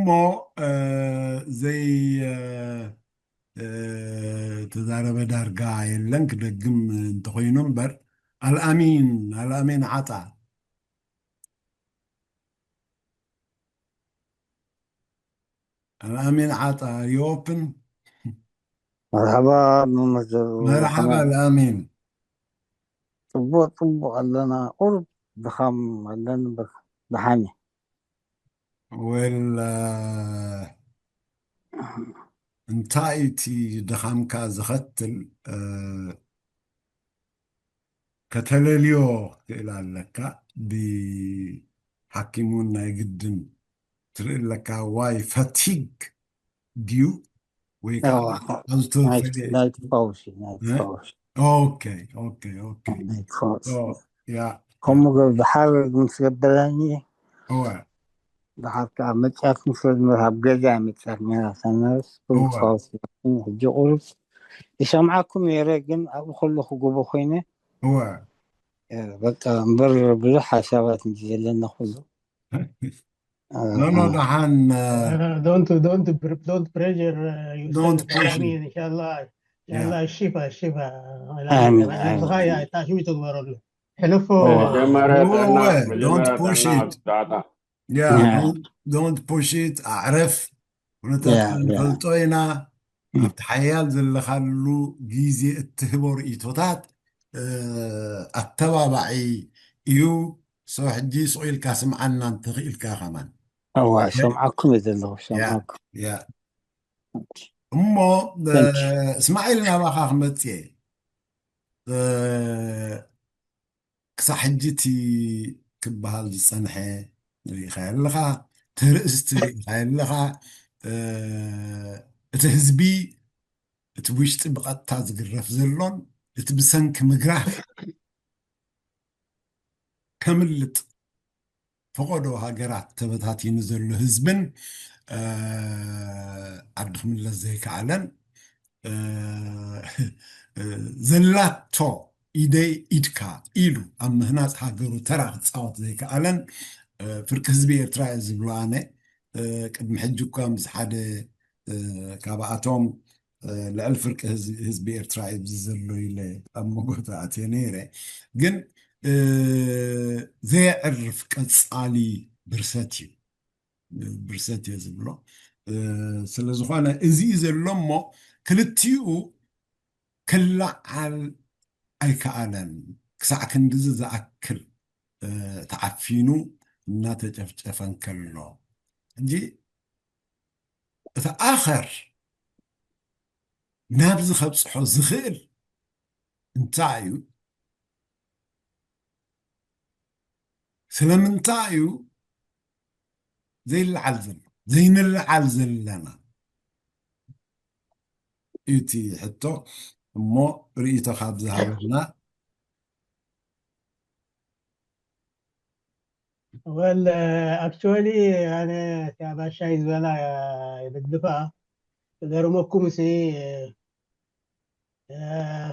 እሞ እ፣ ዘይ እ፣ እ፣ ተዛረበ ዳርጋ የለን። ክደግም እንተኾይኑ እምበር፣ ኣልኣሚን ኣልኣሚን ዓጣ ኣልኣሚን ዓጣ ሪኦፕን መርሓባ መምህር መርሓባ ኣልኣሚን። ጽቡቅ ጽቡቅ ኣለና። ቁሩብ ድኻም ኣለኒ እምበር ደሓን እዩ። ወል እንታይ እቲ ድኻምካ ዘኸትል? እ፣ ከተለልዮ ክእል ኣለካ። ብሓኪም እውን ናይ ግድን ትርኢ ኣለካ። ዋይ ፈቲግ ድዩ ወይ ከዓ እዋ፣ ኣዝተወፈለ ናይ ትፋውስ እዩ፣ ናይ ትፋውስ ኦኬ ኦኬ ኦኬ ናይ ትፋውስ ኦ፣ ያ ከምኡ ገ- ድሓር ምስ ገበረኒ እወ ድሓር ከዓ መፅያት ምስ ገበረ ኣብ ገዛ መፅያት ነራ ሰናስ እወ ትፋውስ ሕጂ ቁሩብ ይሰምዓኩም ነይረ፣ ግን ኣብኡ ከለኹ ጎቦ ኮይነ እወ እ፣ በቃ እምበር ብዙሕ ሓሳባት እንጂ ዘለና ኩሉ እ፣ ኖ ኖ ደሓን don't don't don't pressure don't yourself. push I it mean, inshallah, yeah inshallah, الشفاء الشفاء. ኣሚን ነብስኻ ኣሚን ያ ታሽሚ ትግበረሉ። ሕለፎ እዋ መጀመርያ ጥዕና እወ don't መጀመርያ push ጥዕና it ዳታ yeah ያ don't don't push it ኣዕረፍ። ኩነታት ያ ያ ክንፈልጦ ኢና። ኣብቲ ሓያል ዘለኻሉ ግዜ እትህቦ ርእይቶታት እ፣ ኣተባባዒ እዩ። ሰው ሕጂ ስቕ ኢልካ ስምዓና እንተኽኢልካ ከማን እዋ ሰምዓኩም እየ ዘለኹ ያ ሰምዓኩም ያ እሞ እ፣ Thank you። እስማዒል ናባኻ ክመጽእ እየ። እ፣ ክሳብ ሕጂ እቲ ክበሃል ዝጸንሐ ርኢኻ ኣለኻ፣ ተርእስቲ ርኢኻ ኣለኻ። እ፣ እቲ ህዝቢ እቲ ውሽጢ ብቐጥታ ዝግረፍ ዘሎን እቲ ብሰንኪ ምግራፍ ከምልጥ ፈቐዶ ሃገራት ተበታቲኑ ዘሎ ህዝብን እ፣ ዓዲ ክምለስ ዘይከኣለን እ፣ እ፣ ዘላቶ ኢደይ ኢድካ ኢሉ ኣብ ምህናፅ ሃገሩ ተራ ክፃወት ዘይከኣለን እ፣ ፍርቂ ህዝቢ ኤርትራ እየ ዝብሎ ኣነ። እ፣ ቅድሚ ሕጂ እኳ ምስ ሓደ እ፣ ካብኣቶም እ፣ ልዕሊ ፍርቂ ህዝ- ህዝቢ ኤርትራ እዩ ኣብዚ ዘሎ ኢለ ኣብ መጎተ ኣትየ ነይረ። ግን እ፣ ዘየዕርፍ ቀፃሊ ብርሰት እዩ ብርሰት እየ ዝብሎ። እ፣ ስለ ዝኾነ እዚ እዩ ዘሎ እሞ ክልቲኡ ክለዓል ኣይከኣለን። ክሳዕ ክንድዚ ዝኣክል እ፣ ተዓፊኑ እናተጨፍጨፈ እንከሎ ሕጂ እቲ ኣኸር ናብዚ ከብፅሖ ዝኽእል እንታይ እዩ? ስለምንታይ እዩ ዘይለዓል ዘሎ ዘይንለዓል ዘለና እዩ እቲ ሕቶ። እሞ ርእይቶኻ ብዝሃበና Well, actually ኣነ እቲኣ ባሻይ ዝበላ ይድግፋ። ክገርመኩም ሲ እ፣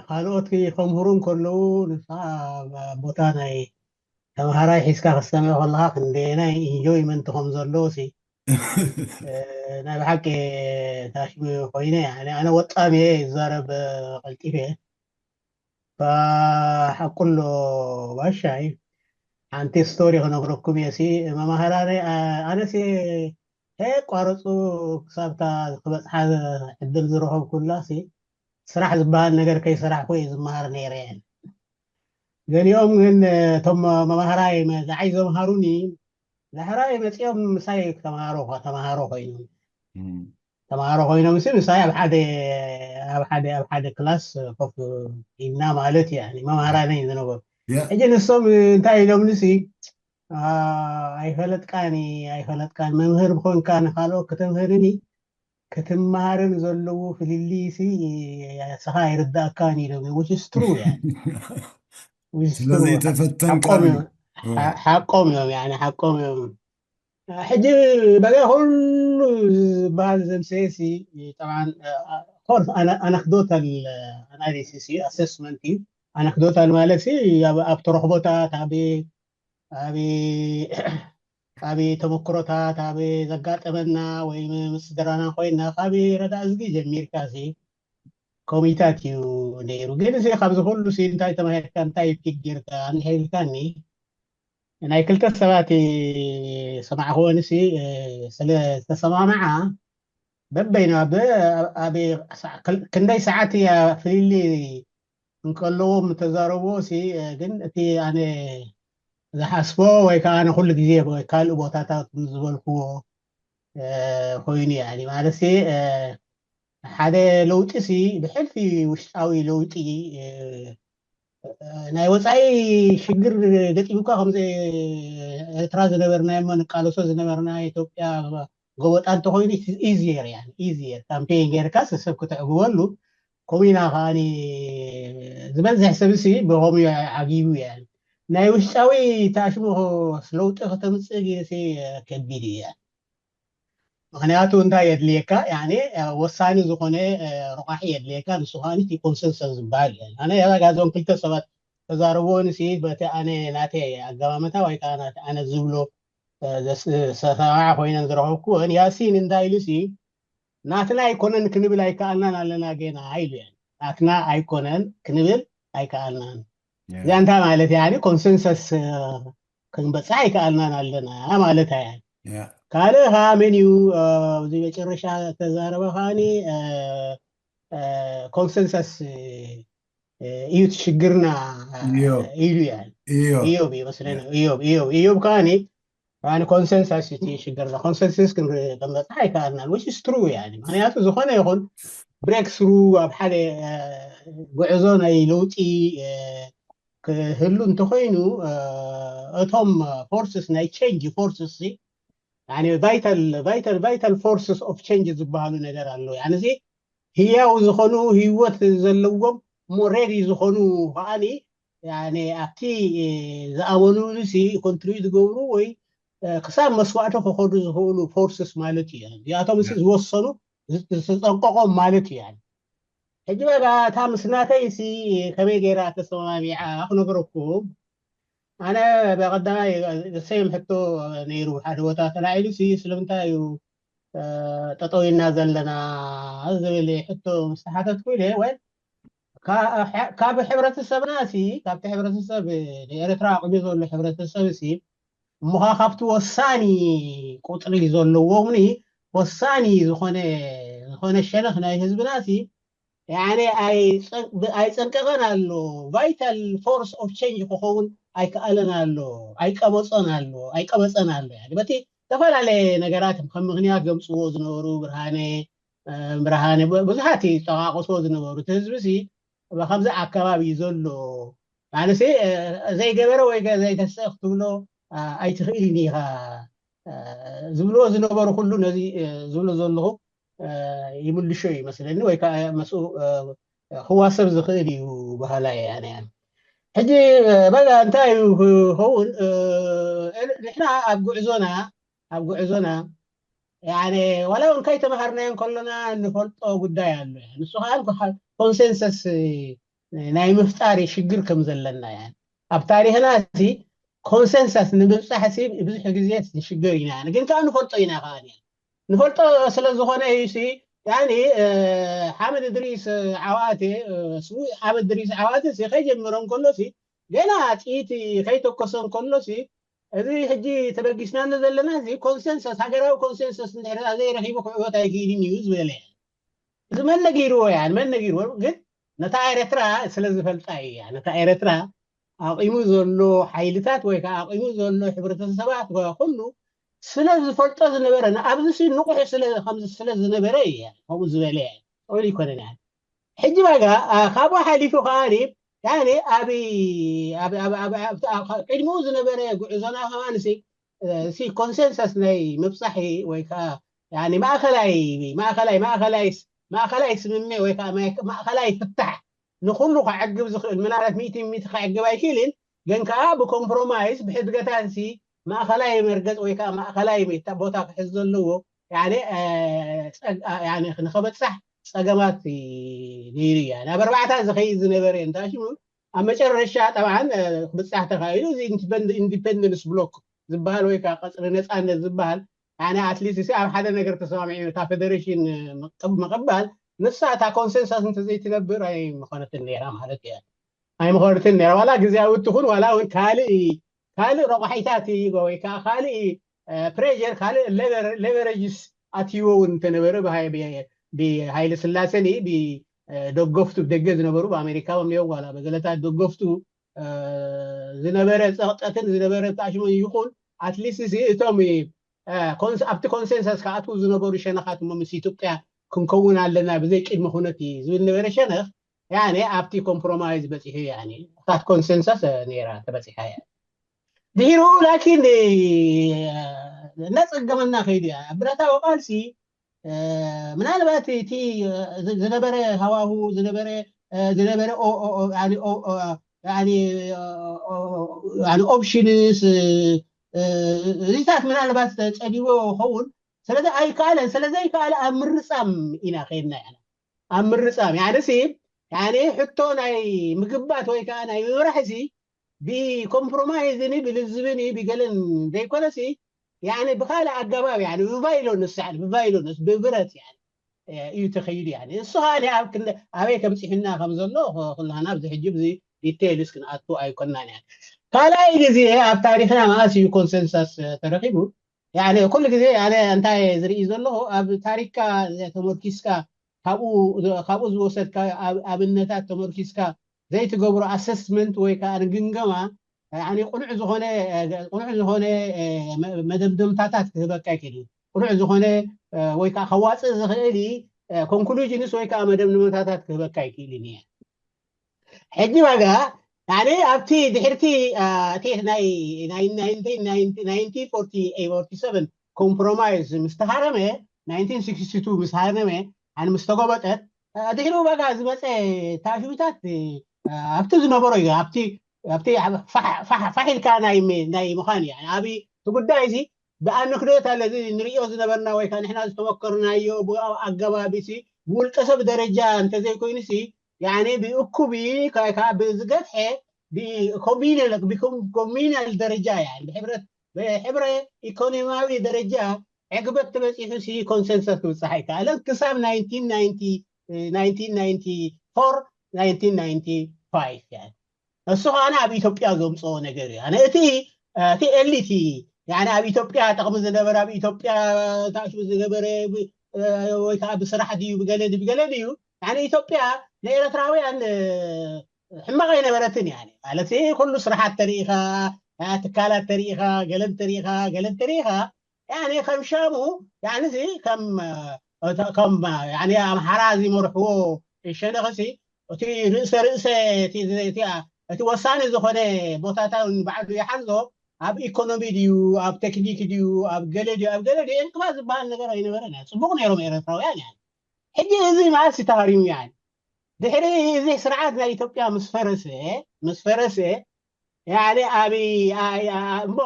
ካልኦት ከምህሩ እንከለዉ ንስኻ ኣብ ቦታ ናይ ተምሃራይ ሒዝካ ክሰምዕ ከለኻ ክንደየናይ ኢንጆይመንት ከም ዘለዎ ሲ እ፣ ናይ ብሓቂ ታሽሚ ኮይነ ኣነ ኣነ ወጣም እየ ይዛረብ ቀልጢፈ እየ ሓቁሎ ባሻይ ሓንቲ ስቶሪ ክነግረኩም እየ ሲ መማህራነ ኣነሲ ከየቋረፁ ክሳብታ ክበፅሓ ዕድል ዝረኸብኩላ ሲ ስራሕ ዝበሃል ነገር ከይሰራሕኩ እየ ዝመሃር ነይረ እየን ገሊኦም ግን እቶም መማህራይ ንዓይ ዘምሃሩኒ ዳሕራይ መፂኦም ምሳይ ተምሃሮ ተምሃሮ ኮይኖም ተምሃሮ ኮይኖም ሲ ምሳይ ኣብ ሓደ ኣብ ሓደ ኣብ ሓደ ክላስ ኮፍ ኢልና ማለት እዩ ያኒ መምሃራነይ ዝነበሩ ሕጂ ንሶም እንታይ ኢሎምኒ ሲ ኣይፈለጥካኒ ኣይፈለጥካን መምህር ብኮንካ ንካልኦ ከተምህርኒ ክትመሃርን ዘለዎ ፍልልይ ሲ ስኻ ኣይርዳእካን ኢሎም which is true ያኒ which is true ስለዘይተፈተንካ ሓቆም እዩ። እዮም ሓቆም እዮም ያኒ ሓቆም እዮም ሕጂ በገ ኩሉ ዝበሃል ዘምሰየ ሲ ጠብዓን ኮርስ ኣነክዶታል ኣናሊሲስ እዩ ኣሰስመንት እዩ ኣነክዶታል ማለት ሲ ኣብ ተረኽቦታት ኣብ ኣብ ኣብ ተመክሮታት ኣብ ዘጋጠመና ወይ ምስ ስድራና ኮይና ካብ ረዳእ እዝጊ ጀሚርካ ሲ ኮሚታት እዩ ነይሩ። ግን እዚ ካብዚ ኩሉ ሲ እንታይ ተማሂርካ፣ እንታይ ፒክ ጌርካ እንድሕር ኢልካኒ፣ ናይ ክልተ ሰባት ሰማዕክወን ሲ ስለ ዝተሰማምዓ በበይና ብ-፣ ኣብ ክንደይ ሰዓት እያ ፍልልይ እንከለዎም ተዛረብዎ ሲ፣ ግን እቲ ኣነ ዝሓስቦ ወይ ከዓ ኣነ ኩሉ ግዜ ወይ ካልእ ቦታታት ዝበልክዎ ኮይኑ፣ ያኒ ማለት ሲ ሓደ ለውጢ ሲ ብሕልፊ ውሽጣዊ ለውጢ ናይ ወፃኢ ሽግር ገጢሙካ፣ ከምዚ ኤርትራ ዝነበርና እሞ ንቃለሶ ዝነበርና ኢትዮጵያ ጎበጣ እንተኮይኑ ኢዚየር፣ ያኒ ኢዚየር ካምፔን ጌርካ ሰብ ክተዕግበሉ። ከምኡ ኢና ከዓኒ ዝበዝሕ ሰብ ሲ ብከምኡ ዓጊቡ። ያኒ ናይ ውሽጣዊ ታሽሙ ለውጢ ከተምፅእ ጊዜ ከቢድ እዩ። ያኒ ምክንያቱ እንታይ የድልየካ? ያኒ ወሳኒ ዝኾነ ረቋሒ የድልየካ። ንሱ ከዓኒ እቲ ኮንሰንሰስ ዝበሃል እዩ። ኣነ ያዛ ጋዞም ክልተ ሰባት ተዛረብዎ ንሲ በቲ ኣነ ናተ ኣገማመታ ወይ ከዓ ናተ ኣነ ዝብሎ ሰማዓ ኮይነን ዝረኸብኩወን፣ ያሲን እንታይ ኢሉ ሲ ናትና ኣይኮነን ክንብል ኣይከኣልናን ኣለና ገና ኢሉ። ያኒ ናትና ኣይኮነን ክንብል ኣይከኣልናን። እዚኣ እንታይ ማለት ያኒ ኮንሰንሰስ ክንበፅሕ ኣይከኣልናን ኣለና ማለት እያ። ካልእ ከዓ መን እዩ ኣብዚ መጨረሻ ተዛረበ ከዓኒ ኮንሰንሰስ እዩ እቲ ሽግርና ኢሉ። ያኒ እዮብ እዩ መስለኒ። እዮብ እዮብ እዮብ ከዓኒ ያኒ ኮንሰንሰስ እቲ ሽግርና፣ ኮንሰንሰስ ክንበፅሕ ኣይከኣልናን። Which is true። ያኒ ምክንያቱ ዝኾነ ይኹን ብሬክ ስሩ ኣብ ሓደ ጉዕዞ ናይ ለውጢ ክህሉ እንተኮይኑ እቶም ፎርስስ ናይ ቼንጅ ፎርስስ ቫይታል ቫይታል ቫይታል ፎርስስ ኦፍ ቼንጅ ዝበሃሉ ነገር ኣሎ። ያኒ እዚ ህያው ዝኾኑ ህይወት ዘለዎም እሞ ሬዲ ዝኾኑ ከዓኒ ያኒ ኣብቲ ዝኣመኑሉ ሲ ኮንትሪቢዩት ዝገብሩ ወይ ክሳብ መስዋእቲ ክኸዱ ዝኽእሉ ፎርስስ ማለት እዩ። እዚኣቶም ሲ ዝወሰኑ ዝተፀንቀቆም ማለት እዩ። ያኒ ሕጂ በቃ እታ ምስ ናተይ ሲ ከመይ ገይራ ተሰማሚዓ ክነግረኩም። ኣነ ብቐዳማይ ሰም ሕቶ ነይሩ ሓደ ቦታ ተላዒሉ ሲ ስለምንታይ እዩ ጠጠው ኢልና ዘለና ዝብል ሕቶ ምስ ተሓተትኩ ኢለ ወይ ካብ ሕብረተሰብና ሲ ካብቲ ሕብረተሰብ ንኤርትራ ኣቕሚ ዘሎ ሕብረተሰብ ሲ እሞ ካብቲ ወሳኒ ቁፅሪ ዘለዎም ወሳኒ ዝኾነ ዝኾነ ሸነኽ ናይ ህዝብና ሲ ያኒ ኣይፀንቀቐን ኣሎ። ቫይታል ፎርስ ኦፍ ቼንጅ ክኸውን ኣይከኣለን ኣሎ። ኣይቀበፀን ኣሎ። ኣይቀበፀን ኣሎ። ያኒ በቲ ዝተፈላለየ ነገራት ከም ምክንያት ዘምፅዎ ዝነበሩ ብርሃነ ብርሃነ ብዙሓት ይጠቃቀስዎ ዝነበሩ እቲ ህዝቢ ሲ ከምዚ ኣከባቢ ዘሎ ማለት ዘይገበረ ወይ ዘይተሰእ ክትብሎ ኣይትኽእልን ኢኻ ዝብልዎ ዝነበሩ ኩሉ ነዚ ዝብሎ ዘለኹ ይምልሾ ይመስለኒ ወይ ከዓ መስኡ ክዋሰብ ዝኽእል እዩ በሃላይ እየ ኣነ። ሕጂ በላ እንታይ እዩ ክኸውን? ንሕና ኣብ ጉዕዞና ኣብ ጉዕዞና ያኒ ዋላ እውን ከይተምሃርናዮ እንከሎና እንፈልጦ ጉዳይ ኣሎ። ንሱ ከዓ ኮንሰንሰስ ናይ ምፍጣር ሽግር ከም ዘለና። ያኒ ኣብ ታሪክና ሲ ኮንሰንሰስ ንምብፃሕ ሲ ብዙሕ ግዜ ንሽገር ኢና። ያኒ ግን ከዓ ንፈልጦ ኢና። ከዓ ንፈልጦ ስለ ዝኾነ እዩ ሲ ያኒ ሓመድ እድሪስ ዓዋቴ ሓመድ እድሪስ ዓዋቴ ሲ ከይጀመረ እንከሎ ሲ ገና ጥይት ከይተኮሰ እንከሎ ሲ እዚ ሕጂ ተበጊስናሉ ዘለና እዚ ኮንሰንሰስ ሃገራዊ ኮንሰንሰስ እንድሕር ዘይረኺቡ ክዕወት ኣይክእልን እዩ ዝበለ። እዚ መን ነጊርዎ እያ መን ነጊርዎ? ግን ነታ ኤረትራ ስለ ዝፈልጣ እያ። ነታ ኤረትራ ኣቂሙ ዘሎ ሓይልታት ወይ ከዓ ኣቂሙ ዘሎ ሕብረተሰባት ኩሉ ስለ ዝፈልጦ ዝነበረ ንኣብዚ ንቑሕ ስለ ዝነበረ እየ ከምኡ ዝበለ። ይኮነን። ሕጂ ባጋ ካብኡ ሓሊፉ ከዓኒ ያኒ ኣብ ቅድሚኡ ዝነበረ ጉዕዞና ከማን ሲ ኮንሰንሰስ ናይ ምብፃሒ ወይ ከዓ ማእከላይ ማእከላይ ማእከላይ ማእከላይ ስምምዕ ወይ ከዓ ማእከላይ ፍታሕ ንኩሉ ከዕግብ ዝኽእል ምናልባት ሚእቲ ሚእቲ ከዕግብ ኣይክእልን፣ ግን ከዓ ብኮምፕሮማይስ ብሕድገታት ሲ ማእከላይ መርገፅ ወይ ከዓ ማእከላይ ቦታ ክሕዝ ዘለዎ ንኸበፅሕ ፀገማት ነይሩ እያ ናብ ኣርባዕታ ዝኸይድ ዝነበረ እንታሽሙ ኣብ መጨረሻ ጠብዓን ክብፃሕ ተኻኢሉ እዚ ኢንዲፐንደንስ ብሎክ ዝበሃል ወይ ከዓ ቀፅሪ ነፃነት ዝበሃል ኣነ ኣትሊስት ኣብ ሓደ ነገር ተሰማሚዑ እታ ፌደሬሽን ምቕባል ንሳ እታ ኮንሰንሳስ እንተዘይትነብር ኣይምኾነትን ነይራ ማለት እያ። ኣይምኾነትን ነይራ ዋላ ግዜያዊ ትኹን ዋላ እውን ካልእ ካልእ ረቋሒታት ወይ ከዓ ካልእ ፕሬር ካልእ ሌቨሬጅስ ኣትይዎ እውን እንተነበረ ብሃይለ ስላሰን ብደገፍቱ ደገ ዝነበሩ ብኣሜሪካ ም ዋላ በገለታት ደገፍቱ ዝነበረ ፀቕጠትን ዝነበረ ተኣሽሞን ይኹን ኣትሊስት እቶም ኣብቲ ኮንሰንሰስ ክኣትዉ ዝነበሩ ሸነኻት እሞ ምስ ኢትዮጵያ ክንከውን ኣለና ብዘይ ቅድሚ ኩነት ዝብል ነበረ ሸነኽ ያኔ ኣብቲ ኮምፕሮማይዝ በፂሑ ያኔ እታት ኮንሰንሰስ ነይራ ተበፂሓ እያ ድሂሩ ላኪን እናፀገመና ከይዱ እያ ብረታዊ ቃልሲ ምናልባት እቲ ዝነበረ ሃዋሁ ዝነበረ ዝነበረ ኦፕሽንስ እዚታት ምናልባት ፀዲቦ ኸውን ስለዚ ኣይከኣለን ስለዘይከኣለ ኣብ ምርፃም ኢና ከይድና ኢና ኣብ ምርፃም ያዕንሲ ያኔ ሕቶ ናይ ምግባት ወይ ከዓ ናይ ምምራሕ ሲ ብኮምፕሮማይዝን ብልዝብን ብገለን ዘይኮነሲ ያኔ ብካልእ ኣገባብ ያኔ ብቫይሎንስ ያኔ ብቫይሎንስ ብብረት ያኔ እዩ ተኸይዱ ያኔ እሱ ከዓ ኣብ ክንደ ኣበይ ከብፅሕና ከም ዘሎ ኩላና ኣብዚ ሕጂ ብዚ ዲቴይልስ ክንኣቱ ኣይኮናን ያኔ ካልኣይ ግዜ ኣብ ታሪክና መኣስ እዩ ኮንሰንሳስ ተረኪቡ ያኔ ኩሉ ግዜ ኣነ እንታይ ዝርኢ ዘለኹ ኣብ ታሪክካ ተመርኪስካ ካብኡ ዝወሰድካ ኣብነታት ተመርኪስካ ዘይትገብሮ ኣሰስመንት ወይ ከዓ ግምገማ ቁኑዕ ዝኾነ ቁኑዕ ዝኾነ መደምደምታታት ክህበካ ይክእል እዩ ቁኑዕ ዝኾነ ወይ ከዓ ከዋፅእ ዝኽእል ኮንክሉዥንስ ወይ ከዓ መደምደምታታት ክህበካ ይክእል እዩ ሕጂ ዋጋ ያኔ ኣብቲ ድሕርቲ እቲ ናይ ናይ 1947 ኮምፕሮማይዝ ምስ ተሃረመ 1962 ምስ ሃረመ ኣነ ምስ ተጎበጠት ድሕሪ ዋጋ ዝመፀ ታሽብታት ኣብቲ ዝነበሮ እዩ ኣብቲ ኣብቲ ፋሕ ኢልካ ናይ ናይ ምዃን እዩ ኣብ እቲ ጉዳይ እዚ ብኣንክዶት ኣለዚ ንሪኦ ዝነበርና ወይ ከዓ ንሕና ዝተመከርናዮ ብኣገባቢ ብውልቀሰብ ደረጃ እንተዘይኮይኑሲ ያኔ ብእኩብ ከዓ ብዝገፍሐ ብኮሚናል ደረጃ እያ ብሕብረት ብሕብረ ኢኮኖሚያዊ ደረጃ ዕግበት ተበፂሑ ሲ ኮንሰንሰስ ክብፅሕ ኣይከኣለን ክሳብ 1994 እሱ ከዓ ኣብ ኢትዮጵያ ዘምፅኦ ነገር እዩ እቲ እቲ ኤሊት ኣብ ኢትዮጵያ ጠቕሚ ዝነበረ ኣብ ኢትዮጵያ ታእሽሙ ዝነበረ ወይ ከዓ ብስራሕ ድዩ ብገለ ብገለ ድዩ ኢትዮጵያ ንኤርትራውያን ሕማቕ ኣይነበረትን እያ ማለት ኩሉ ስራሓት ተሪኢኻ ትካላት ተሪኢኻ ገለን ተሪኢኻ ገለን ተሪኢኻ ከም ሻሙ ከም ከም ኣምሓራ ዝመርሕዎ ሸነኽሲ እቲ ርእሰ ርእሰ እቲ ወሳኒ ዝኾነ ቦታታት ባዕሉ ይሓዞ ኣብ ኢኮኖሚ ድዩ ኣብ ቴክኒክ ድዩ ኣብ ገለ ድዩ ኣብ ገለ ድዩ እንቅፋት ዝበሃል ነገር ኣይነበረን እያ ፅቡቅ ነይሮም ኤረትራውያን እያ ሕጂ እዚ መዓስ ተሃሪሙ እያ ድሕሪ እዚ ስርዓት ናይ ኢትዮጵያ ምስ ፈረሰ ምስ ፈረሰ ያኔ ኣብ እሞ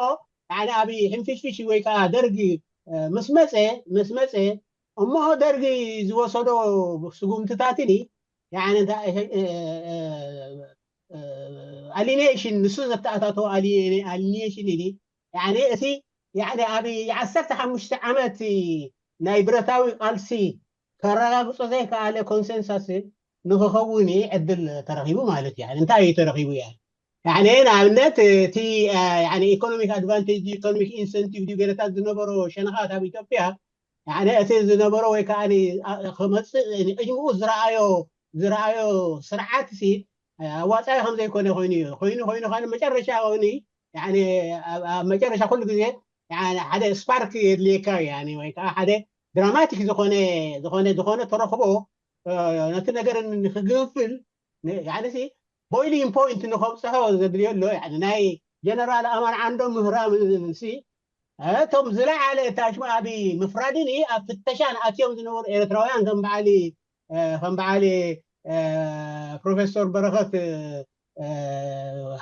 ያኔ ኣብ ሕንፍሽፍሽ ወይ ከዓ ደርጊ ምስ መፀ ምስ መፀ እሞ ደርጊ ዝወሰዶ ስጉምትታትኒ ያኔ ኣሊኔሽን ንሱ ዘተኣታተው ኣሊኔሽን ኢኒ ያኔ እቲ ያኔ ኣብ ዓሰርተ ሓሙሽተ ዓመት ናይ ብረታዊ ቃልሲ ከረጋግጾ ዘይከኣለ ኮንሰንሳስ ንክኸውን ዕድል ተረኺቡ ማለት እዩ። እንታይ እዩ ተረኺቡ? ያ ንኣብነት እቲ ኢኮኖሚክ ኣድቫንቴጅ ኢኮኖሚክ ኢንሰንቲቭ ድዩ ገለታት ዝነበሮ ሸነኻት ኣብ ኢትዮጵያ እቲ ዝነበሮ ወይ ከዓ ክመፅእ ቅድሚኡ ዝረኣዮ ዝረኣዮ ስርዓት ሲ ኣዋፃኢ ከም ዘይኮነ ኮይኑ እዩ ኮይኑ ኮይኑ ከዓ መጨረሻ ውን ኣብ መጨረሻ ኩሉ ግዜ ሓደ ስፓርክ የድልየካ እዩ ወይ ከዓ ሓደ ድራማቲክ ዝኾነ ዝኾነ ዝኾነ ተረኽቦ ነቲ ነገር ንክግንፍል ቦይሊንግ ፖይንት ንከብፅሖ ዘድልዮ ኣሎ ናይ ጀነራል ኣማን ዓንዶ ምህራም ሲ እቶም ዝለዓለ ታሽማ ኣብ ምፍራድን ኣብ ፍተሻን ኣትዮም ዝነበሩ ኤርትራውያን ከም በዓል ከም በዓል ፕሮፌሰር በረኸት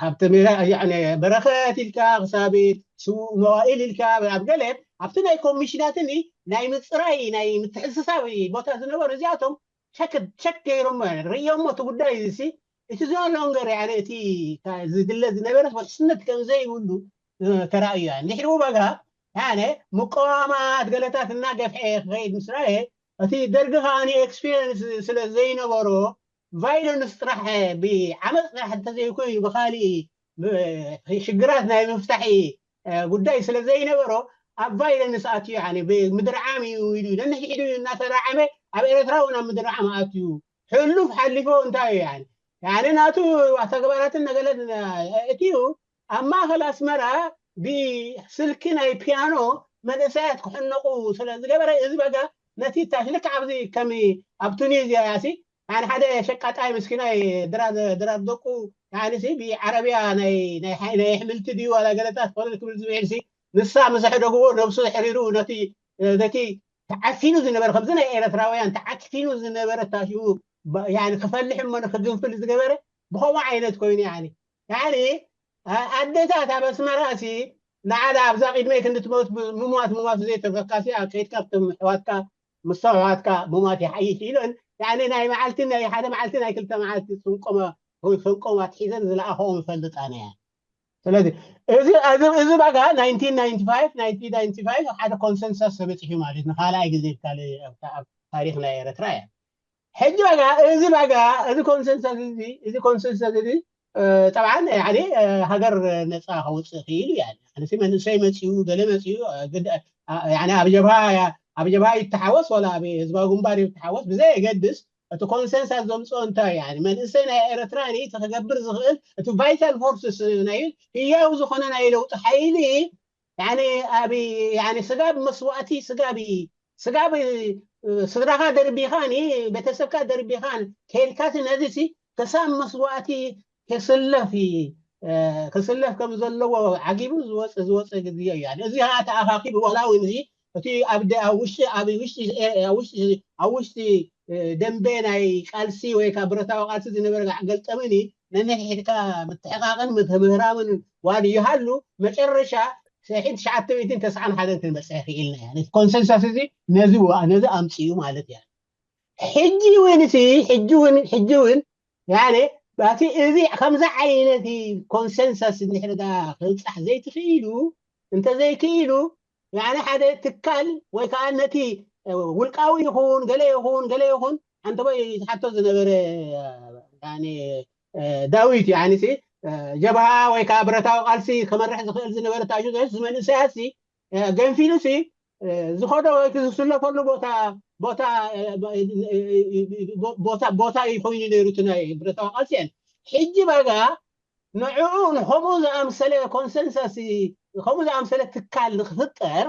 ሃብተ በረኸት ኢልካ ክሳብ ስዉእ መዋእል ኢልካ ኣብ ገለ ኣብቲ ናይ ኮሚሽናትን ናይ ምፅራይ ናይ ምትሕስሳብ ቦታ ዝነበሩ እዚኣቶም ቸክ ገይሮሞ ርእዮሞ እቲ ጉዳይ እዚ እቲ ዞን ሎንገር እቲ ዝድለ ዝነበረ ውሕስነት ከም ዘይብሉ ተራእዩ። ድሕሪኡ በጋ ያነ ምቀዋማት ገለታት እናገፍሐ ክኸይድ ምስ ረኣየ፣ እቲ ደርጊ ከኣ ኤክስፒሪየንስ ስለ ዘይነበሮ፣ ቫይለንስ ጥራሕ፣ ብዓመፅ ጥራሕ እንተዘይኮይኑ ብካሊእ ሽግራት ናይ ምፍታሒ ጉዳይ ስለ ዘይነበሮ፣ ኣብ ቫይለንስ ኣትዩ። ምድርዓም እዩ ኢሉ ነንሕድሕዱ እናተራዓመ ኣብ ኤረትራ እውን ኣብ ምድርዓም ኣትዩ። ሕሉፍ ሓሊፎ እንታይ እዩ? ናቱ ተግባራትን ነገለን እትዩ ኣብ ማእኸል ኣስመራ ብስልኪ ናይ ፒያኖ መንእሰያት ክሕነቑ ስለ ዝገበረ፣ እዚ በጋ ነቲ ታሽ ልክዕ ኣብዚ ከም ኣብ ቱኒዝያ ያሲ ሓደ ሸቃጣይ ምስኪናይ ድራር ደቁ ብዓረብያ ናይ ኣሕምልቲ ድዩ ዋላ ገለታት ኮነ ክብል ዝብዕል፣ ንሳ ምስ ኣሕደግዎ ነብሱ ሕሪሩ ነቲ ተዓፊኑ ዝነበረ፣ ከምዚ ናይ ኤረትራውያን ተዓፊኑ ዝነበረ ታሽኡ ክፈልሕ እሞ ክግንፍል ዝገበረ ብኸምኡ ዓይነት ኮይኑ። ኣደታት ኣብ ኣስመራ ሲ ንዓዳ ኣብዛ ቅድመይ ክንዲ ትመውት ምሟት ምሟት ዘይተርፈካ ሲ ኣብ ከይድካ ኣብቶም ኣሕዋትካ ምስቶም ኣሕዋትካ ምሟት ይሓይሽ ኢለን። ናይ መዓልቲ ናይ ሓደ መዓልቲ ናይ ክልተ መዓልቲ ስንቆም ኣትሒዘን ዝለኣኸኦም ይፈልጣ ነያ። ስለዚ እዚ እዚ በጋ ናይንቲን ናይንቲ ፋይቭ ናይንቲን ናይንቲ ፋይቭ ሓደ ኮንሰንሰስ ተበፂሑ ማለት ንካልኣይ ግዜ ኣብ ታሪክ ናይ ኤረትራ እያ። ሕጂ በጋ እዚ በጋ እዚ ኮንሰንሰስ እዚ እዚ ኮንሰንሰስ እዚ ጠብዓን ያኒ ሃገር ነፃ ከውፅእ ክኢሉ እያ። መንእሰይ መፅኡ ገለ መፅኡ ኣብ ጀብሃ ኣብ ጀብሃ ይተሓወስ ወላ ኣብ ህዝባዊ ግንባር ይተሓወስ ብዘየገድስ፣ እቲ ኮንሰንሳስ ዘምፅኦ እንታይ እዩ? መንእሰይ ናይ ኤረትራ እቲ ክገብር ዝኽእል እቲ ቫይታል ፎርስስ ናይ ህያው ዝኾነ ናይ ለውጢ ሓይሊ ኣብ ስጋብ መስዋእቲ ስጋብ ስጋብ ስድራኻ ደርቢኻን ቤተሰብካ ደርቢኻን ከይድካሲ ነዚሲ ክሳብ መስዋእቲ ክስለፍ ክስለፍ ከም ዘለዎ ዓጊቡ ዝወፀ ዝወፀ ግዜ እዩ። እዚ ከዓ ተኣኻኪቡ ዋላ እውን እዚ እቲ ኣብ ውሽጢ ኣብ ውሽጢ ኣብ ውሽጢ ደንበ ናይ ቃልሲ ወይ ከዓ ብረታዊ ቃልሲ ዝነበረ ገልጠምኒ ነንሕድካ ምትሕቃቅን ምህራምን ዋን ይሃሉ መጨረሻ ሕድ ትሽዓተ ሚእትን ተስዓን ሓደን ክንበፅሕ ክኢልና እያ። ኮንሰንሳስ እዚ ነዚ ነዚ ኣምፅኡ ማለት እያ። ሕጂ እውን ሲ ሕጂ እውን ሕጂ እውን ያኔ ባቲ እዚ ከምዚ ዓይነት ኮንሰንሳስ እንድሕር ዳ ክብፃሕ ዘይትኽኢሉ እንተዘይክኢሉ ያኔ ሓደ ትካል ወይ ከዓ ነቲ ውልቃዊ ይኹን ገለ ይኹን ገለ ይኹን ሓንተቦይ ዝሓቶ ዝነበረ ዳዊት ያኒ ጀብሃ ወይ ከዓ ብረታዊ ቃልሲ ክመርሕ ዝኽእል ዝነበረ ታሽቶች ዝመንእሰያት ገንፊሉ ሲ ዝኸዶ ወይ ዝስለፈሉ ቦታ ቦታ ቦታ ቦታ ኮይኑ ነይሩ እቲ ናይ ብረታዊ ቃልሲ እየን። ሕጂ በጋ ንዕኡ ንከምኡ ዝኣምሰለ ኮንሰንሰስ ከምኡ ዝኣምሰለ ትካል ንክፍጠር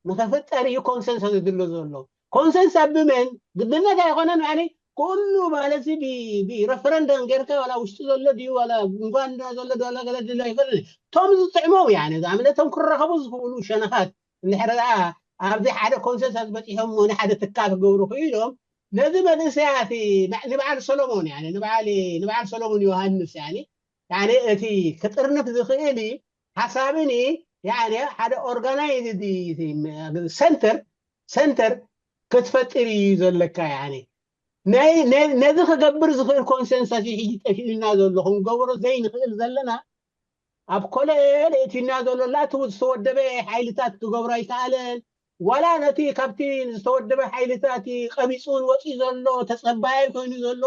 ንክፍጠር እዩ ኮንሰንሰስ ዝድሎ ዘሎ። ኮንሰንሰስ ብመን ግድነት ኣይኮነን። ያኒ ኩሉ ማለት ብረፈረንደም ጌርካ ዋላ ውሽጢ ዘሎ ድዩ ዋላ እንጓንዳ ዘሎ ድዩ ዋላ ገለ ድዩ ኣይፈልጥን። እቶም ዝጥዕሞም ያኒ ዝኣምለቶም ክረኸቡ ዝኽእሉ ሸነኻት እንድሕር ደኣ ኣብዚ ሓደ ኮንሰንሳስ በፂሖም እሞ ንሓደ ትካል ክገብሩ ክኢሎም ነዚ መንእሰያት ንበዓል ሰሎሞን ያኒ ንበዓል ንበዓል ሰሎሞን ዮሃንስ ያኒ ያኒ እቲ ክጥርንፍ ዝኽእል ሓሳብኒ ያኒ ሓደ ኦርጋናይዝድ ሰንተር ሰንተር ክትፈጥር እዩ ዘለካ። ያኒ ነዚ ክገብር ዝኽእል ኮንሰንሰስ እዩ ሕጂ ጠፊኡና ዘሎ ክንገብሮ ዘይንኽእል ዘለና ኣብ ኮለል እቲና ዘሎ ላቱ ዝተወደበ ሓይልታት ክገብሮ ኣይከኣለን። ዋላ ነቲ ካብቲ ዝተወደበ ሓይልታት ቀቢፁን ወፂኡ ዘሎ ተፀባያይ ኮይኑ ዘሎ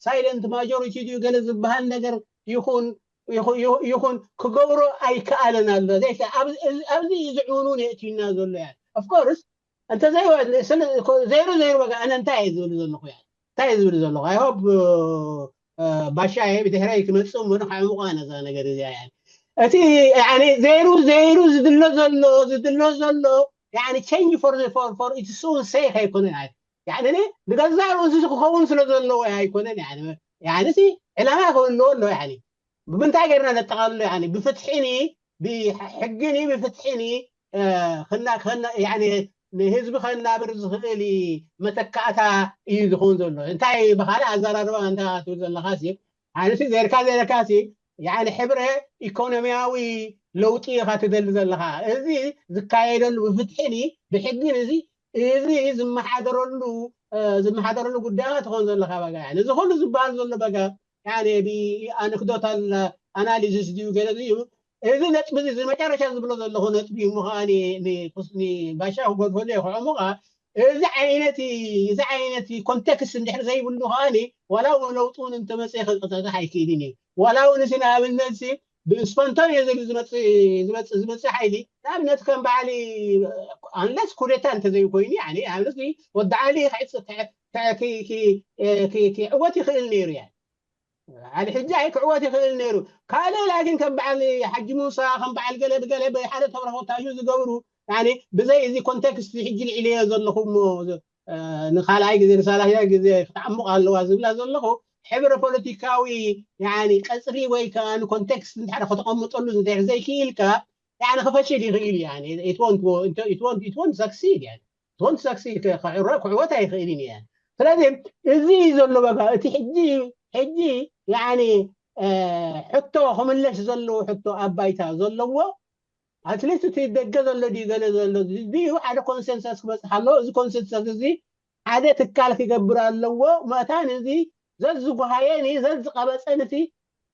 ሳይለንት ማጆሪቲ ድዩ ገለ ዝበሃል ነገር ይኹን ይኹን ክገብሮ ኣይከኣለን ኣሎ። ኣብዚ ዝዕውኑ የእትዩና ዘሎ ያ ኦፍኮርስ እንተ ዘይወ- ስለ- ኮ- ዘይሩ ዘይሩ በቃ ኣነ እንታይ እየ ዝብል ዘለኹ ያ እንታይ እየ ዝብል ዘለኹ I hope ባሻ ብድሕረይ ክመፅእ እሞ ንካዕምቋ ነዛ ነገር እዚኣ ያ እቲ ያኒ ዘይሩ ዘይሩ ዝድሎ ዘሎ ዝድሎ ዘሎ ያኒ change for the for for its own sake ኣይኮነን። ያኒ ንገዛእ ርእሱ ክኸውን ስለ ዘለዎ ኣይኮነን። ያኒ ዕላማ ክህልዎ ኣሎ። ያኒ ብምንታይ ጌርና ነጠቓልሎ? ያኒ ብፍትሒኒ ብሕጊኒ ብፍትሒኒ ንህዝቢ ከናብር ዝኽእል መተካእታ እዩ ዝኸውን ዘሎ። እንታይ ብካልእ ኣዘራርባ እንታይ ትብል ዘለኻ ሲ ሓንሲ ዘርካ ዘረካ ሲ ያኒ ሕብረ ኢኮኖሚያዊ ለውጢ ኢኻ ትደሊ ዘለኻ። እዚ ዝካየደሉ ብፍትሒኒ ብሕጊን እዚ እዚ ዝመሓደረሉ ዝመሓደረሉ ጉዳይ ትኾን ዘለካ በጋ እዚ ኩሉ ዝበሃል ዘሎ በጋ ያኒ ብኣነክዶታል ኣናሊሲስ ድዩ ገለ እዩ እዚ ነጥቢ እዚ መጨረሻ ዝብሎ ዘለኹ ነጥቢ እሞ ከዓ ንባሻ ክገድፈሉ እየ ክዕሙቃ። እዚ ዓይነት እዚ ዓይነት ኮንቴክስት እንድሕር ዘይብሉ ከዓ ዋላ እውን ለውጢ እውን እንተመፅእ ክንቀሳቀስ ኣይክእልን እዩ። ዋላ እውን እዚ ንኣብነት ብስፖንታን እዩ ዝመፅእ ሓይሊ ንኣብነት ከም በዓል ኣንለስ ኩዴታ እንተዘይኮይኑ ወዲ ዓሊ ክዕወት ይኽእል ነይሩ እያ። ዓሊ ሕጂ ኣይክዕወት ይኽእል ነይሩ። ካልእ ላኪን ከም በዓል ሓጂ ሙሳ ከም በዓል ገለ ብገለ ብሓደ ተብረኾታዩ ዝገብሩ ብዘይ እዚ ኮንቴክስት ሕጂ ልዕልዮ ዘለኹ እሞ ንካልኣይ ግዜ ንሳላያ ግዜ ክትዓሙቕ ኣለዋ ዝብላ ዘለኹ ሕብረ ፖለቲካዊ ቀፅሪ ወይ ከዓ ንኮንቴክስት እንድሕር ከተቐምጠሉ እንድሕር ዘይክኢልካ ክፈሽል ይኽእል እዩ። ትወንት ሰክሲድ ክዕወት ኣይኽእልን እየ። ስለዚ እዚ እዩ ዘሎ በቃ እቲ ሕጂ ሕጂ ያኒ ሕቶ ክምለሽ ዘለዎ ሕቶ ኣብ ባይታ ዘለዎ ኣትሊስት እቲ ደገ ዘሎ ድዩ ገለ ዘሎ ድዩ ሓደ ኮንሰንሰስ ክበፅሕ ኣለዎ። እዚ ኮንሰንሰስ እዚ ሓደ ትካል ክገብር ኣለዎ። መታን እዚ ዘዝጓሃየን እዩ ዘዝቀበፀን እቲ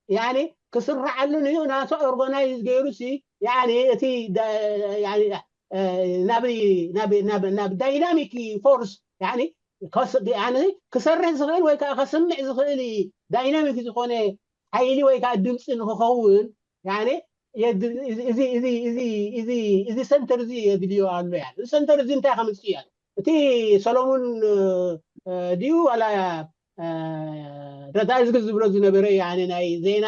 ያኒ ክስርዓሉን እዩ ናቱ ኦርጋናይዝ ገይሩ ሲ ያኒ እቲ ናብ ዳይናሚክ ፎርስ ክሰርሕ ዝኽእል ወይ ከዓ ከስምዕ ዝኽእል ዳይናሚክ ዝኾነ ሓይሊ ወይ ከዓ ድምፂ ንክኸውን እዚ ሰንተር እዚ የድልዮ ኣሎ። እዚ ሰንተር እዚ እንታይ ከምፅእ እያ እቲ ሰሎሙን ድዩ ዋላ ረዳይ ዝብል ዝብሎ ዝነበረ ናይ ዜና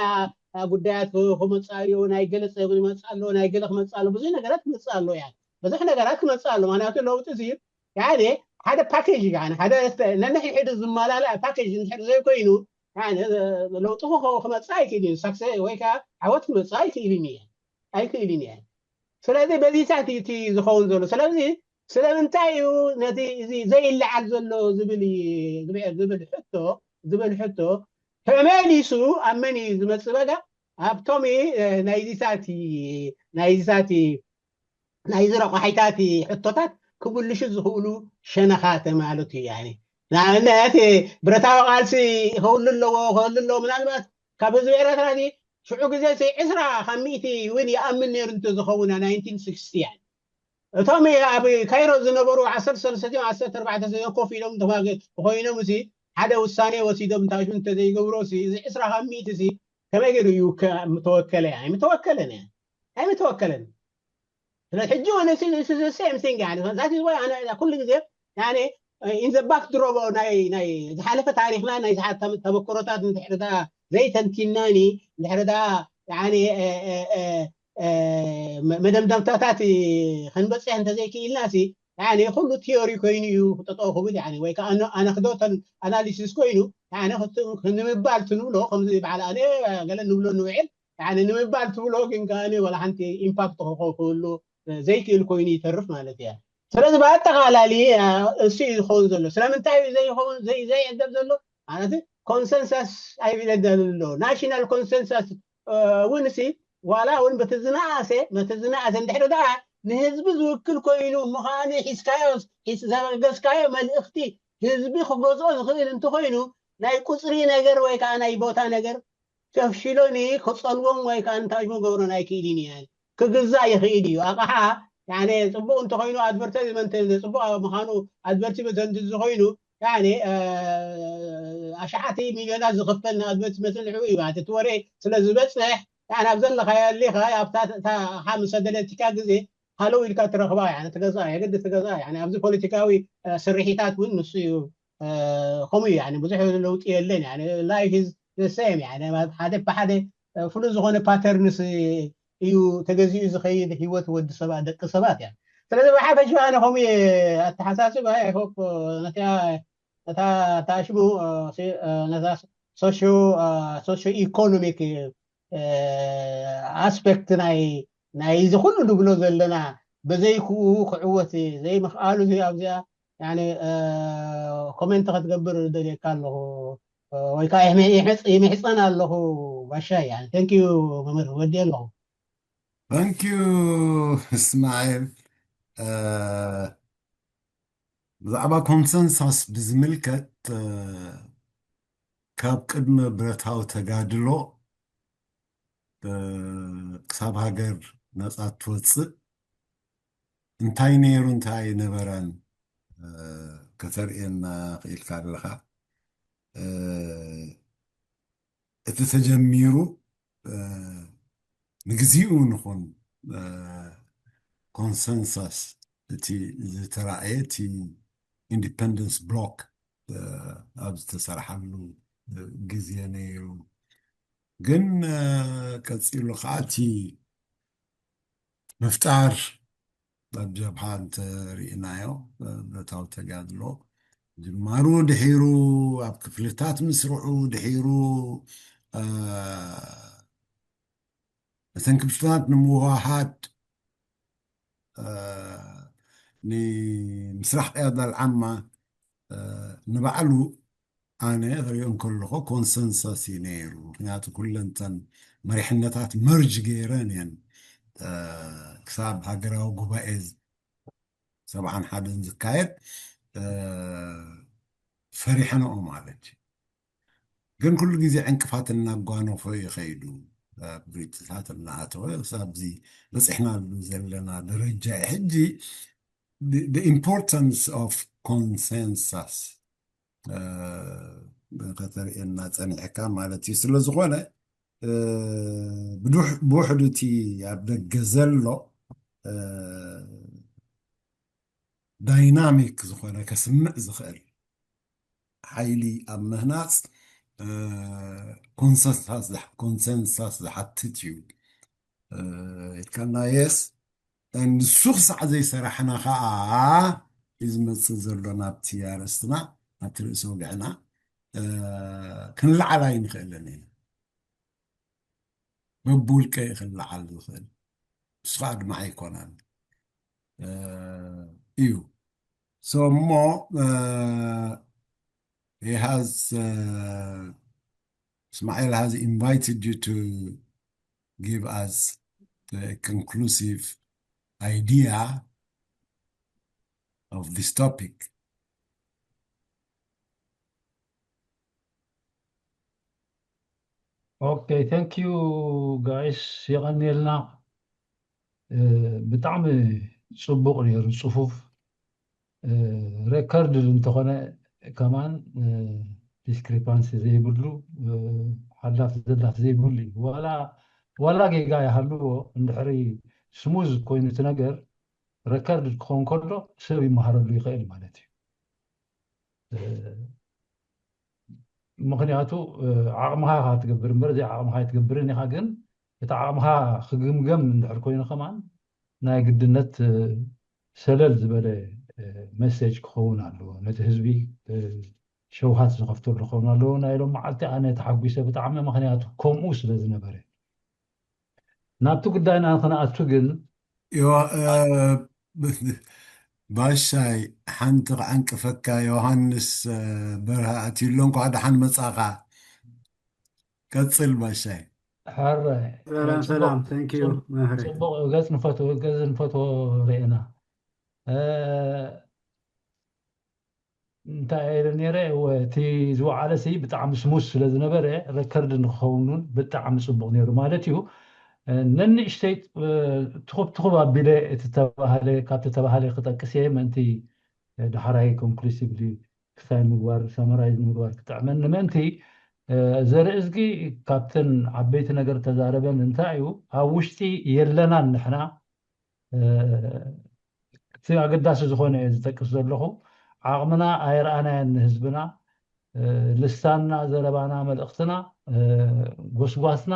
ጉዳያት ክመፅእ ኣለዎ፣ ናይ ገለ ፀጉሪ ይመፅእ ኣለዎ፣ ናይ ገለ ክመፅእ ኣለዎ፣ ብዙሕ ነገራት ክመፅእ ኣለዎ። ብዙሕ ነገራት ክመፅእ ኣለዎ። ምክንያቱ ለውጢ እዚ ሓደ ፓኬጅ እዩ። ሓደ ነንሕድሕዱ ዝመላላእ ፓኬጅ እንድሕር ዘይኮይኑ ለውጢ ክመፅእ ኣይክእል እዩ። ሳክሰ ወይ ከዓ ዓወት ክመፅእ ኣይክእልን እየ ኣይክእልን እየ። ስለዚ በዚታት እዩ እቲ ዝኸውን ዘሎ። ስለዚ ስለምንታይ እዩ ነቲ እዚ ዘይለዓል ዘሎ ዝብል ዝብል ሕቶ ዝብል ሕቶ ተመሊሱ ኣብ መን እዩ ዝመፅእ? በጋ ኣብቶም ናይዚታት ናይዚታት ናይዚ ረቋሒታት ሕቶታት ክብልሹ ዝኽእሉ ሸነኻት ማለት እዩ። ንኣብነት ብረታዊ ቃልሲ ክህሉ ኣለዎ ክህሉ ኣለዎ ምናልባት ካብ ህዝቢ ኤረትራ ሽዑ ግዜ ዕስራ ካብ ሚእቲ እውን ይኣምን ነይሩ እንተዝኸውን ንስክስቲ እቶም ኣብ ካይሮ ዝነበሩ ዓሰርተ ሰለስተ ዓሰርተ ኣርባዕተ ኮፍ ኢሎም ተማገ ኮይኖም ሲ ሓደ ውሳኔ ወሲዶም እንታይ እንተዘይገብሮ ሲ እዚ ዕስራ ካብ ሚእቲ ሲ ከመይ ገይሩ እዩ ምተወከለ? ኣይምተወከለን እያ ኣይምተወከለን። ስለ ሕጂ ሆነ ሴም ቲንግ ዛት ኩሉ ግዜ ኢን ዘ ባክ ድሮቦ ናይ ዝሓለፈ ታሪክና ናይ ተመክሮታት እንድሕርዳ ዘይተንቲናኒ እንድሕርዳ መደምደምታታት ክንበፅሕ እንተዘይክኢልና ሲ ኩሉ ቲዮሪ ኮይኑ እዩ ክጠጠው ክብል ወይ ከዓ ኣነክዶተን ኣናሊሲስ ኮይኑ ንምባል ትንብሎ ከምዚ በዓል ኣነ ገለ ንብሎ ንውዕል ንምባል ትብሎ ግን ከዓ ወላ ሓንቲ ኢምፓክት ክህሉ ዘይክእል ኮይኑ ይተርፍ ማለት እያ። ስለዚ ብኣጠቃላሊ እሱ እዩ ዝኸውን ዘሎ። ስለምንታይ እዩ ዘይኸውን ዘይዕደብ ዘሎ ማለት ኮንሰንሳስ ኣይብለደን ኣሎ ናሽናል ኮንሰንሳስ እውን ሲ ዋላ እውን በቲ ዝነኣሰ በቲ ዝነኣሰ እንድሕር ደኣ ንህዝቢ ዝውክል ኮይኑ እሞ ከዓ ሒዝካዮ ዘበገስካዮ መልእኽቲ ህዝቢ ክገዝኦ ዝኽእል እንተኮይኑ ናይ ቁፅሪ ነገር ወይ ከዓ ናይ ቦታ ነገር ሸፍሽሎኒ ክፀልዎም ወይ ከዓ እንታይ ክገብሮን ኣይክእልን እየ። ክግዛእ ይኽእል እዩ ኣቕሓ ጽቡቕ እንተኮይኑ ኣድቨርታይዝመንት ጽቡቕ ምዃኑ ኣድቨርቲዝመንት እንተዝኾይኑ ኣሽዓተ ሚልዮናት ዝኽፈል ንኣድቨርቲዝመንት ንዕኡ እዩ ማለት እቲ ወረ ስለ ዝበፅሕ ናብ ዘለኻዮ ኣሊኻ ኣብታ ምስ ኣደለትካ ግዜ ሃለው ኢልካ ትረኽባ ትገዝኣ የግዲ ትገዝኣ ኣብዚ ፖለቲካዊ ስርሒታት እውን ንሱ እዩ ከምኡ እዩ ብዙሕ ለውጢ የለን life is the same ሓደ ብሓደ ፍሉይ ዝኾነ ፓተርንስ እዩ ተገዚኡ ዝኸይድ ህይወት ወዲ ሰባት ደቂ ሰባት እያ ስለዚ ብሓፈሽ ኣነ ከምኡ እየ ኣተሓሳስብ I hope ነታ ታሽሙ ነታ ሶሾ ኢኮኖሚክ ኣስፔክት ናይ ናይዚ ኩሉ ንብሎ ዘለና ብዘይክኡ ክዕወት ዘይምኽኣሉ ኣብዚኣ ኮሜንት ክትገብር ደልየካ ኣለኹ ወይ ከዓ ይምሕፀን ኣለኹ ባሻይ thank you መምህር ወዲ ኣለኹ thank you እስማኤል ብዛዕባ ኮንሰንሳስ ብዝምልከት ካብ ቅድሚ ብረታዊ ተጋድሎ ክሳብ ሃገር ነፃ ትወፅእ እንታይ ነይሩ እንታይ ኣይነበረን ከተርእየና ክኢልካ ኣለኻ። እቲ ተጀሚሩ ንግዚኡ ንኹን ኮንሰንሰስ እቲ ዝተራእየ እቲ ኢንዲፐንደንስ ብሎክ ኣብ ዝተሰርሓሉ ግዜ ነይሩ። ግን ቀፂሉ ከዓ እቲ ምፍጣር ኣብ ጀብሃ እንተሪእናዮ ብረታዊ ተጋድሎ ጅማሩ ድሒሩ ኣብ ክፍልታት ምስርሑ ድሒሩ ነተን ክፍልታት ንምውሃሃድ ንምስራሕ ቅያዳ ልዓማ ንባዕሉ ኣነ ክሪኦ እንከለኹ ኮንሰንሰስ እዩ ነይሩ። ምክንያቱ ኩለንተን መሪሕነታት መርጅ ገይረን እየን ክሳብ ሃገራዊ ጉባኤ ሰብዓን ሓደን ዝካየድ ፈሪሐንኦ ማለት እዩ። ግን ኩሉ ግዜ ዕንቅፋት እናጓነፎ ይኸይዱ ብሪትታት እናኣተወ ክሳብዚ በፂሕናሉ ዘለና ደረጃ እዩ። ሕጂ ኢምፖርታንስ ኦፍ ኮንሰንሳስ ከተርእየና ፀኒሕካ ማለት እዩ። ስለዝኾነ ብውሕዱ እቲ ኣብ ደገ ዘሎ ዳይናሚክ ዝኾነ ከስምዕ ዝኽእል ሓይሊ ኣብ ምህናፅ ኮንሰንሳስ ዝሓትት እዩ ኢልካና። የስ ንሱ ክሳዕ ዘይሰራሕና ከዓ እዩ ዝመፅእ ዘሎ ናብቲ ኣርእስትና ናብቲ ርእሲ ወግዕና ክንለዓል ኣይንኽእልን ኢና። በብውልቀ እዩ ክለዓል ዝኽእል። ንሱ ከዓ ድማ ኣይኮነን እዩ። So እሞ he has Ismail has invited you to give us the conclusive idea of this topic. Okay, thank you guys. የቐንየልና። ብጣዕሚ ፅቡቕ ነይሩ፣ ፅፉፍ። ሬከርድ እንተኾነ ከማን ዲስክሪፓንሲ ዘይብሉ፣ ሓላፍ ዘላፍ ዘይብሉ እዩ። ዋላ ጌጋ ይሃልዎ፣ እንድሕሪ ስሙዝ ኮይኑ እቲ ነገር ሬከርድ ክኸውን ከሎ ሰብ ይመሃረሉ ይኽእል ማለት እዩ። ምክንያቱ ዓቕምኻ ኢኻ ትገብር እምበር፣ ዘይዓቕምኻ ኣይትገብርን ኢኻ። ግን እቲ ዓቕምኻ ክግምገም እንድሕር ኮይኑ ከማን ናይ ግድነት ሰለል ዝበለ መሴጅ ክኸውን ኣለዎ። ነቲ ህዝቢ ሸውሃት ዝኸፍተሉ ክኸውን ኣለዎ። ናይ ሎም መዓልቲ ኣነ ተሓጒሰ ብጣዕሚ፣ ምክንያቱ ከምኡ ስለ ዝነበረ። ናብቲ ጉዳይና ክንኣቱ ግን ባሻይ ሓንቲ ክዓንቅፈካ፣ ዮሃንስ በርሀ ኣትዩ ኣሎ። እንኳዕ ደሓን መጻኻ። ቀጽል ባሻይ። ሕራይ ሰላም ሰላም። Thank you መህሪ። ጽቡቕ ገጽ ንፈትዎ፣ ገጽ ንፈትዎ ርኤና። እንታይ ኢለ ነይረ፣ እቲ ዝወዓለ ሲ ብጣዕሚ ስሙዝ ስለ ዝነበረ ሬከርድ ንክኸውን እውን ብጣዕሚ ፅቡቕ ነይሩ ማለት እዩ። ነንእሽተይ ትኹብ ትኹብ ኣቢለ እቲ ተባህለ፣ ካብቲ ተባህለ ክጠቅስ እየ፣ ምእንቲ ዳሕራይ ኮንክሉሲቭሊ ክሳይ ምግባር፣ ሳመራይዝ ምግባር ክጥዕመኒ ምእንቲ። ዘርእዝጊ ካብተን ዓበይቲ ነገር ተዛረበን እንታይ እዩ፣ ኣብ ውሽጢ የለናን ንሕና እቲ ኣገዳሲ ዝኾነ እየ ዝጠቅስ ዘለኹ። ዓቕምና ኣይረኣናዮን ንህዝብና። ልሳንና፣ ዘረባና፣ መልእኽትና፣ ጎስጓስና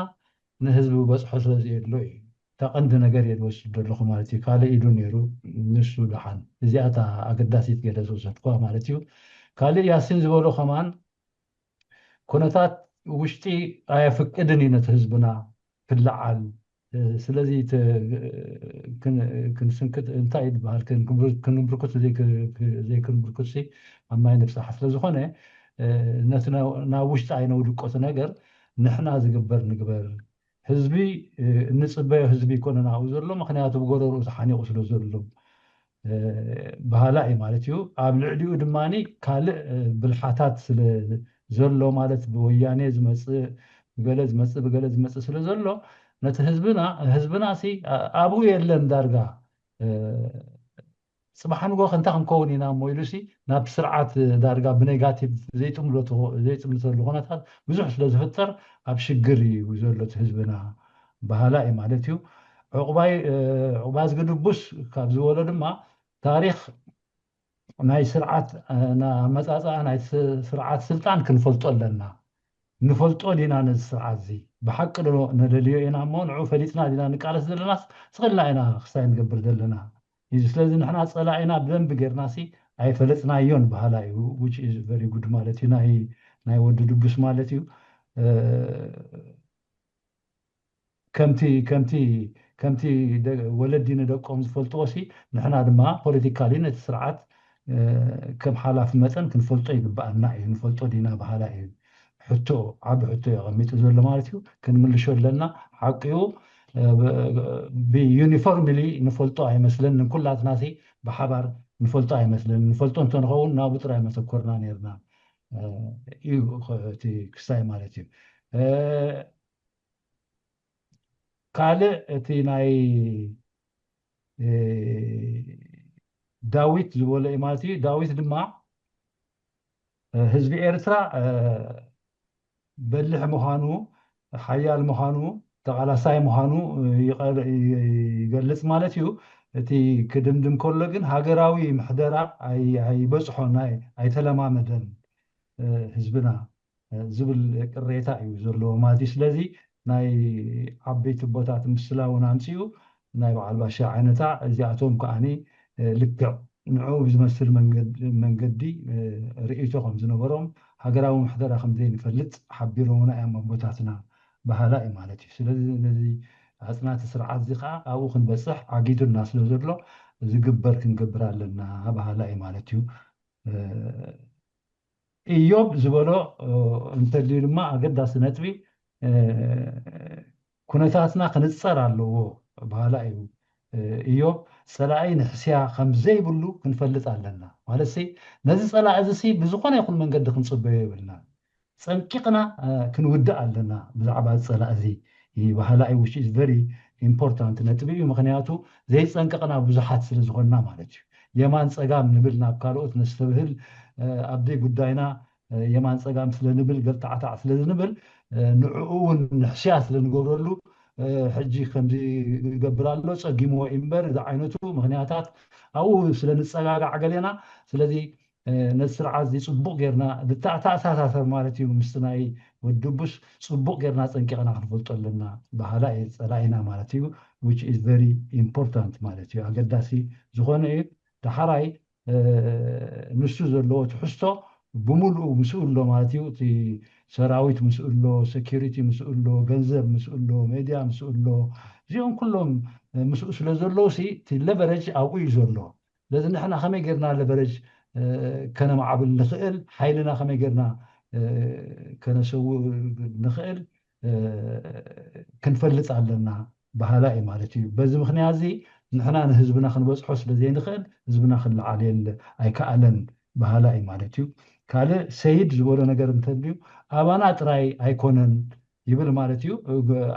ንህዝቢ በፅሖ ስለ ዘየሎ እዩ። እታ ቀንዲ ነገር እየ ዝወስድ ዘለኹ ማለት እዩ። ካልእ ኢሉ ነይሩ ንሱ ደሓን። እዚኣ እታ ኣገዳሲት ገለ ዝወሰድኩዋ ማለት እዩ። ካልእ ያሲን ዝበሎ ከማን ኩነታት ውሽጢ ኣየፍቅድን እዩ ነቲ ህዝብና ክለዓል። ስለዚ ክንስንክት እንታይ እዩ ዝበሃል? ክንብርኩት ዘይክንብርኩት ኣብ ማይ ንብፃሕ። ስለዝኾነ ነቲ ናብ ውሽጢ ኣይነውድቆ፣ እቲ ነገር ንሕና ዝግበር ንግበር። ህዝቢ እንፅበዮ ህዝቢ ይኮነን ኣብኡ ዘሎ፣ ምክንያቱ ብጎረርኡ ተሓኒቑ ስለ ዘሎ በሃላ እዩ ማለት እዩ። ኣብ ልዕሊኡ ድማ ካልእ ብልሓታት ስለ ዘሎ፣ ማለት ብወያኔ ዝመፅእ ብገለ ዝመፅእ ብገለ ዝመፅእ ስለ ዘሎ ነቲ ህዝብና ህዝብና ሲ ኣብኡ የለን ዳርጋ። ጽባሕ ንጎ ከንታ ክንከውን ኢና እሞ ኢሉ ሲ ናብ ስርዓት ዳርጋ ብኔጋቲቭ ዘይጥምተሉ ኩነታት ብዙሕ ስለ ዝፍጠር ኣብ ሽግር እዩ ዘሎ እቲ ህዝብና። ባህላ እዩ ማለት እዩ። ዕቑባይ ዕቑባ ዝግድቡስ ካብ ዝበሎ ድማ ታሪክ ናይ ስርዓት ኣመፃፅኣ ናይ ስርዓት ስልጣን ክንፈልጦ ኣለና። ንፈልጦ ዲና ነዚ ስርዓት እዚ ብሓቂ ዶ ነደልዮ ኢና እሞ ንዑ ፈሊጥና ዲና ንቃለስ ዘለና ስኽልና ኢና ክስታይ ንገብር ዘለና እዩ። ስለዚ ንሕና ፀላኢና ብደንብ ጌርና ሲ ኣይፈለጥናዮን ባህላ እዩ። Which is very good ማለት እዩ። ናይ ናይ ወዲ ድቡስ ማለት እዩ። ከምቲ ከምቲ ከምቲ ወለዲ ንደቆም ዝፈልጥዎ ሲ ንሕና ድማ ፖለቲካሊ ነቲ ስርዓት ከም ሓላፊ መጠን ክንፈልጦ ይግባኣና እዩ። ንፈልጦ ዲና ባህላ እዩ ሕቶ ዓቢ ሕቶ የቐሚጡ ዘሎ ማለት እዩ። ክንምልሾ ኣለና። ሓቂኡ ብዩኒፎርምሊ ንፈልጦ ኣይመስለንን። ኩላትና ሲ ብሓባር ንፈልጦ ኣይመስለንን። ንፈልጦ እንተንኸውን ናብኡ ጥራይ መተኮርና ነርና እዩ እቲ ክስታይ ማለት እዩ። ካልእ እቲ ናይ ዳዊት ዝበሎ እዩ ማለት እዩ። ዳዊት ድማ ህዝቢ ኤርትራ በልሕ ምዃኑ፣ ሓያል ምዃኑ፣ ተቓላሳይ ምዃኑ ይገልጽ ማለት እዩ። እቲ ክድምድም ከሎ ግን ሃገራዊ ምሕደራ ኣይበጽሖን፣ ኣይተለማመደን ህዝብና ዝብል ቅሬታ እዩ ዘለዎ ማለት እዩ። ስለዚ ናይ ዓበይቲ ኣቦታት ምስላ እውን ኣምፅኡ ናይ በዓል ባሻ ዓይነታ እዚኣቶም ከዓኒ ልክዕ ንዕኡ ብዝመስል መንገዲ ርእይቶ ከም ዝነበሮም ሃገራዊ ምሕደራ ከም ዘይንፈልጥ ሓቢሮምና እዮም ኣቦታትና ባህላ እዩ ማለት እዩ። ስለዚ ነዚ ኣፅናቲ ስርዓት እዚ ከዓ ኣብኡ ክንበፅሕ ዓጊቱና ስለ ዘሎ ዝግበር ክንገብር ኣለና ባህላ እዩ ማለት እዩ። እዮብ ዝበሎ እንተልዩ ድማ ኣገዳሲ ነጥቢ ኩነታትና ክንፀር ኣለዎ ባህላ እዩ። እዮብ ፀላኢ ንሕስያ ከም ዘይብሉ ክንፈልጥ ኣለና ማለት ሲ ነዚ ፀላኢ እዚ ሲ ብዝኾነ ይኹን መንገዲ ክንፅበዮ የብልና። ፀንቂቕና ክንውድእ ኣለና ብዛዕባ እዚ ፀላኢ እዚ ባህላ እዩ። Which is very important ነጥቢ እዩ። ምክንያቱ ዘይፀንቀቕና ብዙሓት ስለ ዝኾንና ማለት እዩ። የማን ፀጋም ንብል ናብ ካልኦት ነስተብህል ኣብደይ ጉዳይና የማን ፀጋም ስለ ንብል ገልታዕታዕ ስለ ዝንብል ንዕኡ እውን ንሕስያ ስለ ንገብረሉ ሕጂ ከምዚ ይገብር ኣሎ ፀጊምዎ እምበር እዚ ዓይነቱ ምክንያታት ኣብኡ ስለ ንፀጋጋዕ ገሌና ስለዚ ነዚ ስርዓት እዚ ፅቡቕ ጌርና ዝተኣሳሳሰር ማለት እዩ ምስቲ ናይ ወድቡስ ፅቡቕ ጌርና ፀንቂቕና ክንፈልጦ ኣለና ባህላ እዩ ፀላኢና ማለት እዩ። Which is very important ማለት እዩ ኣገዳሲ ዝኾነ እዩ። ዳሓራይ ንሱ ዘለዎ ትሕዝቶ ብምሉኡ ምስኡ ኣሎ ማለት እዩ። እቲ ሰራዊት ምስኡ ኣሎ፣ ሴኪሪቲ ምስኡ ኣሎ፣ ገንዘብ ምስኡ ኣሎ፣ ሜድያ ምስኡ ኣሎ። እዚኦም ኩሎም ምስኡ ስለ ዘለዉ ሲ እቲ ለቨረጅ ኣብኡ እዩ ዘሎ። ስለዚ ንሕና ከመይ ጌርና ለቨረጅ ከነማዕብል ንኽእል፣ ሓይልና ከመይ ጌርና ከነሰውእ ንኽእል ክንፈልጥ ኣለና ባህላ እዩ ማለት እዩ። በዚ ምክንያት እዚ ንሕና ንህዝብና ክንበፅሖ ስለ ዘይንኽእል ህዝብና ክለዓል የለ ኣይከኣለን ባህላ እዩ ማለት እዩ። ካልእ ሰይድ ዝበሎ ነገር እንተልዩ ኣባና ጥራይ ኣይኮነን ይብል ማለት እዩ።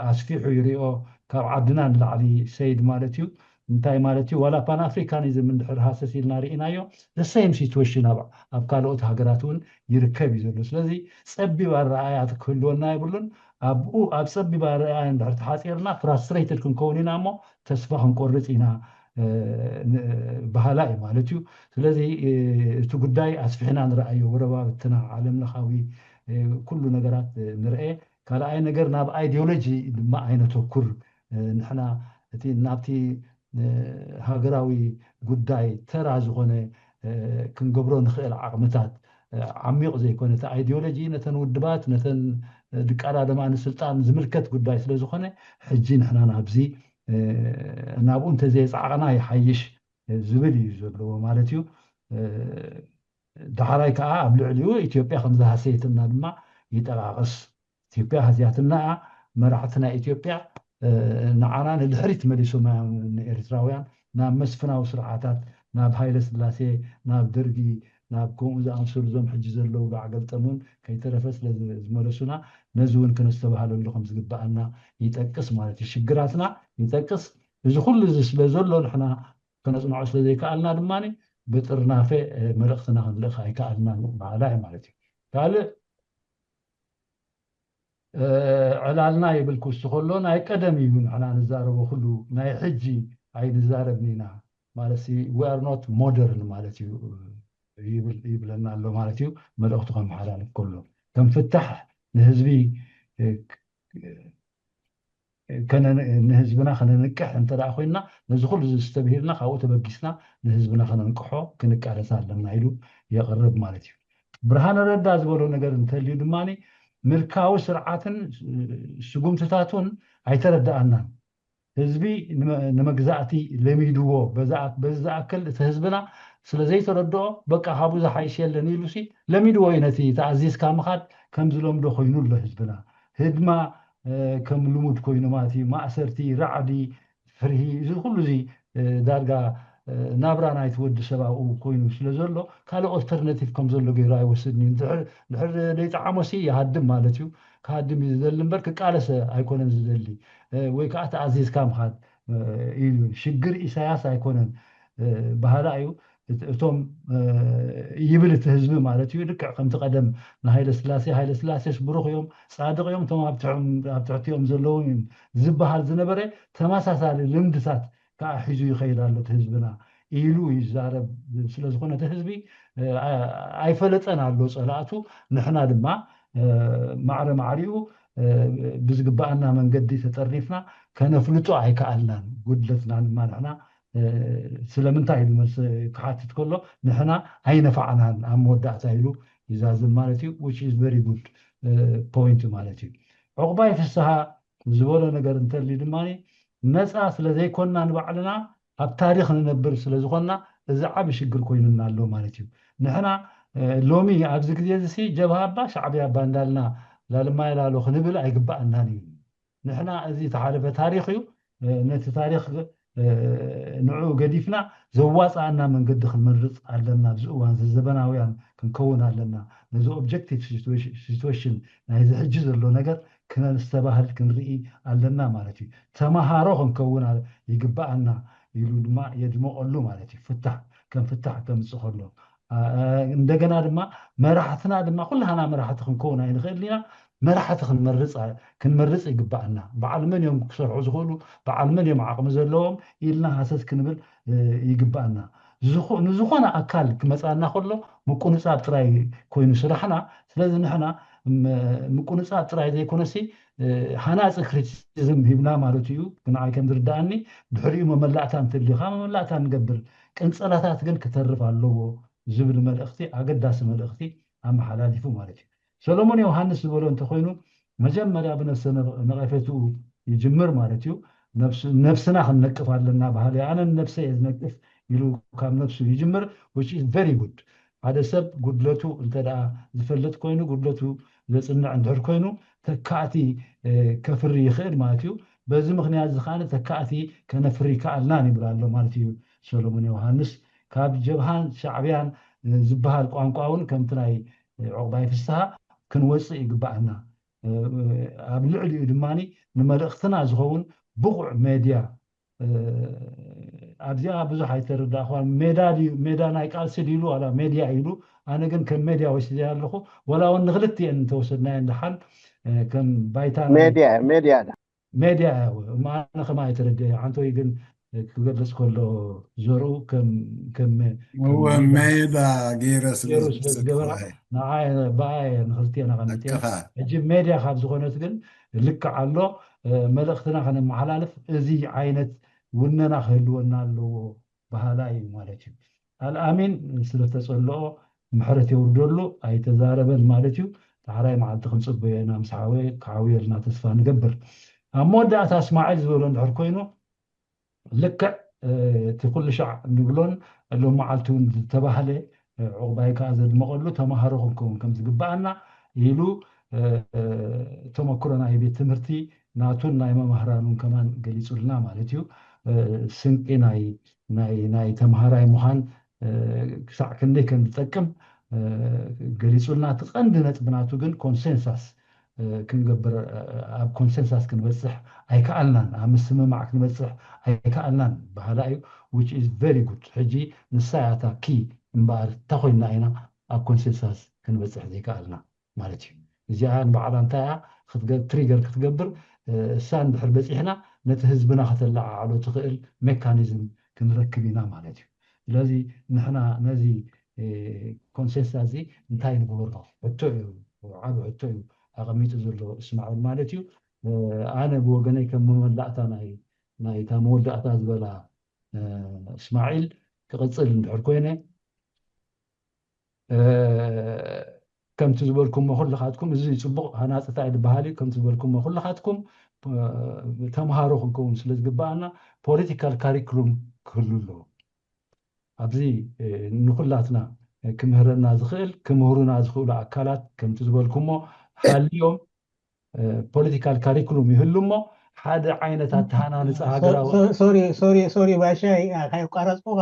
ኣስፊሑ ይሪኦ ካብ ዓድና ንላዕሊ ሰይድ ማለት እዩ። እንታይ ማለት እዩ? ዋላ ፓን ኣፍሪካኒዝም እንድሕር ሃሰስ ኢልና ርኢናዮ the same situation ኣብ ካልኦት ሃገራት እውን ይርከብ እዩ ዘሎ። ስለዚ ፀቢብ ኣረኣያ ክህልወና የብሉን። ኣብኡ ኣብ ፀቢብ ኣረኣያ እንድሕር ተሓፂርና ፍራስትሬትድ ክንከውን ኢና እሞ ተስፋ ክንቆርፅ ኢና ባህላ እዩ ማለት እዩ። ስለዚ እቲ ጉዳይ ኣስፊሕና ንረኣዮ ጎረባብትና ዓለም ለኻዊ ኩሉ ነገራት ንርአ። ካልኣይ ነገር ናብ ኣይዲዮሎጂ ድማ ኣይነተኩር። ንሕና እቲ ናብቲ ሃገራዊ ጉዳይ ተራ ዝኾነ ክንገብሮ ንኽእል ዓቕምታት ዓሚቕ ዘይኮነ እቲ ኣይዲዮሎጂ ነተን ውድባት ነተን ድቃዳደማ ንስልጣን ዝምልከት ጉዳይ ስለ ዝኾነ ሕጂ ንሕና ናብዚ ናብኡ እንተዘየፃዕቕና ይሓይሽ ዝብል እዩ ዘለዎ ማለት እዩ። ዳሕራይ ከዓ ኣብ ልዕሊኡ ኢትዮጵያ ከም ዝሃሰየትና ድማ ይጠቃቅስ። ኢትዮጵያ ሃስያትና እያ። መራሕቲ ናይ ኢትዮጵያ ንዓና ንድሕሪት መሊሶም ንኤርትራውያን ናብ መስፍናዊ ስርዓታት ናብ ሃይለ ስላሴ ናብ ደርጊ ናብ ከምኡ ዝኣምሰሉ እዞም ሕጂ ዘለዉ ዳዕገልጠም እውን ከይተረፈ ስለ ዝመለሱና ነዚ እውን ክነስተባህለሉ ከም ዝግባኣና ይጠቅስ ማለት እዩ። ሽግራትና ይጠቅስ። እዚ ኩሉ እዚ ስለ ዘሎ ንሕና ከነፅንዖ ስለ ዘይከኣልና ድማ ብጥርናፈ መልእኽትና ክንልእኽ ኣይከኣልና በሃላ እዩ ማለት እዩ። ካልእ ዕላልና ይብል ክውስ ከሎ ናይ ቀደም እዩ ንሕና ንዛረቦ ኩሉ ናይ ሕጂ ኣይንዛረብን ኢና ማለት we are not modern ማለት እዩ ይብለና ኣሎ ማለት እዩ። መልእኽቱ ከመሓላልፍ ከሎ ከም ፍታሕ ንህዝቢ ንህዝብና ከነንቅሕ እንተ ኮይንና ነዚ ኩሉ ዝተብሂልና ካብኡ ተበጊስና ንህዝብና ከነንቅሖ ክንቃለስ ኣለና ኢሉ የቕርብ ማለት እዩ። ብርሃነ ረዳ ዝበሎ ነገር እንተልዩ ድማ ምልካዊ ስርዓትን ስጉምትታቱን ኣይተረዳኣናን። ህዝቢ ንመግዛእቲ ለሚድዎ በዚ ዝኣክል እቲ ህዝብና ስለ ዘይተረድኦ በቃ ካብኡ ዝሓይሽ የለን ኢሉሲ ለሚድዎ እዩ። ነቲ ተኣዚዝካ ምኻድ ከም ዝለምዶ ኮይኑ ኣሎ ህዝብና። ህድማ ከም ልሙድ ኮይኑ ማለት እዩ። ማእሰርቲ፣ ራዕዲ፣ ፍርሂ፣ እዚ ኩሉ እዚ ዳርጋ ናብራ ናይቲ ወዲ ሰብ ኣብኡ ኮይኑ ስለ ዘሎ ካልእ ኦልተርናቲቭ ከም ዘሎ ገይሩ ኣይወስድን እዩ። ድሕር ዘይጠዓሞሲ ይሃድም ማለት እዩ። ክሃድም እዩ ዝደሊ እምበር ክቃለሰ ኣይኮነን ዝደሊ ወይ ከዓ ተኣዚዝካ ምኻድ እዩ። ሽግር ኢሳያስ ኣይኮነን በሃላ እዩ። እቶም ይብል እቲ ህዝቢ ማለት እዩ። ልክዕ ከምቲ ቀደም ንሃይለ ስላሴ ሃይለ ስላሴስ ብሩኽ እዮም፣ ጻድቕ እዮም፣ እቶም ኣብ ትሕቲኦም ዘለዉ ዝበሃል ዝነበረ ተመሳሳሊ ልምድታት ከዓ ሒዙ ይኸይድ ኣሎ እቲ ህዝብና ኢሉ ይዛረብ። ስለ ዝኾነ እቲ ህዝቢ ኣይፈለጠን ኣሎ ጸላእቱ። ንሕና ድማ ማዕረ ማዕሪኡ ብዝግባኣና መንገዲ ተጠርኒፍና ከነፍልጦ ኣይከኣልናን። ጉድለትና ድማ ንሕና ስለምንታይ ኢሉ መልሲ ክሓትት ከሎ ንሕና ኣይነፋዕናን ኣብ መወዳእታ ኢሉ ይዛዝም ማለት እዩ። Which is very good point ማለት እዩ። ዕቑባይ ፍስሃ ዝበሎ ነገር እንተልዩ ድማ ነፃ ስለ ዘይኮንና ንባዕልና ኣብ ታሪኽ ንነብር ስለ ዝኾንና እዚ ዓቢ ሽግር ኮይኑና ኣሎ ማለት እዩ። ንሕና ሎሚ ኣብዚ ግዜ እዚ ጀብሃ እባ ሻዕብያ እባ እንዳልና ላልማይ ላሎ ክንብል ኣይግባኣናን እዩ። ንሕና እዚ ተሓለፈ ታሪኽ እዩ። ነቲ ታሪኽ ንዕኡ ገዲፍና ዘዋፃኣና መንገዲ ክንመርፅ ኣለና። ኣብዚ እዋን ዘበናውያን ክንከውን ኣለና። ነዚ ኦብጀክቲቭ ሲትዌሽን ናይዚ ሕጂ ዘሎ ነገር ክነስተባህል ክንርኢ ኣለና ማለት እዩ። ተመሃሮ ክንከውን ይግባኣና ኢሉ ድማ የድመቐሉ ማለት እዩ። ፍታሕ ከም ፍታሕ ከምፅእ ከሎ እንደገና ድማ መራሕትና ድማ ኩላህና መራሕቲ ክንከውን ኣይንኽእል ኢና። መራሕቲ ክንመርፅ ይግባኣና። በዓል መን እዮም ክሰርሑ ዝኽእሉ፣ በዓል መን እዮም ዓቕሚ ዘለዎም ኢልና ሃሰስ ክንብል ይግባኣና። ንዝኾነ ኣካል ክመፃና ከሎ ምቁንፃብ ጥራይ ኮይኑ ስራሕና። ስለዚ ንሕና ምቁንፃብ ጥራይ ዘይኮነሲ ሃናፂ ክሪቲሲዝም ሂብና ማለት እዩ። ንዓይ ከም ዝርዳኣኒ ድሕሪኡ መመላእታ እንትልኻ መመላእታ ንገብር። ቅንፀላታት ግን ክተርፍ ኣለዎ ዝብል መልእኽቲ ኣገዳሲ መልእኽቲ ኣመሓላሊፉ ማለት እዩ። ሰሎሞን ዮሃንስ ዝበሎ እንተኮይኑ መጀመርያ ብነፍሰ ነቐፌትኡ ይጅምር ማለት እዩ። ነፍስና ክንነቅፍ ኣለና በሃሊ ኣነ ነፍሰ እየ ዝነቅፍ ኢሉ ካብ ነፍሱ ይጅምር። Which is very good። ሓደ ሰብ ጉድለቱ እንተ ዝፈልጥ ኮይኑ ጉድለቱ ዘፅንዕ እንድሕር ኮይኑ ተካእቲ ከፍሪ ይኽእል ማለት እዩ። በዚ ምክንያት እዚ ከዓ ተካእቲ ከነፍሪ ይከኣልና ንብል ኣሎ ማለት እዩ ሰሎሞን ዮሃንስ። ካብ ጀብሃን ሻዕብያን ዝበሃል ቋንቋ እውን ከምቲ ናይ ዑቕባይ ፍስሃ ክንወፅእ ይግባኣና። ኣብ ልዕሊኡ ድማ ንመልእኽትና ዝኸውን ብቑዕ ሜድያ ኣብዚኣ ብዙሕ ኣይተረዳእኳን። ሜዳ ድዩ ሜዳ ናይ ቃልሲ ድዩ ኢሉ ዋላ ሜድያ ኢሉ። ኣነ ግን ከም ሜድያ ወሲደ ኣለኹ። ዋላ እውን ንክልቲኤን እንተወሰድናየን ደሓን ከም ባይታ ናይ ሜድያ ሜድያ ዳ ሜድያ እሞ ኣነ ከማ ኣይተረድኤ። ዓንቶይ ግን ክገልጽ ከሎ ዘርኡ ከም ከም ከም እወ ሜዳ ሜዳ ገይረ ስለ ገይሩ ስለ ዝገበራ ዝገበራ ንዓይ ብኣየ ንክልቲኤን ኣቐሚጠ። ኣቅፋ ሕጂ ሜድያ ካብ ዝኾነት ግን ልክዕ ኣሎ። መልእኽትና ከነመሓላልፍ እዚ ዓይነት ውነና ክህልወና ኣለዎ በሃላይ እዩ ማለት እዩ። ኣልኣሚን ስለተጸልኦ ምሕረት የውርደሉ ኣይተዛረበን ማለት እዩ። ዳሕራይ መዓልቲ ክንጽበዮ ኢና ምስ ሓወየ ክዓውየልና ተስፋ ንገብር። ኣብ መወዳእታ እስማዒል ዝበሎ እንድሕር ኮይኑ ልክዕ እቲ ኩሉ ሻዕ ንብሎን ሎም መዓልቲ እውን ዝተባህለ ዑቕባይ ከዓ ዘድመቐሉ ተምሃሮ ክንከውን ከም ዝግባኣና ኢሉ ተመክሮ ናይ ቤት ትምህርቲ ናቱን ናይ መማህራኑን ከማን ገሊፁልና ማለት እዩ። ስንቂ ናይ ናይ ናይ ተምሃራይ ምዃን ክሳዕ ክንደይ ከም ዝጠቅም ገሊፁልና። እቲ ቀንዲ ነጥቢ ናቱ ግን ኮንሰንሳስ ክንገብር፣ ኣብ ኮንሰንሳስ ክንበፅሕ ኣይከኣልናን፣ ኣብ ምስምማዕ ክንበፅሕ ኣይከኣልናን በሃላ እዩ። Which is very good። ሕጂ ንሳ ያታ ኪ እምበኣር እንታ ኮይንና ኢና ኣብ ኮንሰንሳስ ክንበፅሕ ዘይከኣልና ማለት እዩ። እዚኣ ንባዕላ እንታይ እያ ትሪገር ክትገብር? እሳ እንድሕር በፂሕና ነቲ ህዝብና ከተለዓዕሎ ትኽእል ሜካኒዝም ክንረክብ ኢና ማለት እዩ። ስለዚ ንሕና ነዚ ኮንሰንሳስ እዚ እንታይ ንግበሮ? ሕቶ እዩ፣ ዓብ ሕቶ እዩ ኣቐሚጡ ዘሎ እስማዒል ማለት እዩ። ኣነ ብወገነይ ከም መወዳእታ ናይ ናይታ መወዳእታ ዝበላ እስማዒል ክቕፅል እንድሕር ኮይነ፣ ከምቲ ዝበልኩሞ ኩልኻትኩም፣ እዚ ፅቡቕ ሃናፅታ እዩ ዝበሃል እዩ። ከምቲ ዝበልኩሞ ኩልኻትኩም ተምሃሮ ክንከውን ስለ ዝግበኣና ፖለቲካል ካሪክሉም ክህሉ ኣለዎ። ኣብዚ ንኩላትና ክምህረና ዝኽእል፣ ክምህሩና ዝኽእሉ ኣካላት ከምቲ ዝበልኩሞ ሃልዮም ፖለቲካል ካሪክሉም ይህሉ እሞ ሓደ ዓይነት ኣተሃናንፃ ሃገራዊ ሶሪ ሶሪ ሶሪ ባሻይ ካየቋረፅኩኻ፣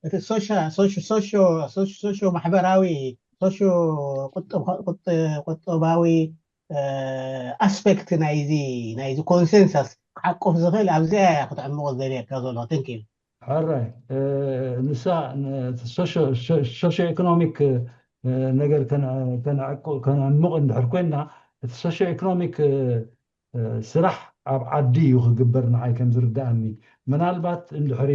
እቲ ሶሾ ማሕበራዊ ሶሾ ቁጠባዊ ኣስፔክት ናይዚ ናይዚ ኮንሰንሳስ ክዓቁፍ ዝኽእል ኣብዚኣ ክትዕምቆ ዘድልየካ ዘሎ። Thank you። ሕራይ ንሳ ሶሾ ኢኮኖሚክ ነገር ከነዕምቕ እንድሕር ኮይንና፣ እቲ ሶሾ ኢኮኖሚክ ስራሕ ኣብ ዓዲ እዩ ክግበር ንዓይ ከም ዝርዳኣኒ። ምናልባት እንድሕሪ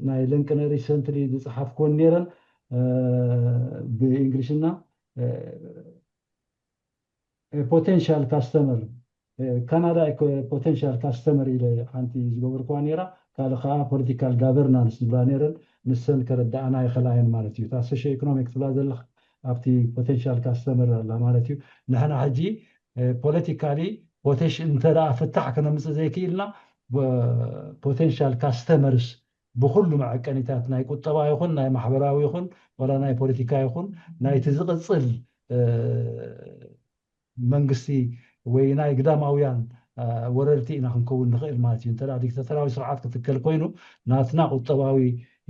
ናይ ለንቅነ ሪሰንትሊ ዝፀሓፍክወን ነይረን ብእንግሊሽና ፖቴንሻል ካስተመር ካናዳ ፖቴንሻል ካስተመር ኢለ ሓንቲ ዝገበርኩዋ ነይራ። ካልእ ከዓ ፖለቲካል ጋቨርናንስ ዝብላ ነይረን፣ ንሰን ከረዳኣና ይኽእላ እየን ማለት እዩ። እታ ሶሾ ኢኮኖሚክ ትብላ ዘለኻ ኣብቲ ፖቴንሻል ካስተመር ኣላ ማለት እዩ። ንሕና ሕጂ ፖለቲካሊ ፖቴንሽ እንተ ፍታሕ ከነምፅእ ዘይክኢልና ፖቴንሻል ካስተመርስ ብኩሉ መዐቀኒታት ናይ ቁጠባ ይኹን ናይ ማሕበራዊ ይኹን ዋላ ናይ ፖለቲካ ይኹን ናይቲ ዝቕፅል መንግስቲ ወይ ናይ ግዳማውያን ወረርቲ ኢና ክንከውን ንኽእል ማለት እዩ። እንተ ዲክታተራዊ ስርዓት ክትከል ኮይኑ ናትና ቁጠባዊ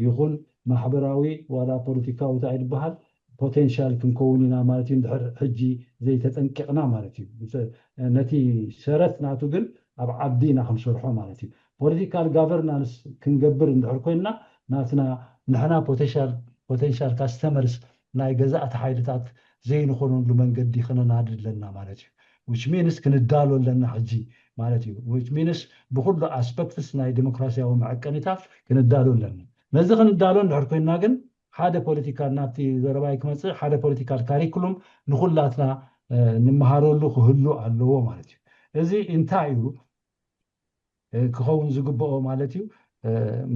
ይኹን ማሕበራዊ ዋላ ፖለቲካዊ እንታይ ዝበሃል ፖቴንሻል ክንከውን ኢና ማለት እዩ። እንድሕር ሕጂ ዘይተጠንቂቕና ማለት እዩ። ነቲ ሰረት ናቱ ግን ኣብ ዓዲ ኢና ክንሰርሖ ማለት እዩ። ፖለቲካል ጋቨርናንስ ክንገብር እንድሕር ኮይንና ናትና ንሕና ፖቴንሻል ካስተመርስ ናይ ገዛእቲ ሓይልታት ዘይንኾነሉ መንገዲ ክነናድ ኣለና ማለት እዩ። Which means ክንዳሎ ኣለና ሕጂ ማለት እዩ። Which means ብኩሉ ኣስፐክትስ ናይ ዲሞክራሲያዊ መዐቀኒታት ክንዳሎ ኣለና። ነዚ ክንዳሎ እንድሕር ኮይንና ግን ሓደ ፖለቲካል ናብቲ ዘረባይ ክመፅእ ሓደ ፖለቲካል ካሪኩሉም ንኩላትና ንምሃረሉ ክህሉ ኣለዎ ማለት እዩ። እዚ እንታይ እዩ ክኸውን ዝግብኦ ማለት እዩ?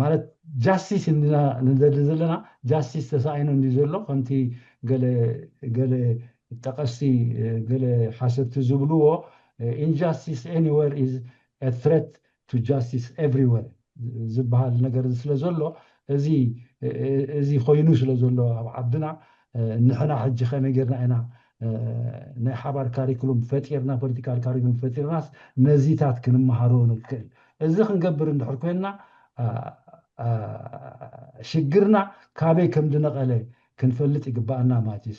ማለት ጃስቲስ ንደሊ ዘለና ጃስቲስ ተሳኢኑ እንዲ ዘሎ ከምቲ ገለ ጠቀስቲ ገለ ሓሰብቲ ዝብልዎ injustice anywhere is a threat to justice everywhere ዝበሃል ነገር ስለ ዘሎ እዚ ኮይኑ ስለ ዘሎ ኣብ ዓድና ንሕና ሕጂ ከመይ ጌርና ኢና ናይ ሓባር ካሪክሉም ፈጢርና ፖለቲካል ካሪክሉም ፈጢርናስ ነዚታት ክንመሃሮ ንክእል? እዚ ክንገብር እንድሕር ኮይንና ሽግርና ካበይ ከም ዝነቐለ ክንፈልጥ ይግባኣና ማለት እዩ።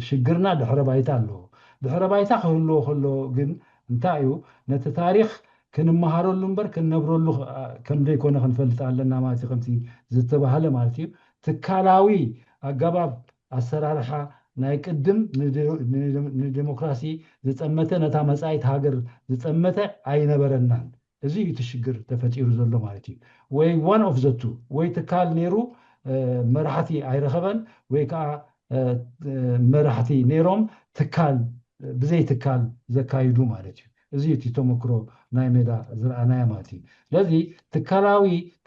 ሽግርና ድሕረ ባይታ ኣለዎ። ድሕረ ባይታ ክህልዎ ከሎ ግን እንታይ እዩ ነቲ ታሪክ ክንመሃረሉ እምበር ክንነብረሉ ከም ዘይኮነ ክንፈልጥ ኣለና ማለት እዩ። ከምቲ ዝተባሃለ ማለት እዩ ትካላዊ ኣገባብ ኣሰራርሓ ናይ ቅድም ንዴሞክራሲ ዝጠመተ ነታ መፃኢት ሃገር ዝጠመተ ኣይነበረናን። እዚ እዩ እቲ ሽግር ተፈጢሩ ዘሎ ማለት እዩ። ወይ one of the two ወይ ትካል ነይሩ መራሕቲ ኣይረኸበን ወይ ከዓ መራሕቲ ነይሮም ትካል ብዘይ ትካል ዘካይዱ ማለት እዩ። እዚ እቲ ተመክሮ ናይ ሜዳ ዝረኣናዮ ማለት እዩ። ስለዚ ትካላዊ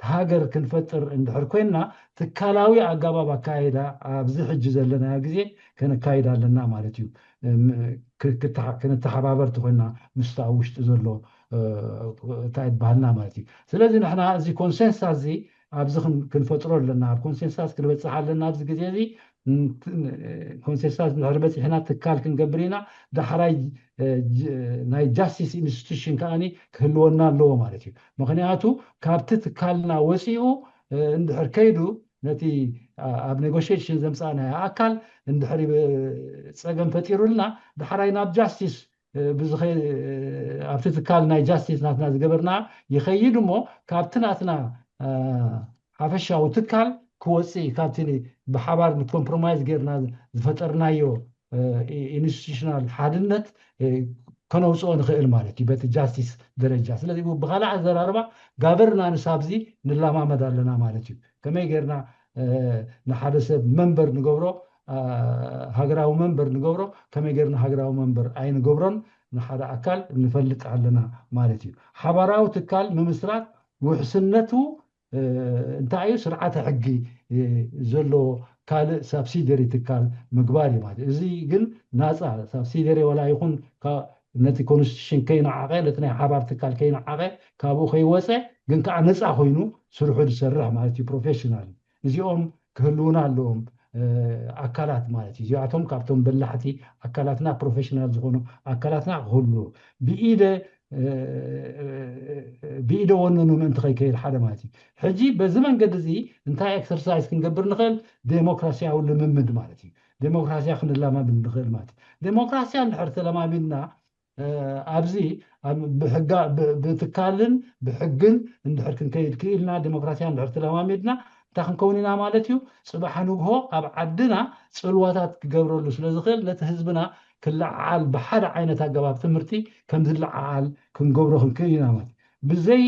ሃገር ክንፈጥር እንድሕር ኮይንና ትካላዊ ኣገባብ ኣካይዳ ኣብዚ ሕጂ ዘለናዮ ግዜ ከነካይድ ኣለና ማለት እዩ። ክንተሓባበር ተኮይና ምስቲ ኣብ ውሽጢ ዘሎ እንታይ ባህልና ማለት እዩ። ስለዚ ንሕና እዚ ኮንሰንሳስ እዚ ኣብዚ ክንፈጥሮ ኣለና፣ ኣብ ኮንሰንሳስ ክንበፅሕ ኣለና ኣብዚ ግዜ እዚ ኮንሰንሳስ እንድሕር በፂሕና ትካል ክንገብር ኢና። ዳሕራይ ናይ ጃስቲስ ኢንስቲቱሽን ከዓ ክህልወና ኣለዎ ማለት እዩ። ምክንያቱ ካብቲ ትካልና ወፂኡ እንድሕር ከይዱ ነቲ ኣብ ኔጎሽሽን ዘምፃእናዮ ኣካል እንድሕሪ ፀገም ፈጢሩልና፣ ዳሕራይ ናብ ጃስቲስ ብዝኸ ኣብቲ ትካል ናይ ጃስቲስ ናትና ዝገበርና ይኸይድ እሞ፣ ካብቲ ናትና ሓፈሻዊ ትካል ክወፅእ፣ ካብቲ ብሓባር ንኮምፕሮማይዝ ጌርና ዝፈጠርናዮ ኢንስቲቱሽናል ሓድነት ከነውፅኦ ንኽእል ማለት እዩ በቲ ጃስቲስ ደረጃ። ስለዚ ብካልእ ኣዘራርባ ጋቨርናንስ ኣብዚ ንለማመድ ኣለና ማለት እዩ። ከመይ ጌርና ንሓደ ሰብ መንበር ንገብሮ፣ ሃገራዊ መንበር ንገብሮ፣ ከመይ ጌርና ሃገራዊ መንበር ኣይንገብሮን፣ ንሓደ ኣካል ንፈልጥ ኣለና ማለት እዩ። ሓባራዊ ትካል ምምስራት ውሕስነቱ እንታይ እዩ? ስርዓተ ሕጊ ዘለዎ ካልእ ሳብሲደሪ ትካል ምግባር እዩ ማለት እዩ። እዚ ግን ናፃ ሳብሲደሪ ዋላ ይኹን ነቲ ኮንስቲቱሽን ከይነዓቐ፣ ነቲ ናይ ሓባር ትካል ከይነዓቐ፣ ካብኡ ከይወፀ ግን ከዓ ነፃ ኮይኑ ስርሑ ዝሰርሕ ማለት እዩ። ፕሮፌሽናል እዚኦም ክህልውና ኣለዎም ኣካላት ማለት እዩ። እዚኣቶም ካብቶም በላሕቲ ኣካላትና፣ ፕሮፌሽናል ዝኾኑ ኣካላትና ክህሉ ብኢደ ብኢደ ወነኑ ምእንቲ ከይከይድ ሓደ ማለት እዩ። ሕጂ በዚ መንገዲ እዚ እንታይ ኤክሰርሳይዝ ክንገብር ንኽእል? ዴሞክራሲያዊ ልምምድ ማለት እዩ። ዴሞክራሲያ ክንለማመድ ንኽእል ማለት እዩ። ዴሞክራሲያ እንድሕር ተለማሚድና ኣብዚ ብትካልን ብሕግን እንድሕር ክንከይድ ክኢልና፣ ዴሞክራሲያ እንድሕር ተለማሚድና እንታይ ክንከውን ኢና ማለት እዩ? ፅባሕ ንግሆ ኣብ ዓድና ፅልዋታት ክገብረሉ ስለ ዝኽእል፣ ነቲ ህዝብና ክለዓዓል ብሓደ ዓይነት ኣገባብ ትምህርቲ ከም ዝለዓዓል ክንገብሮ ክንክእል ኢና ማለት እዩ። ብዘይ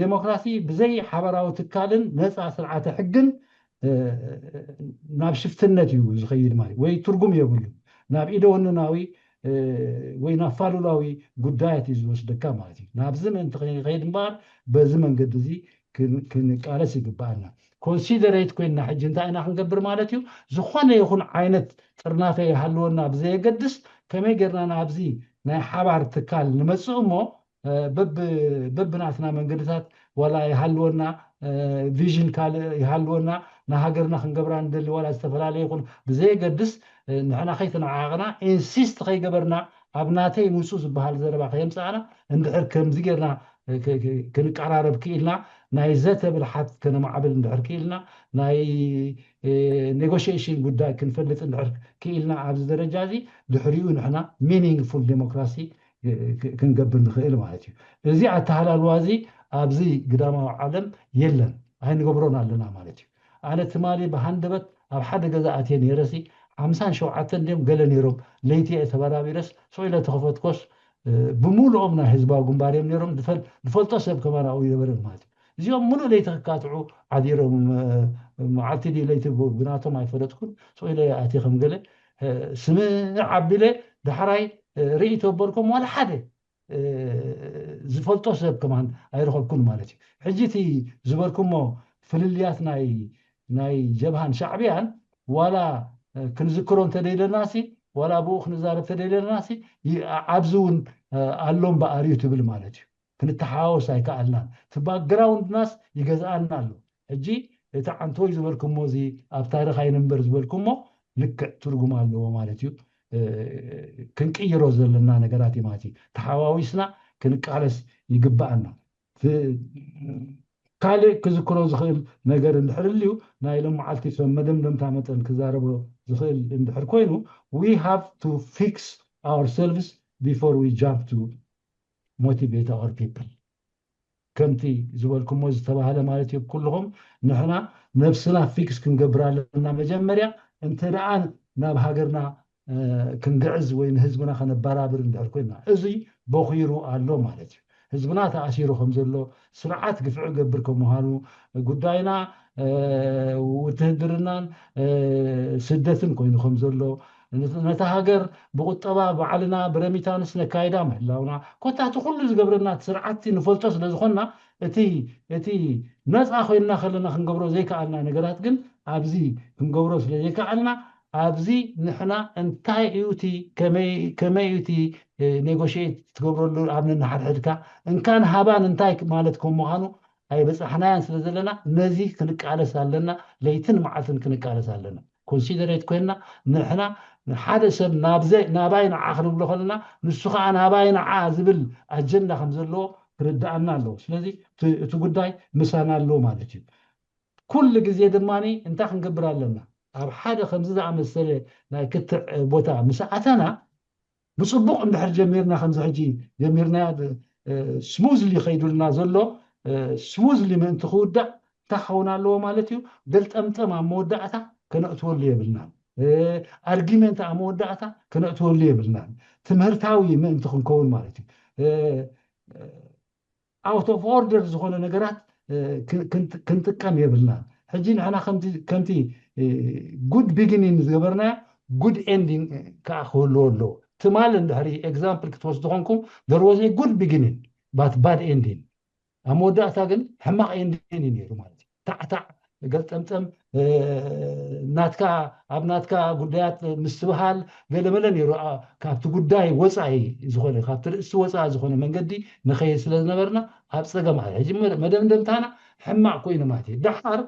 ዴሞክራሲ፣ ብዘይ ሓባራዊ ትካልን ነፃ ስርዓተ ሕግን ናብ ሽፍትነት እዩ ዝኸይድ ማለት ወይ ትርጉም የብሉ። ናብ ኢደወነናዊ ወይ ናብ ፋሉላዊ ጉዳያት እዩ ዝወስደካ ማለት እዩ። ናብዚ ምእንቲ ከይድ እምበኣር በዚ መንገዲ እዚ ክንቃለስ ይግበኣና። ኮንሲደሬት ኮይና ሕጂ እንታይ ኢና ክንገብር ማለት እዩ? ዝኾነ ይኹን ዓይነት ጥርናፈ ይሃልወና ብዘየገድስ ከመይ ጌርና ናብዚ ናይ ሓባር ትካል ንመፅእ እሞ በብናትና መንገድታት ዋላ ይሃልወና፣ ቪዥን ካልእ ይሃልወና፣ ንሃገርና ክንገብራ ንደሊ ዋላ ዝተፈላለየ ይኹን ብዘየገድስ ንሕና ከይተነዓቕና ኢንሲስት ከይገበርና ኣብ ናተይ ምፁ ዝበሃል ዘረባ ከየምፃእና እንድሕር ከምዚ ጌርና ክንቀራረብ ክኢልና ናይ ዘተ ብልሓት ከነማዕብል እንድሕር ክኢልና ናይ ኔጎሽሽን ጉዳይ ክንፈልጥ እንድሕር ክኢልና ኣብዚ ደረጃ እዚ ድሕሪኡ ንሕና ሚኒንግፉል ዴሞክራሲ ክንገብር ንኽእል ማለት እዩ። እዚ ኣተሃላልዋ እዚ ኣብዚ ግዳማዊ ዓለም የለን፣ ኣይንገብሮን ኣለና ማለት እዩ። ኣነ ትማሊ ብሃንደበት ኣብ ሓደ ገዛ ኣትየ ነይረሲ ሓምሳን ሸውዓተን ድዮም ገለ ነይሮም ለይቲ እየ ተበራቢረስ ስቕ ኢለ ተኸፈትኮስ ብምሉኦም ናይ ህዝባዊ ግንባር እዮም ነይሮም። ዝፈልጦ ሰብ ከማን ኣብኡ ይነበረን ማለት እዩ። እዚኦም ሙሉእ ለይቲ ክካትዑ ዓዲሮም መዓልቲ ድዩ ለይቲ ብናቶም ኣይፈለጥኩን። ስቕ ኢለ ኣትየ ከም ገለ ስምዕ ኣቢለ ዳሕራይ ርእይቶ በልኮም ዋላ ሓደ ዝፈልጦ ሰብ ከማን ኣይረኸብኩን ማለት እዩ። ሕጂ እቲ ዝበልኩሞ ፍልልያት ናይ ናይ ጀብሃን ሻዕብያን ዋላ ክንዝክሮ እንተደይለናሲ ዋላ ብኡ ክንዛረብ ተደይለናሲ ኣብዚ እውን ኣሎ እምበኣር እዩ ትብል ማለት እዩ። ክንተሓዋወስ ኣይከኣልናን። እቲ ባክግራውንድናስ ይገዝኣና ኣሎ። ሕጂ እቲ ዓንቶይ ዝበልኩሞ እዚ ኣብ ታሪኽ ኣይንንበር ዝበልኩሞ ልክዕ ትርጉም ኣለዎ ማለት እዩ። ክንቅይሮ ዘለና ነገራት እዩ ማለት እዩ። ተሓዋዊስና ክንቃለስ ይግበኣና። ካልእ ክዝክሮ ዝኽእል ነገር እንድሕር ልዩ ናይ ሎም መዓልቲ ከም መደምደምታ መጠን ክዛረቦ ዝኽእል እንድሕር ኮይኑ we have to fix ourselves before we jump to motivate our people። ከምቲ ዝበልኩሞ ዝተባህለ ማለት እዩ። ኩልኹም ንሕና ነብስና ፊክስ ክንገብር ኣለና መጀመርያ እንተ ደኣ ናብ ሃገርና ክንግዕዝ ወይ ንህዝብና ከነበራብር እንድሕር ኮይና እዚ ቦኺሩ ኣሎ ማለት እዩ። ህዝብና ተኣሲሩ ከም ዘሎ፣ ስርዓት ግፍዒ ገብር ከም ምዃኑ፣ ጉዳይና ውትህድርናን ስደትን ኮይኑ ከም ዘሎ፣ ነታ ሃገር ብቁጠባ ባዕልና ብረሚታንስ ነካይዳ ምህላውና ኮታ እቲ ኩሉ ዝገብረና ስርዓትቲ ንፈልጦ ስለ ዝኾንና እቲ እቲ ነፃ ኮይንና ከለና ክንገብሮ ዘይከኣልና ነገራት ግን ኣብዚ ክንገብሮ ስለ ዘይከኣልና ኣብዚ ንሕና እንታይ እዩ እቲ ከመይ እዩ እቲ ኔጎሽት ትገብረሉ ኣብ ነንሓድሕድካ እንካን ሃባን እንታይ ማለት ከም ምዃኑ ኣይበፃሕናያን ስለ ዘለና ነዚ ክንቃለስ ኣለና። ለይትን መዓልትን ክንቃለስ ኣለና። ኮንሲደሬት ኮይንና ንሕና ንሓደ ሰብ ናባይ ንዓ ክንብሎ ከለና ንሱ ከዓ ናባይ ንዓ ዝብል ኣጀንዳ ከም ዘለዎ ክርድኣና ኣለዎ። ስለዚ እቲ ጉዳይ ምሳና ኣለዎ ማለት እዩ። ኩሉ ግዜ ድማ እንታይ ክንገብር ኣለና? ኣብ ሓደ ከምዚ ዝኣመሰለ ናይ ክትዕ ቦታ ምስ ኣተና፣ ብፅቡቕ እንድሕር ጀሚርና፣ ከምዚ ሕጂ ጀሚርናያ ስሙዝሊ ከይዱልና ዘሎ፣ ስሙዝሊ ምእንቲ ክውዳእ እንታይ ክኸውን ኣለዎ ማለት እዩ? ገልጠምጠም ኣብ መወዳእታ ከነእትወሉ የብልናን። ኣርጊመንት ኣብ መወዳእታ ከነእትወሉ የብልናን። ትምህርታዊ ምእንቲ ክንከውን ማለት እዩ። ኣውት ኦፍ ኦርደር ዝኾነ ነገራት ክንጥቀም የብልናን። ሕጂ ንሕና ከምቲ ጉድ ቢግኒን ዝገበርናዮ ጉድ ኤንዲንግ ከዓ ክህልዎ ኣለዎ። ትማል እንድሕሪ ኤግዛምፕል ክትወስዱ ኮንኩም፣ there was a good beginning but bad ending። ኣብ መወዳእታ ግን ሕማቕ ኤንዲንግ እዩ ነይሩ ማለት እዩ። ታዕታዕ ገልጠምጠም ናትካ ኣብ ናትካ ጉዳያት ምስትብሃል ገለመለ ነይሩ። ካብቲ ጉዳይ ወፃኢ ዝኾነ፣ ካብቲ ርእሲ ወፃኢ ዝኾነ መንገዲ ንኸይድ ስለ ዝነበርና ኣብ ፀገም ኣለ። ሕጂ መደምደምታና ሕማቕ ኮይኑ ማለት እዩ። ደሓር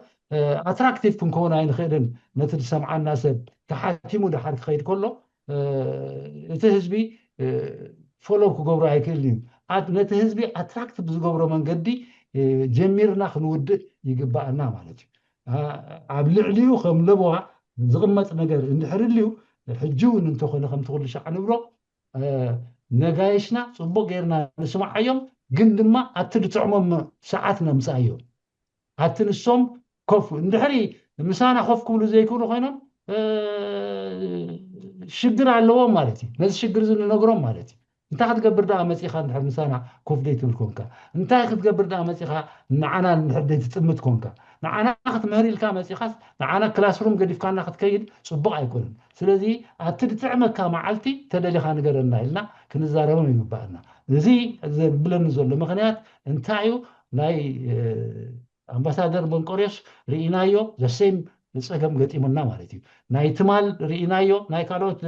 ኣትራክቲቭ ክንከውን ኣይንኽእልን። ነቲ ዝሰምዓና ሰብ ተሓቲሙ ደሓር ክኸይድ ከሎ እቲ ህዝቢ ፎሎው ክገብሮ ኣይክእልን እዩ። ነቲ ህዝቢ ኣትራክት ብዝገብሮ መንገዲ ጀሚርና ክንውድእ ይግባኣና ማለት እዩ። ኣብ ልዕሊኡ ከም ለበዋ ዝቕመጥ ነገር እንድሕር ልዩ፣ ሕጂ እውን እንተኾነ ከምቲ ኩሉ ሻዕ ንብሎ፣ ነጋየሽና ፅቡቕ ጌርና ንስምዓዮም፣ ግን ድማ ኣብቲ ዝጥዕሞም ሰዓት ነምፅኣዮም። ኣብቲ ንሶም ኮፍ እንድሕሪ ምሳና ኮፍ ክብሉ ዘይክእሉ ኮይኖም ሽግር ኣለዎም ማለት እዩ። ነዚ ሽግር እዚ ንነግሮም ማለት እዩ። እንታይ ክትገብር ደኣ መፂኻ እንድሕር ምሳና ኮፍ ደይትብል ኮንካ? እንታይ ክትገብር ደኣ መፂኻ ንዓና እንድሕር ደይትጥምት ኮንካ? ንዓና ክትምህር ኢልካ መፂኻስ ንዓና ክላስሩም ገዲፍካና ክትከይድ ፅቡቕ ኣይኮነን። ስለዚ ኣብቲ ዝጥዕመካ መዓልቲ ተደሊኻ ንገረና ኢልና ክንዛረቦም ይግባኣና። እዚ ዘብለኒ ዘሎ ምኽንያት እንታይ እዩ? ናይ ኣምባሳደር መንቆርዮስ ርኢናዮ፣ ዘሴም ፀገም ገጢሙና ማለት እዩ። ናይ ትማል ርኢናዮ፣ ናይ ካልኦት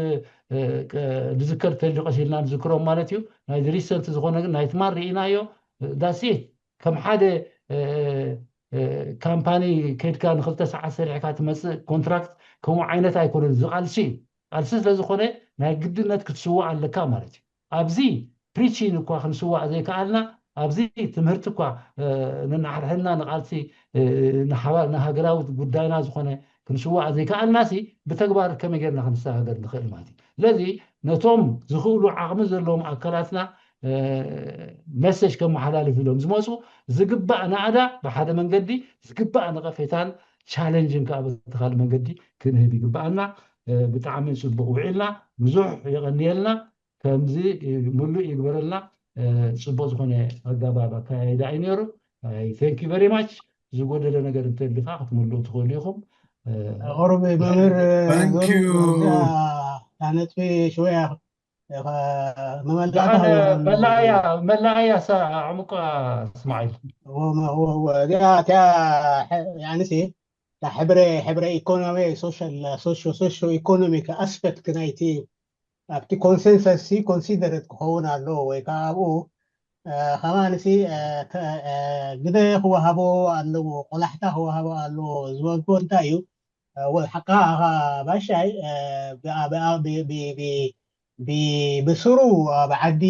ዝዝከር ተልዩ ቀስ ኢልና ንዝክሮም ማለት እዩ። ናይ ሪሰንት ዝኾነ ግን ናይ ትማል ርኢናዮ። ዳሴት ከም ሓደ ካምፓኒ ከድካ ንክልተ ሰዓት ሰሪሕካ ትመፅእ ኮንትራክት ከምኡ ዓይነት ኣይኮነን። ዝቃልሲ እዩ። ቃልሲ ስለዝኾነ ናይ ግድነት ክትስዋእ ኣለካ ማለት እዩ። ኣብዚ ፕሪቺን እኳ ክንስዋእ ዘይከኣልና፣ ኣብዚ ትምህርቲ እኳ ነናሕርሕና ንቃልሲ ንሃገራዊ ጉዳይና ዝኾነ ክንስዋእ ዘይከኣልና ሲ ብተግባር ከመይ ጌርና ክንሰጋገር ንኽእል ማለት እዩ። ስለዚ ነቶም ዝኽእሉ ዓቕሚ ዘለዎም ኣካላትና መሰጅ ከመሓላልፍ ኢሎም ዝመፁ ዝግባእ ናእዳ ብሓደ መንገዲ ዝግባእ ነቐፌታን ቻለንጅን ከዓ በቲ ካልእ መንገዲ ክንህብ ይግባኣና። ብጣዕሚ ፅቡቕ ውዒልና። ብዙሕ የቐንየልና። ከምዚ ምሉእ ይግበረልና። ፅቡቕ ዝኾነ ኣጋባብ ኣካያይዳ እዩ ነይሩ። Thank you very much። ዝጎደለ ነገር እንተልካ ክትምልኡ ትኽእሉ ኢኹም። ቁሩብ መምህር እታ ነጥቢ ሽወያ መመላእታ መላእያ ኣዕሙቃ እስማዒል። እዚኣ እቲያ ያንሲ ሕብረ ሕብረ ኢኮኖሚ ሶሻል ሶሾ ሶሾ ኢኮኖሚክ ኣስፔክት ናይቲ ኣብቲ ኮንሰንሰስ ሲ ኮንሲደርድ ክኸውን ኣለዎ ወይ ከዓ ኣብኡ ከማንሲ ግደ ክወሃቦ ኣለዎ፣ ቆላሕታ ክወሃቦ ኣለዎ ዝበልኩ እንታይ እዩ? ሓቃ ባሻይ ብስሩ ኣብ ዓዲ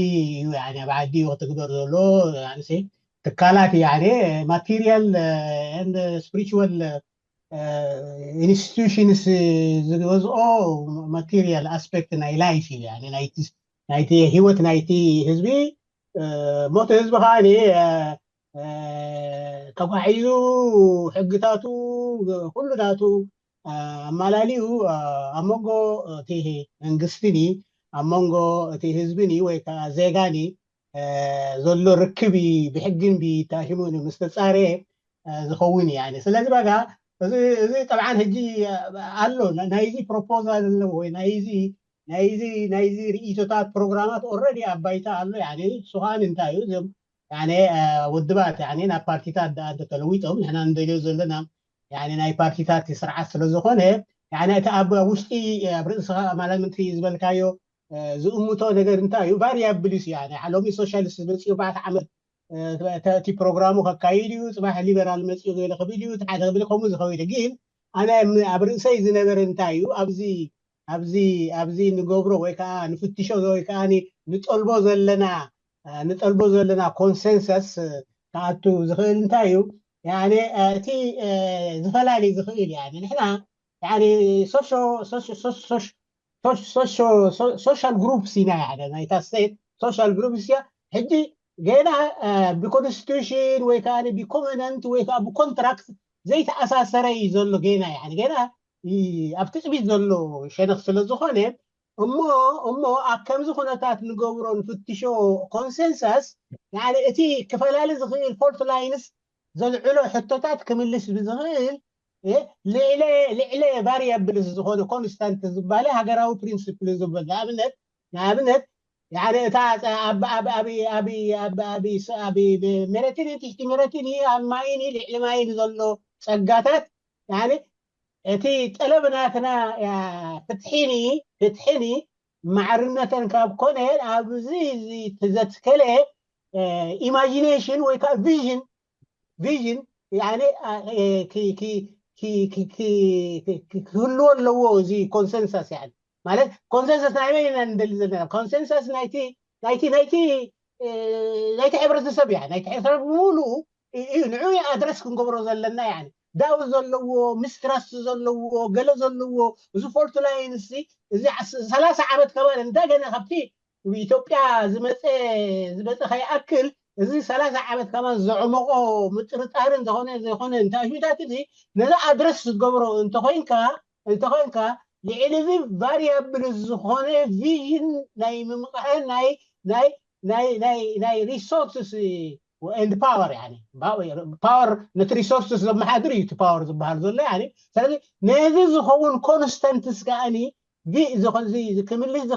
እዩ፣ ኣብ ዓዲ እዩ ክትግበር ዘሎ። ትካላት ማቴሪያል ስፒሪቹዋል ኢንስቲቱሽንስ ዝበዝኦ ማቴሪያል ኣስፔክት ናይ ላይፍ እዩ፣ ናይቲ ህይወት ናይቲ ህዝቢ። ሞት ህዝቢ ከዓ ተጓዒዙ ሕግታቱ ኩሉ ናቱ ኣማላሊኡ ኣብ መንጎ እቲ መንግስትን ኣብ መንጎ እቲ ህዝብን ወይ ከዓ ዜጋን ዘሎ ርክብ ብሕግን ብታሽሙን ምስ ተፃረየ ዝኸውን እዩ። ስለዚ በቃ እዚ ጠብዓን ሕጂ ኣሎ ናይዚ ፕሮፖዛል ኣለዎ ወይ ናይዚ ናይዚ ናይዚ ርእይቶታት ፕሮግራማት ኦልሬዲ ኣብ ባይታ ኣሎ። ንሱ ከዓ እንታይ እዩ እዞም ውድባት ናብ ፓርቲታት ደኣ እንተተለዊጦም ንሕና ንደልዮ ዘለና ናይ ፓርቲታት ስርዓት ስለዝኾነ እቲ ኣብ ውሽጢ ኣብ ርእስኻ ማለት ምንቲ ዝበልካዮ ዝእምቶ ነገር እንታይ እዩ? ቫሪያብልስ እዩ። ሎሚ ሶሻሊስት መፅኡ ኣርባዕተ ዓመት እቲ ፕሮግራሙ ከካይድ እዩ፣ ፅባሕ ሊበራል መፅኡ ገለ ክብል እዩ፣ ሓደ ክብል ከምኡ ዝኸውን ግን ኣነ ኣብ ርእሰይ ዝነበረ እንታይ እዩ ኣብዚ ኣብዚ ኣብዚ ንገብሮ ወይ ከዓ ንፍትሾ ወይ ከዓ ንጠልቦ ዘለና ንጠልቦ ዘለና ኮንሰንሰስ ክኣቱ ዝኽእል እንታይ እዩ? ያኒ እቲ ዝፈላሊ ዝኽእል ያኒ ንሕና ያኒ social groups ኢና ያኒ ናይታ state social groups እያ። ሕጂ ገና ብ constitution ወይ ከዓ ብ covenant ወይ ከዓ ብ contract ዘይተኣሳሰረ እዩ ዘሎ ገና ያኒ ገና ኣብ ትፅቢት ዘሎ ሸነኽ ስለ ዝኾነ እሞ እሞ ኣብ ከምዚ ኩነታት ንገብሮ ንፍትሾ consensus ያኒ እቲ ክፈላሊ ዝኽእል fault lines ዘልዕሎ ሕቶታት ክምልስ ብዝኽእል ልዕለ ልዕለ variables ዝኾነ constant ዝባለ ሃገራዊ principle ዝብል ንኣብነት ንኣብነት ያኒ እታ ኣብ ኣብ ኣብ ኣብ ኣብ ኣብ ኣብ መሬትን ትሕቲ መሬትን ኣብ ማይን ልዕሊ ማይን ዘሎ ጸጋታት ያኒ እቲ ጠለብ ናትና ፍትሒኒ ፍትሒኒ ማዕርነተን ካብ ኮነ ኣብዚ እዚ ተዘትከለ imagination ወይ ከዓ vision vision ያኒ ክህልዎ ኣለዎ እዚ consensus ያኒ ማለት consensus ናይ መን ኢና ንደሊ ዘለና consensus ናይቲ ናይቲ ናይቲ ናይቲ ሕብረተሰብ ያ ናይቲ ሕብረተሰብ ሙሉ እዩ ንዑ ኣድረስ ክንገብሮ ዘለና ያኒ doubt ዘለዎ mistrust ዘለዎ ገለ ዘለዎ እዚ fault lines እዚ ሰላሳ ዓመት ከማን እንደገና ካብቲ ብኢትዮጵያ ዝመፀ ዝመፀ ከይኣክል እዚ ሰላሳ ዓመት ከማን ዘዕመቆ ምጥርጣርን ዝኾነ ዘይኮነ እንታይ ሽታት እዚ ነዚ ኣድረስ ዝገብሮ እንተኮይንካ እንተኮይንካ ልዕሊ እዚ variable ዝኾነ vision ናይ ምምቕሐ ናይ ናይ ናይ ናይ ናይ resources and power ያኒ power ነቲ resources ዘመሓድር እዩ እቲ power ዝበሃል ዘሎ ያኒ ስለዚ ነዚ ዝኸውን constants ከኣኒ ክምልስ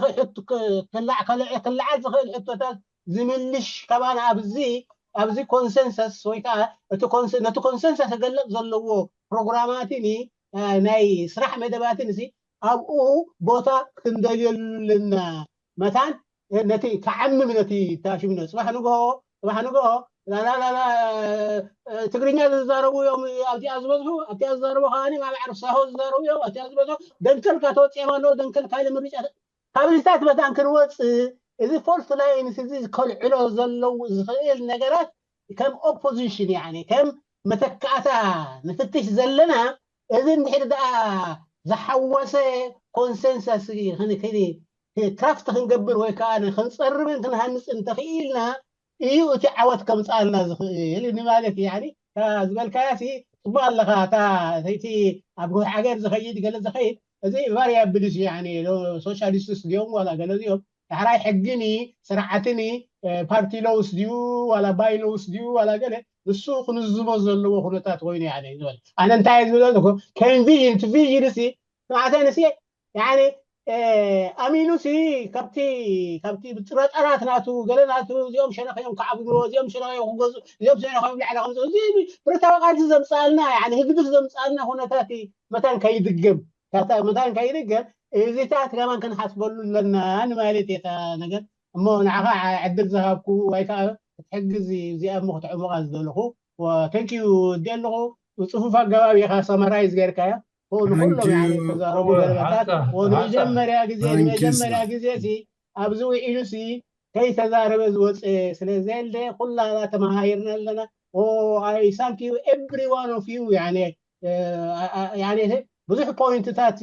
ክልዓል ዝኽእል ሕቶታት ዝምልሽ ከማን ኣብዚ ኣብዚ consensus ወይ ከዓ ነቲ consensus ክገልፅ ዘለዎ ፕሮግራማትን ናይ ስራሕ መደባትን እዚ ኣብኡ ቦታ ክንደልየሉ ኣለና መታን ነቲ ክዓምም ነቲ ታሽም ነ ፅባሕ ንግሆ ፅባሕ ንግሆ ላላላላ ትግርኛ ዝዛረቡ እዮም ኣብቲኣ ዝበዝሑ ኣብቲኣ ዝዛረቡ ከዓኒ ማዕርፍ ሳሆ ዝዛረቡ እዮም ኣብቲኣ ዝበዝሑ ደንከልካ ተወፂኦም ኣለዉ ደንከልካ ኢለ ምርጫ ካብዚታት መታን ክንወፅእ እዚ fault lines እዚ ከልዕሎ ዘለዉ ዝኽእል ነገራት ከም opposition ያኒ ከም መተካእታ ንፍትሽ ዘለና እዚ እንድሕር ደኣ ዝሓወሰ consensus craft ክንገብር ወይ ከዓ ክንፀርብን ክንሃንፅን እንተኽኢልና እዩ እቲ ዓወት ከምፃልና ዝኽእል ማለት እዩ ዝበልካያ ፅቡቅ ኣለካ እቲ ኣብ ሃገር ዝኸይድ ገለ ዝኸይድ እዚ variables socialists ድዮም ዋላ ገለ እዚኦም ዳሕራይ ሕግኒ ስርዓትኒ party laws ድዩ ዋላ by laws ድዩ ዋላ ገለ ንሱ ክንዝሞ ዘለዎ ኩነታት ኮይኑ ዝበል ኣነ እንታይ ዝብለ ከም vision እቲ vision ሲ ስማዕተን ሲ ኣሚኑ ሲ ካብቲ ካብቲ ጥረጠራት ናቱ ገለ ናቱ እዚኦም ሸነኸዮም ክዓብድዎ እዚኦም ሸነኸዮም ክገዙ እዚኦም ሸነኸዮም ላዕለ ከምዚ እዚ ብረታዊ ቃልሲ ዘምፃልና ህግድፍ ዘምፃልና ኩነታት መታን ከይድግም መታን ከይድግም እዚታት ከማን ክንሓስበሉ ኣለና ንማለት እየ ነገር እሞ ንዓኻ ዕድል ዝሃብኩ ወይ ከዓ ክትሕግዝ እዚኣ እሞ ክትዕምቓ ዝደለኹ thank you እዲ ኣለኹ ብፅፉፍ ኣገባብ ኢኻ summarize ጌርካያ ንኩሎም ተዛረቡ ገለመታት ንመጀመርያ ግዜ ንመጀመርያ ግዜ ሲ ኣብዚ ውዒሉ ሲ ከይተዛረበ ዝወፀ ስለ ዘየለ ኩላና ተመሃይርና ኣለና I thank you every one of you ያኔ ብዙሕ ፖይንትታት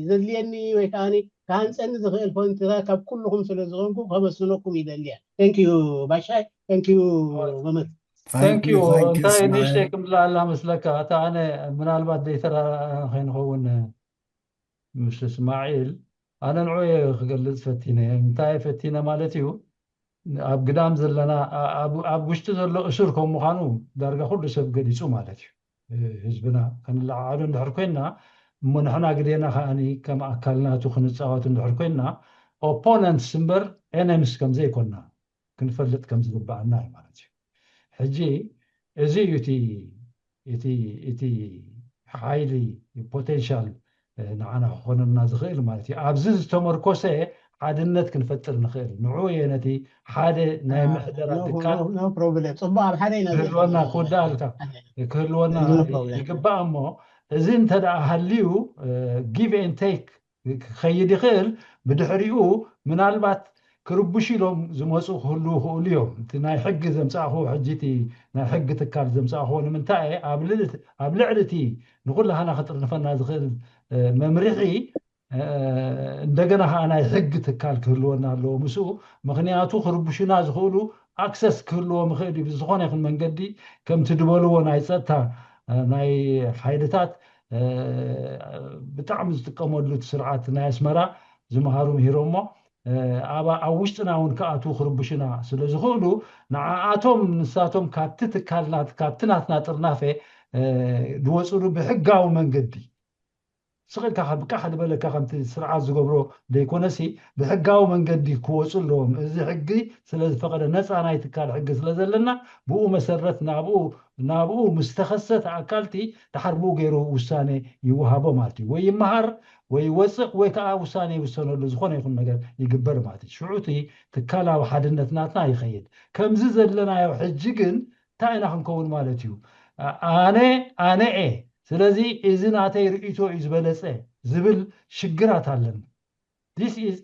ዘድልየኒ ወይ ከዓ ክሃንፀኒ ዝኽእል ፖይንትታት ካብ ኩልኹም ስለ ዝኾንኩ ከመስግነኩም ይደልየ thank you ባሻይ thank you መምህር thank you እንታይ ንእሽተይ ክምልኣላ መስለካ እታ ኣነ ምናልባት ዘይተራራእና ከይንኸውን ምስ እስማዒል ኣነ ንዑ ክገልፅ ፈቲነ እንታይ ፈቲነ ማለት እዩ ኣብ ግዳም ዘለና ኣብ ውሽጢ ዘሎ እሱር ከም ምዃኑ ዳርጋ ኩሉ ሰብ ገሊፁ ማለት እዩ ህዝብና ከንለዓዓሉ እንድሕር ኮይና እሞ ንሕና ግዴና ከዓኒ ከም ኣካል ናቱ ክንፃወት እንድሕር ኮይና opponents እምበር enemies ከም ዘይኮና ክንፈልጥ ከም ዝግባኣና እዩ ማለት እዩ ሕጂ እዚ እዩ እቲ እቲ እቲ ሓይሊ potential ንዓና ክኾነና ዝኽእል ማለት እዩ ኣብዚ ዝተመርኮሰ ሓድነት ክንፈጥር ንኽእል ንዑ እየ ነቲ ሓደ ናይ ምሕደራ ድቃን ክህልወና ክወዳእልካ ክህልወና ይግባእ እሞ እዚ እንተ ደኣ ሃልዩ give and take ክኸይድ ይኽእል ብድሕሪኡ ምናልባት ክርብሹ ኢሎም ዝመፁ ክህልዉ ይኽእሉ እዮም። እቲ ናይ ሕጊ ዘምፃእኹዎ ሕጂ እቲ ናይ ሕጊ ትካል ዘምፃእኹዎ ንምንታይ እየ ኣብ ልዕሊ እቲ- ኣብ ልዕሊ እቲ ንኩላህና ክጥርንፈና ዝኽእል እ፣ መምርሒ እ፣ እንደገና ከዓ ናይ ሕጊ ትካል ክህልወና ኣለዎ ምስኡ። ምክንያቱ ክርብሹና ዝኽእሉ ኣክሰስ ክህልዎም ይኽእል እዩ ብዝኾነ ይኹን መንገዲ። ከምቲ ዝበልዎ ናይ ፀጥታ እ፣ ናይ ሓይልታት እ፣ ብጣዕሚ ዝጥቀመሉ እቲ ስርዓት ናይ ኣስመራ ዝምሃሩ ምሂሮሞ እ፣ ኣብ ኣብ ውሽጥና እውን ክኣትዉ ክርብሹና ስለ ዝኽእሉ ንዓኣቶም ንሳቶም ካብቲ ትካልና ካብቲ ናትና ጥርናፈ እ፣ ዝወፅሉ ብሕጋዊ መንገዲ ስቕ ኢልካ ብቃሕ ዝበለካ ከምቲ ስርዓት ዝገብሮ ዘይኮነሲ ብሕጋዊ መንገዲ ክወፁ ኣለዎም። እዚ ሕጊ ስለ ዝፈቐደ ነፃ ናይ ትካል ሕጊ ስለ ዘለና ብኡ መሰረት ናብኡ ናብኡ ምስ ተኸሰተ ኣካልቲ ድሓር ብኡ ገይሩ ውሳኔ ይወሃቦ ማለት እዩ። ወይ ይመሃር ወይ ይወፅእ ወይ ከዓ ውሳኔ ይውሰነሉ ዝኾነ ይኹን ነገር ይግበር ማለት እዩ። ሽዑ እቲ ትካላዊ ሓድነት ናትና ይኸይድ። ከምዚ ዘለናዮ ሕጂ ግን እንታይ ኢና ክንከውን ማለት እዩ? ኣነ ኣነ እየ ስለዚ እዚ ናተይ ርእይቶ እዩ ዝበለፀ ዝብል ሽግራት ኣለና። This is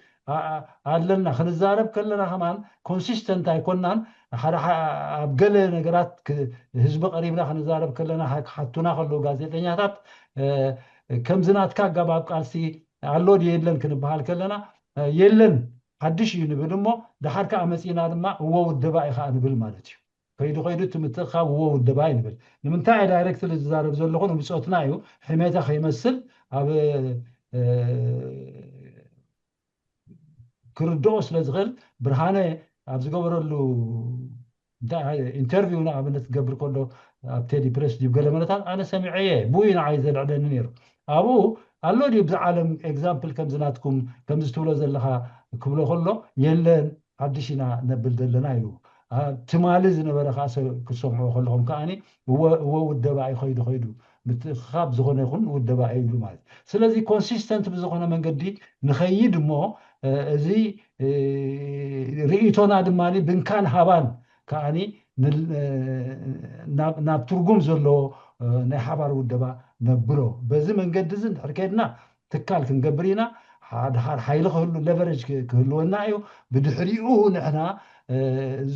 ኣለና ክንዛረብ ከለና ከማን ኮንሲስተንት ኣይኮናን። ሓደ ኣብ ገለ ነገራት ህዝቢ ቀሪብና ክንዛረብ ከለና ክሓቱና ከለዉ ጋዜጠኛታት ከምዚ ናትካ ኣገባብ ቃልሲ ኣሎ ድዩ የለን ክንበሃል ከለና የለን ሓድሽ እዩ ንብል እሞ ድሓር ከዓ መፂና ድማ እዎ ውደባ ኢኻ ንብል ማለት እዩ። ከይዱ ከይዱ እቲ ምትእኻብ እዎ ውደባ እዩ ንብል። ንምንታይ እየ ዳይሬክትሊ ዝዛረብ ዘለኹ ንብፆትና እዩ ሕሜታ ከይመስል ኣብ ክርድኦ ስለ ዝኽእል ብርሃነ ኣብ ዝገበረሉ ኢንተርቪው ንኣብነት ክገብር ከሎ ኣብ ቴዲ ፕሬስ ድዩ ገለ መለታት ኣነ ሰሚዐየ ብኡ ንዓይ ዘልዕለኒ ነይሩ። ኣብኡ ኣሎ ድዩ ብዚ ዓለም ኤግዛምፕል ከምዚ ናትኩም ከምዚ ትብሎ ዘለኻ ክብሎ ከሎ የለን ሓድሽ ኢና ነብል ዘለና ኢሉ ትማሊ ዝነበረ ከዓ ክሰምዑ ከለኹም ከዓኒ እወ ውደባ እዩ ከይዱ ከይዱ ምትእኻብ ዝኾነ ይኹን ውደባ እዩ ይብሉ ማለት እዩ። ስለዚ ኮንሲስተንት ብዝኾነ መንገዲ ንኸይድ እሞ እዚ ርእይቶና ድማ ብንካን ሃባን ከዓኒ ናብ ትርጉም ዘለዎ ናይ ሓባር ውደባ ነብሎ። በዚ መንገዲ እዚ እንድሕር ከድና ትካል ክንገብር ኢና። ሓድሓር ሓይሊ ክህሉ ለቨረጅ ክህልወና እዩ። ብድሕሪኡ ንሕና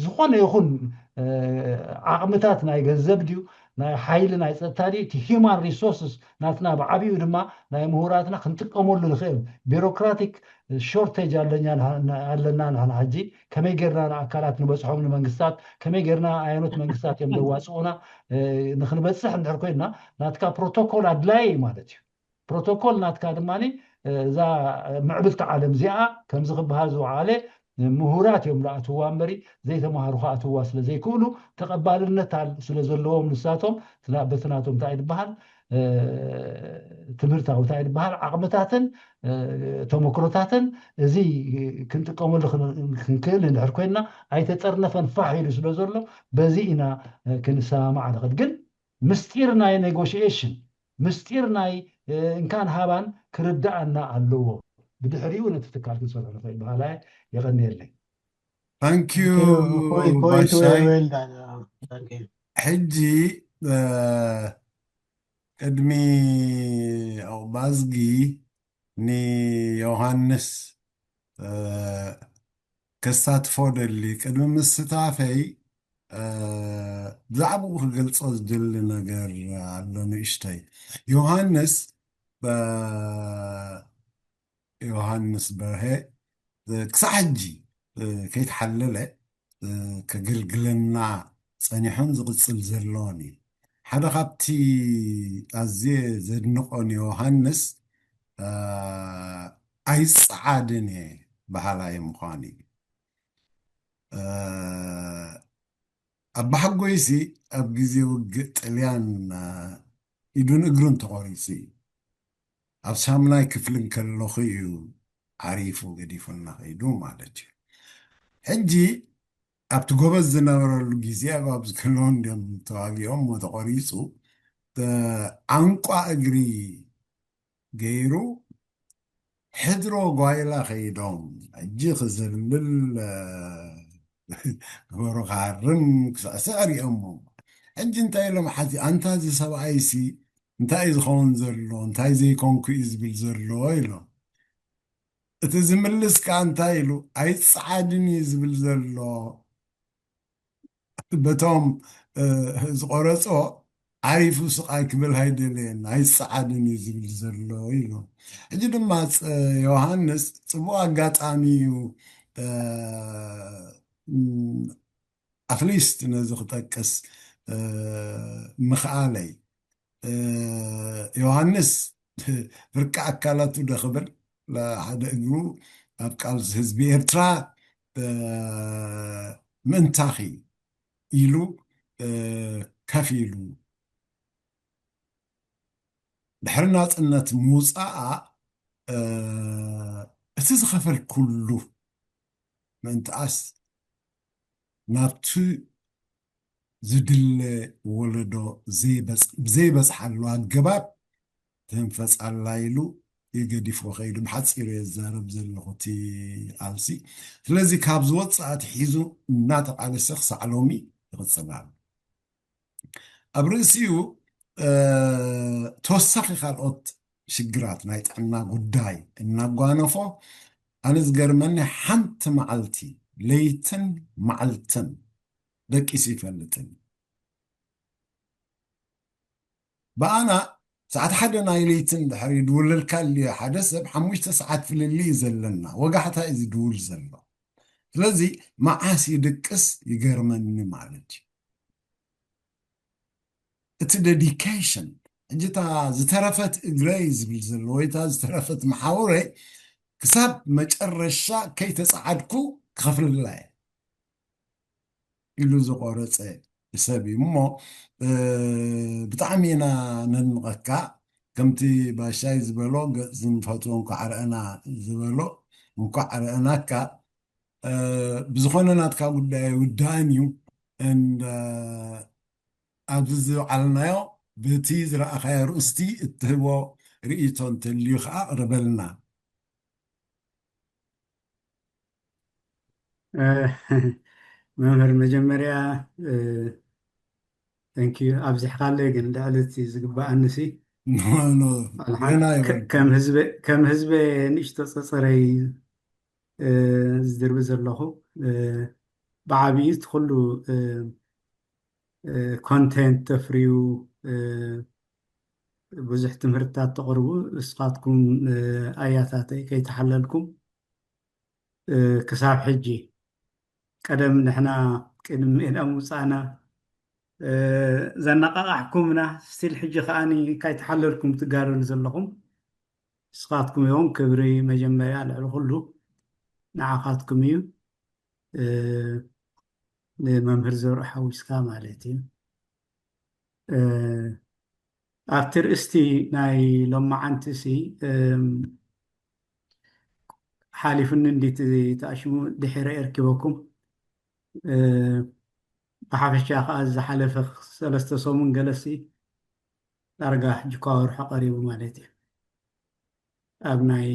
ዝኾነ ይኹን ዓቕምታት ናይ ገንዘብ ድዩ ናይ ሓይሊ ናይ ፀጥታ ድዩ እቲ ሂማን ሪሶርስስ ናትና ብዓብኡ ድማ ናይ ምሁራትና ክንጥቀመሉ ንኽእል ቢሮክራቲክ ሾርቴጅ ኣለና ንሕና ሕጂ ከመይ ጌርና ንኣካላት ንበፅሖም ንመንግስታት ከመይ ጌርና ኣየኖት መንግስታት እዮም ዘዋፅኡና ንክንበፅሕ እንድሕር ኮይንና ናትካ ፕሮቶኮል ኣድላይ እዩ ማለት እዩ። ፕሮቶኮል ናትካ ድማ እዛ ምዕብልቲ ዓለም እዚኣ ከምዚ ክበሃል ዝወዓለ ምሁራት እዮም ዝኣትውዋ እምበሪ ዘይተምሃሩ ክኣትውዋ ስለ ዘይክእሉ ተቐባልነት ስለ ዘለዎም ንሳቶም በቲ ናቶም እንታይ ዝበሃል ትምህርታዊ እንታይ ዝበሃል ዓቕምታትን ተመክሮታትን እዚ ክንጥቀመሉ ክንክእል እንድሕር ኮይንና ኣይተጠርነፈን ፋሕ ኢሉ ስለ ዘሎ በዚ ኢና ክንሰማማዕ ንኽእል ግን ምስጢር ናይ ኔጎሽኤሽን ምስጢር ናይ እንካን ሃባን ክርዳኣና ኣለዎ። ብድሕሪኡ ነቲ ትካል ክንሰርሑ ንኽእል በሃላ የቐንየለይ። ታንኪዩ ባሻይ። ሕጂ ቅድሚ ዕቑባዝጊ ንዮሃንስ ከሳትፎ ደሊ ቅድሚ ምስታፈይ ብዛዕባኡ ክገልጾ ዝደሊ ነገር ኣሎ ንእሽተይ። ዮሃንስ ዮሃንስ በርሀ ክሳዕ ሕጂ ከይተሓለለ ከገልግለና ጸኒሑን ዝቕጽል ዘሎን እዩ። ሓደ ካብቲ ኣዝየ ዘድንቖ ንዮሃንስ ኣይጸዓድን እየ በሃላይ ምዃኑ እዩ። ኣባሓጎይሲ ኣብ ግዜ ውግእ ጥልያን ኢዱን እግሩን ተቖሪጹ እዩ። ኣብ ሻምናይ ክፍሊ እንከለኹ እዩ ዓሪፉ ገዲፉና ከይዱ ማለት እዩ። ሕጂ ኣብቲ ጎበዝ ዝነበረሉ ግዜ ኣብ ኣብዚ ከለዉ እንዲኦም ተዋጊኦም እሞ ተቖሪጹ ዓንቋ እግሪ ገይሩ ሕድሮ ጓይላ ከይዶም ሕጂ ክዘልል ግበሩ ክሃርም ክስዕስዕ ሪኦሞ። ሕጂ እንታይ ኢሎም ሓዚ ኣንታ እዚ ሰብኣይሲ እንታይ እዩ ዝኸውን ዘሎ እንታይ ዘይኮንኩ እዩ ዝብል ዘሎ ኢሎም። እቲ ዝምልስ ከኣ እንታይ ኢሉ? ኣይጸዓድን እዩ ዝብል ዘሎ። በቶም ዝቆረጾ ዓሪፉ ስቓይ ክብል ኣይደለየን ኣይጸዓድን እዩ ዝብል ዘሎ ኢሉ። ሕጂ ድማ ዮሃንስ ጽቡቕ ኣጋጣሚ እዩ። ኣትሊስት ነዚ ክጠቅስ ምኽኣለይ፣ ዮሃንስ ፍርቂ ኣካላቱ ዶ ክብል፣ ሓደ እግሩ ኣብ ቃልሲ ህዝቢ ኤርትራ ምእንታኺ ኢሉ ከፊሉ ድሕሪ ናጽነት ምውፃኣ እቲ ዝኸፈልኩሉ ምእንትኣስ ናብቲ ዝድለ ወለዶ ብዘይበፅሓሉ ኣገባብ ትህንፈፃላ ኢሉ ይገዲፎ ከይዱ። ብሓፂሩ የዛረብ ዘለኹ እቲ ቃልሲ። ስለዚ ካብ ዝወፅእ ኣትሒዙ እናተቓለሰ ክሳዕ ሎሚ ይቕፅል ኣሎ። ኣብ ርእሲኡ ተወሳኺ ካልኦት ሽግራት ናይ ጥዕና ጉዳይ እናጓነፎ፣ ኣነ ዝገርመኒ ሓንቲ መዓልቲ ለይትን መዓልትን ደቂሱ ይፈልጥን። ብኣና ሰዓት ሓደ ናይ ለይትን ድሕሪ ድውለልካ ልዮ ሓደ ሰብ ሓሙሽተ ሰዓት ፍልልይ እዩ ዘለና። ወጋሕታ እዩ ዝድውል ዘሎ። ስለዚ መዓስ ይድቅስ ይገርመኒ ማለት እዩ። እቲ ዴዲኬሽን ሕጂ እታ ዝተረፈት እግረይ ዝብል ዘሎ ወይ እታ ዝተረፈት መሓውረይ ክሳብ መጨረሻ ከይተፀዓድኩ ክኸፍልላ እየ ኢሉ ዝቆረፀ ሰብ እዩ እሞ ብጣዕሚ ኢና ነድንቐካ። ከምቲ ባሻይ ዝበሎ ገፅ ዝንፈትዎ እንኳዕ ረእና ዝበሎ እንኳዕ ረእናካ። ብዝኾነ ናትካ ጉዳይ ውዳእን እዩ። ኣብዚ ዝወዓልናዮ ብቲ ዝረኣኻዮ ርእስቲ እትህቦ ርእይቶ እንተልዩ ከዓ ቅርበልና። መምህር መጀመርያ thank you ኣብዚሕካለይ ግን ልዕሊ እቲ ዝግባኣኒ ሲ ከም ህዝበ ንእሽቶ ፀፀረይ ዝድርቢ ዘለኹ ብዓብዪ እቲ ኩሉ ኮንቴንት ተፍርዩ ብዙሕ ትምህርትታት ተቕርቡ እስኻትኩም ኣያታተይ ከይተሓለልኩም ክሳብ ሕጂ ቀደም ንሕና ቅድሚ ሜዳ ምውፃእና ዘነቃቃሕኩምና ስቲል ሕጂ ከዓኒ ካይተሓለልኩም ትጋደሉ ዘለኹም እስኻትኩም እዮም ክብሪ መጀመርያ ልዕሊ ኩሉ ንዓኻትኩም እዩ ንመምህር ዘርኡ ሓዊስካ ማለት እዩ ኣብቲ ርእስቲ ናይ ሎማዓንቲ ሲ ሓሊፉኒ እንዲቲ ተኣሽሙ ድሒረ እርኪበኩም ብሓፈሻ ከዓ ዝሓለፈ ሰለስተ ሰሙን ገለሲ ዳርጋ ሕጂ ኳ ወርሖ ቀሪቡ ማለት እዩ ኣብ ናይ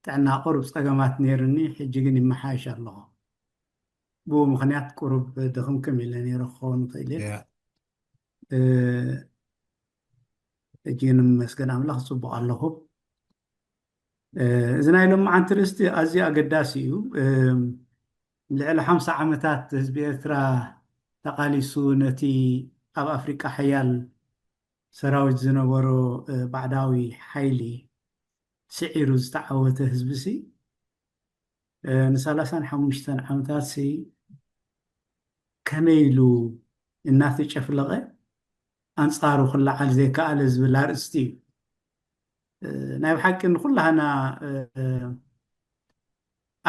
ጥዕና ቁሩብ ፀገማት ነይርኒ ሕጂ ግን ይመሓየሽ ኣለኹ ብኡ ምክንያት ቁሩብ ድኽምክም ኢለ ነይረ ክኸውን ይኽእል እየ ሕጂ ግን መስገን ኣምላኽ ፅቡቅ ኣለኹ እዚ ናይ ሎማዓንቲ ርእስቲ ኣዝዩ ኣገዳሲ እዩ ልዕሊ ሓምሳ ዓመታት ህዝቢ ኤርትራ ተቃሊሱ ነቲ ኣብ ኣፍሪቃ ሓያል ሰራዊት ዝነበሮ ባዕዳዊ ሓይሊ ስዒሩ ዝተዓወተ ህዝቢ ሲ ንሰላሳን ሓሙሽተን ዓመታት ሲ ከመይ ኢሉ እናተጨፍለቐ ኣንፃሩ ክለዓል ዘይከኣለ ዝብል ኣርእስቲ እዩ ናይ ብሓቂ ንኩላህና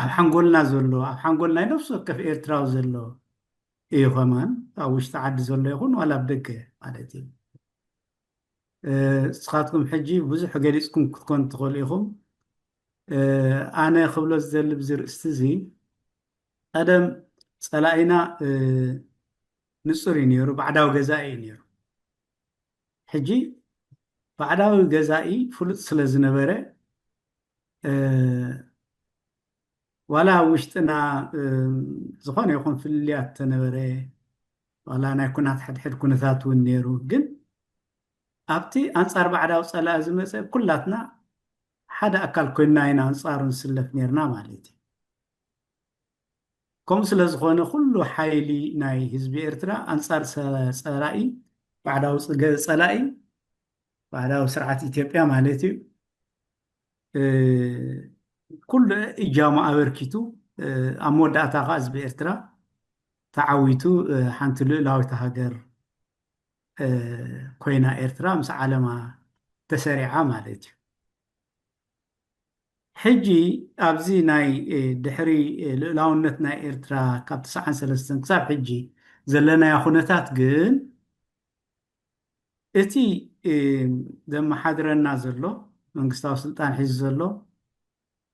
ኣብ ሓንጎልና ዘሎ ኣብ ሓንጎል ናይ ነፍሲ ወከፍ ኤርትራዊ ዘሎ እዩ ከማን ኣብ ውሽጢ ዓዲ ዘሎ ይኹን ዋላ ኣብ ደገ ማለት እዩ ንስኻትኩም ሕጂ ብዙሕ ገሊፅኩም ክትኮን ትኽእሉ ኢኹም ኣነ ክብሎ ዝደሊ ብዚ ርእስቲ እዚ ቀደም ፀላኢና ንፁር እዩ ነይሩ ባዕዳዊ ገዛኢ እዩ ነይሩ ሕጂ ባዕዳዊ ገዛኢ ፍሉጥ ስለ ዝነበረ ዋላ ኣብ ውሽጥና ዝኾነ ይኹን ፍልልያት ተነበረ ዋላ ናይ ኩናት ሕድሕድ ኩነታት እውን ነይሩ ግን ኣብቲ ኣንፃር ባዕዳዊ ፀላኢ ዝመፀ ኩላትና ሓደ ኣካል ኮይንና ኢና ኣንጻሩ ንስለፍ ነይርና ማለት እዩ። ከምኡ ስለ ዝኾነ ኩሉ ሓይሊ ናይ ህዝቢ ኤርትራ ኣንጻር ሰ- ጸላኢ፣ ባዕዳዊ ጽገ- ጸላኢ፣ ባዕዳዊ ስርዓት ኢትዮጵያ ማለት እዩ። እ፣ ኩሉ እጃሙ ኣበርኪቱ፣ እ፣ ኣብ መወዳእታ ከኣ ህዝቢ ኤርትራ ተዓዊቱ፣ እ፣ ሓንቲ ልኡላዊት ሃገር፣ እ፣ ኮይና ኤርትራ ምስ ዓለማ ተሰሪዓ ማለት እዩ። ሕጂ ኣብዚ ናይ፣ እ፣ ድሕሪ፣ እ፣ ልኡላውነት ናይ ኤርትራ ካብ ተስዓን ሰለስተን ክሳብ ሕጂ ዘለናዮ ኩነታት ግን እቲ፣ እ፣ ዘመሓድረና ዘሎ መንግስታዊ ስልጣን ሒዙ ዘሎ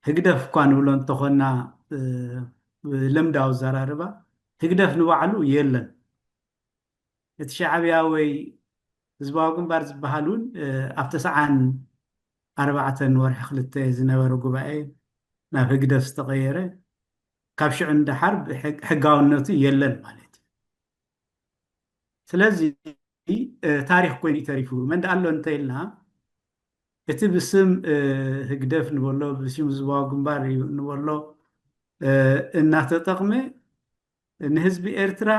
ህግደፍ እኳ ንብሎ እንተኾና፣ እ፣ ብልምዳዊ ኣዘራርባ ህግደፍ ንባዕሉ የለን። እቲ ሻዕብያ ወይ ህዝባዊ ግንባር ዝበሃል እውን፣ እ፣ ኣብ ተስዓን ኣርባዕተን ወርሒ ክልተ ዝነበረ ጉባኤ ናብ ህግደፍ ዝተቐየረ፣ ካብ ሽዑ ንደሓር ብሕግ- ሕጋውነቱ የለን ማለት እዩ። ስለዚ፣ እ፣ ታሪኽ ኮይኑ እዩ ተሪፉ። መን ደኣ ኣሎ እንተኢልና፣ እቲ ብስም፣ እ፣ ህግደፍ ንበሎ፣ ብስም ህዝባዊ ግንባር እዩ ንበሎ፣ እ፣ እናተጠቕመ ንህዝቢ ኤርትራ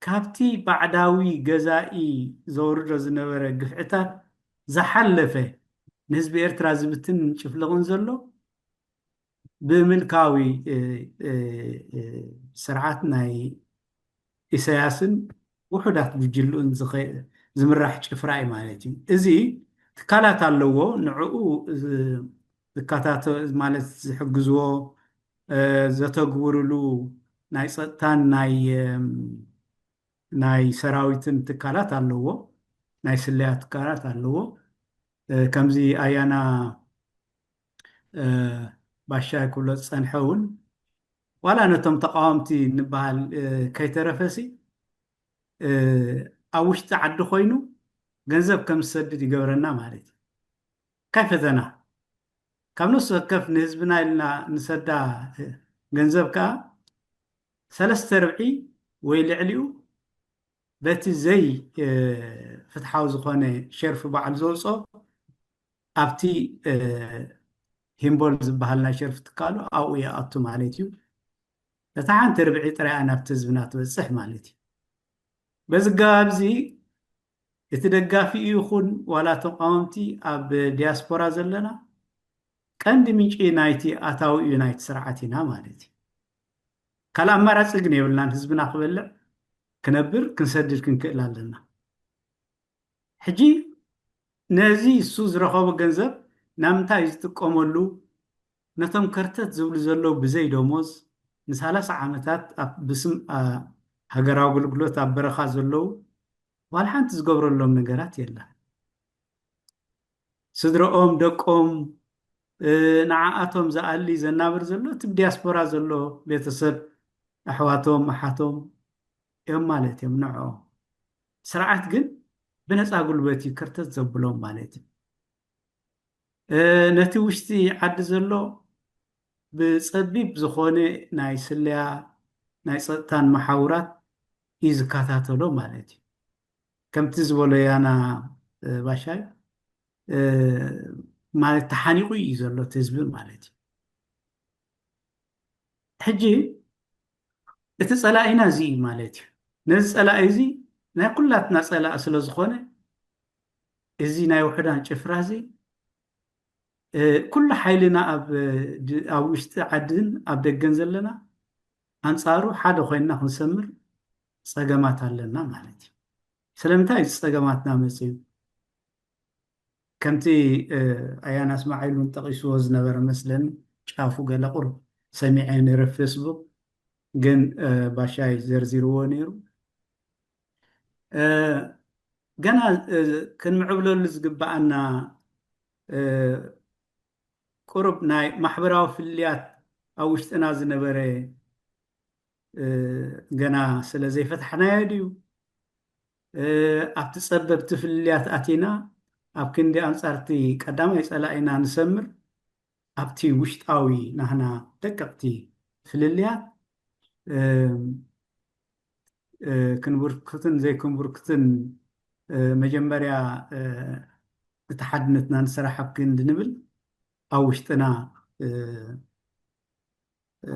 ካብቲ ባዕዳዊ ገዛኢ ዘውርዶ ዝነበረ ግፍዕታት ዝሓለፈ፣ ንህዝቢ ኤርትራ ዝብትንን ጭፍልቕን ዘሎ ብምልካዊ፣ እ፣ እ፣ እ፣ ስርዓት ናይ ኢሳያስን ውሑዳት ጉጅልኡን ዝኸ- ዝምራሕ ጭፍራ እዩ ማለት እዩ። እዚ ትካላት ኣለዎ፣ ንዕኡ ዝ- ዝከታተ- ማለት ዝሕግዝዎ፣ እ፣ ዘተግብርሉ ናይ ጸጥታን ናይ፣ እም፣ ናይ ሰራዊትን ትካላት ኣለዎ፣ ናይ ስለያ ትካላት ኣለዎ። እ፣ ከምዚ ኣያና፣ እ፣ ባሻይ ክብሎ ዝጸንሐ እውን ዋላ ነቶም ተቃወምቲ ንበሃል፣ እ፣ ከይተረፈሲ፣ እ፣ ኣብ ውሽጢ ዓዲ ኮይኑ ገንዘብ ከም ዝሰድድ ይገብረና ማለት እዩ። ካይ ፈተና ካብ ነፍሲ ወከፍ ንህዝብና ኢልና ንሰዳ፣ እ፣ ገንዘብ ከኣ ሰለስተ ርብዒ ወይ ልዕሊኡ በቲ ዘይ፣ እ፣ ፍትሓዊ ዝኾነ ሸርፊ ባዕሉ ዘውፅኦ ኣብቲ፣ እ፣ ሂምቦል ዝበሃል ናይ ሸርፊ ትካሉ ኣብኡ ይኣቱ ማለት እዩ። እታ ሓንቲ ርብዒ ጥራይ እያ ናብቲ ህዝብና ትበፅሕ ማለት እዩ። በዚ ኣገባብ እዚ እቲ ደጋፊኡ ይኹን ዋላ ተቃወምቲ ኣብ ዲያስፖራ ዘለና ቀንዲ ምንጪ ናይቲ ኣታዊ እዩ ናይቲ ስርዓት ኢና ማለት እዩ። ካልእ ኣማራፂ ግን የብልናን። ህዝብና ክበልዕ፣ ክነብር፣ ክንሰድድ ክንክእል ኣለና። ሕጂ ነዚ እሱ ዝረኸቦ ገንዘብ ናብ ምንታይ እዩ ዝጥቀመሉ? ነቶም ከርተት ዝብሉ ዘለዉ ብዘይ ደሞዝ ንሰላሳ ዓመታት ኣብ ብስም፣ አ፣ ሃገራዊ ኣገልግሎት ኣብ በረኻ ዘለዉ ዋላ ሓንቲ ዝገብረሎም ነገራት የለን። ስድረኦም፣ ደቆም፣ እ፣ ንዓኣቶም ዝኣሊ ዘናብር ዘሎ እቲ ብዲያስፖራ ዘሎ ቤተሰብ፣ ኣሕዋቶም፣ ኣሓቶም እዮም ማለት እዮም ንዕኦም። ስርዓት ግን ብነፃ ጉልበት እዩ ከርተት ዘብሎም ማለት እዩ። እ፣ ነቲ ውሽጢ ዓዲ ዘሎ ብፀቢብ ዝኾነ ናይ ስለያ ናይ ፀጥታን መሓውራት እዩ ዝከታተሎ ማለት እዩ። ከምቲ ዝበሎ ያና፣ እ፣ ባሻይ፣ እ፣ ማለት ተሓኒቑ እዩ ዘሎ እቲ ህዝቢ ማለት እዩ። ሕጂ እቲ ጸላኢና እዚ እዩ ማለት እዩ። ነዚ ጸላኢ እዚ ናይ ኩላትና ጸላኢ ስለ ዝኾነ፣ እዚ ናይ ውሑዳን ጭፍራ እዚ፣ እ፣ ኩሉ ሓይልና ኣብ፣ እ፣ ድ-፣ ኣብ ውሽጢ ዓድን ኣብ ደገን ዘለና ኣንጻሩ ሓደ ኮይንና ክንሰምር ጸገማት ኣለና ማለት እዩ። ስለምንታይ እዚ ጸገማትና መጽዩ? ከምቲ፣ እ፣ ኣያና እስማዒል እውን ጠቒስዎ ዝነበረ መስለኒ፣ ጫፉ ገለ ቁሩብ ሰሚዐ ነይረ ኣብ ፌስቡክ፣ ግን፣ እ፣ ባሻይ ዘርዚርዎ ነይሩ። እ፣ ገና፣ እ፣ ክንምዕብለሉ ዝግብኣና፣ እ፣ ቁሩብ ናይ ማሕበራዊ ፍልልያት ኣብ ውሽጥና ዝነበረ፣ እ፣ ገና ስለ ዘይፈታሕናዮ ድዩ? እ፣ ኣብቲ ጸበብቲ ፍልልያት ኣቲና ኣብ ክንዲ ኣንጻርቲ ቀዳማይ ጸላኢና ንሰምር፣ ኣብቲ ውሽጣዊ ናህና ደቀቕቲ ፍልልያት፣ እ፣ እ፣ ክንብርክትን ዘይክንብርክትን፣ እ፣ መጀመርያ፣ እ፣ እቲ ሓድነትና ንስራሕ ኣብ ክንዲ ንብል፣ ኣብ ውሽጥና፣ እ፣ እ፣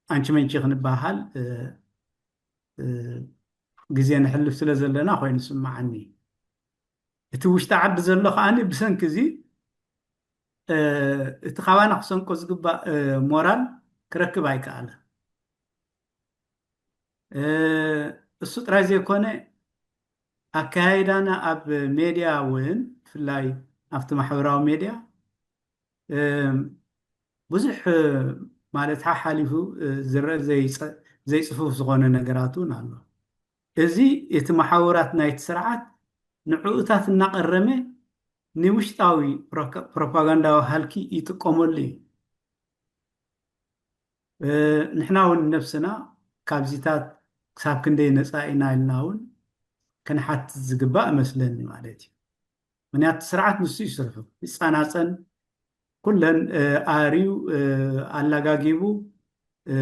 ኣንቺ መንቺ ክንበሃል፣ እ፣ እ፣ ግዜ ንሕልፍ ስለ ዘለና ኮይኑ ይስምዓኒ። እቲ ውሽጢ ዓዲ ዘሎ ከኣኒ ብሰንኪ እዚ፣ እ፣ እቲ ካባና ክሰንቆ ዝግባእ፣ እ፣ ሞራል ክረክብ ኣይከኣለን። እ፣ እሱ ጥራይ ዘይኮነ፣ ኣከያይዳና ኣብ ሜድያ እውን፣ ብፍላይ ኣብቲ ማሕበራዊ ሜድያ፣ እ፣ ብዙሕ፣ እ፣ ማለት ሓሓሊፉ፣ እ፣ ዝረአ ዘይጸ-፣ ዘይጽፉፍ ዝኾነ ነገራት እውን ኣሎ። እዚ እቲ መሓውራት ናይቲ ስርዓት ንዕኡታት እናቐረመ ንውሽጣዊ ፕሮካ-፣ ፕሮፓጋንዳዊ ሃልኪ ይጥቀመሉ እዩ። እ፣ ንሕና እውን ነብስና ካብዚታት ክሳብ ክንደይ ነፃ ኢና ኢልና እውን ክንሓትት ዝግባእ እመስለኒ ማለት እዩ። ምክንያቱ ስርዓት ንሱ እዩ ስርሑ፣ ይፀናፀን፣ ኩለን፣ እ፣ ኣርዩ፣ እ፣ ኣላጋጊቡ፣ እ፣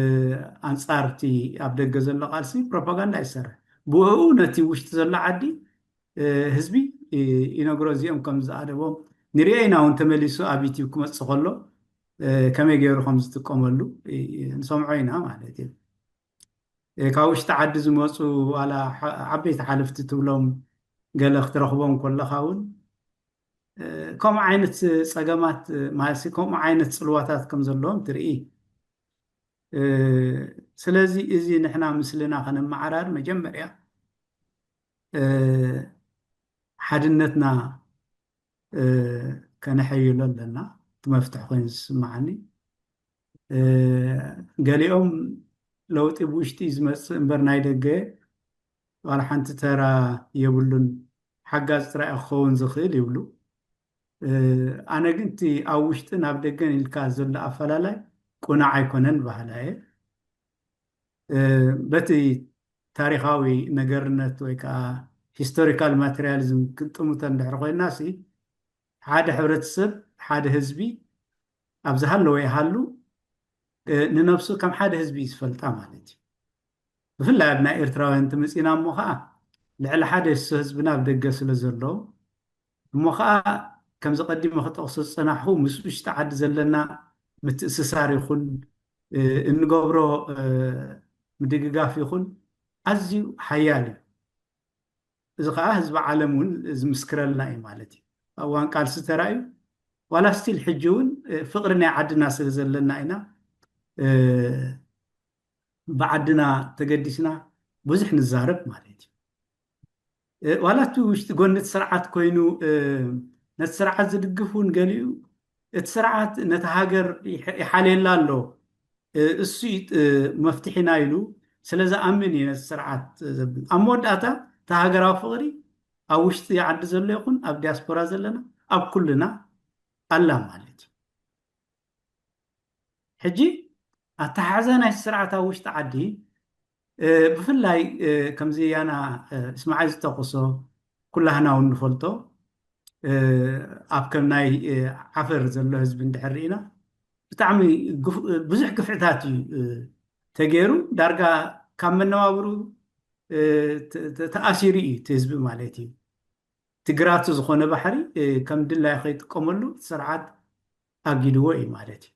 ኣንፃር እቲ ኣብ ደገ ዘሎ ቃልሲ ፕሮፓጋንዳ ይሰርሕ። ብኡ ነቲ ውሽጢ ዘሎ ዓዲ፣ እ፣ ህዝቢ፣ እ፣ ይነግሮ እዚኦም ከም ዝኣደቦም ንሪኦ ኢና። እውን ተመሊሱ ኣብ ዩቲዩብ ክመፅእ ከሎ፣ እ፣ ከመይ ገይሩ ከም ዝጥቀመሉ፣ እ፣ ንሰምዖ ኢና ማለት እዩ። እ፣ ካብ ውሽጢ ዓዲ ዝመፁ ዋላ ሓ-፣ ዓበይቲ ሓለፍቲ ትብሎም ገለ ክትረኽቦም ከለኻ እውን፣ እ፣ ከምኡ ዓይነት ፀገማት፣ እ፣ ማለት ከምኡ ዓይነት ፅልዋታት ከም ዘለዎም ትርኢ። እ፣ ስለዚ እዚ ንሕና ምስልና ከነመዓራር መጀመርያ፣ እ፣ ሓድነትና፣ እ፣ ከነሐይሎ ኣለና። እቲ መፍትሒ ኮይኑ ዝስምዓኒ፣ እ፣ ገሊኦም ለውጢ ብውሽጢ እዩ ዝመፅእ እምበር ናይ ደገ ዋላ ሓንቲ ተራ የብሉን፣ ሓጋዝ ጥራይ እዩ ክኸውን ዝኽእል ይብሉ። እ፣ ኣነ ግን እቲ ኣብ ውሽጥን ኣብ ደገን ኢልካ ዘሎ ኣፈላላይ ቁኑዕ ኣይኮነን በሃላይ እየ። እ፣ በቲ ታሪኻዊ ነገርነት ወይ ከዓ ሂስቶሪካል ማቴሪያሊዝም ክንጥምቶ እንድሕር ኮይንና ሲ፣ ሓደ ሕብረተሰብ፣ ሓደ ህዝቢ ኣብ ዝሃለወ ይሃሉ፣ እ፣ ንነብሱ ከም ሓደ ህዝቢ እዩ ዝፈልጣ ማለት እዩ። ብፍላይ ኣብ ናይ ኤርትራውያን ትምፂና እሞ ከዓ ልዕሊ ሓደ እሱ ህዝብና ኣብ ደገ ስለ ዘሎ፣ እሞ ከዓ ከምዚ ቀዲመ ክጠቕሶ ዝፀናሕኹ ምስ ውሽጢ ዓዲ ዘለና ምትእስሳር ይኹን፣ እ፣ እንገብሮ፣ እ፣ ምድግጋፍ ይኹን ኣዝዩ ሓያል እዩ። እዚ ከዓ ህዝቢ ዓለም እውን ዝምስክረልና እዩ ማለት እዩ። ኣብ እዋን ቃልሲ ተራእዩ፣ ዋላ ስቲል ሕጂ እውን፣ እ፣ ፍቕሪ ናይ ዓድና ስለ ዘለና ኢና፣ እ፣ ብዓድና ተገዲስና ብዙሕ ንዛረብ ማለት እዩ። እ፣ ዋላ እቲ ውሽጢ ጎኒ እቲ ስርዓት ኮይኑ፣ እ፣ ነቲ ስርዓት ዝድግፍ እውን ገሊኡ እቲ ስርዓት ነቲ ሃገር ይሐ-፣ ይሓልየላ ኣሎ፣ እ፣ እሱ እዩ፣ እ፣ መፍትሒና ኢሉ ስለ ዝኣምን እዩ ነቲ ስርዓት ዘብል። ኣብ መወዳእታ እቲ ሃገራዊ ፍቕሪ ኣብ ውሽጢ ዓዲ ዘሎ ይኹን ኣብ ዲያስፖራ ዘለና ኣብ ኩልና ኣላ ማለት እዩ። ሕጂ ኣተሓሕዛ ናይ ስርዓት ኣብ ውሽጢ ዓዲ፣ እ፣ ብፍላይ፣ እ፣ ከምዚ ያና፣ እ፣ እስማዓይ ዝጠቕሶ ኩላህና እውን ንፈልጦ፣ እ፣ ኣብ ከም ናይ፣ እ፣ ዓፈር ዘሎ ህዝቢ እንድሕር ርኢና ብጣዕሚ ግፍ-፣ ብዙሕ ግፍዕታት እዩ፣ እ፣ ተገይሩ። ዳርጋ ካብ መነባብሩ፣ እ፣ ተ-፣ ተ-፣ ተኣሲሩ እዩ እቲ ህዝቢ ማለት እዩ። እቲ ግራቱ ዝኾነ ባሕሪ፣ እ፣ ከም ድላዩ ከይጥቀመሉ እቲ ስርዓት ኣጊድዎ እዩ ማለት እዩ።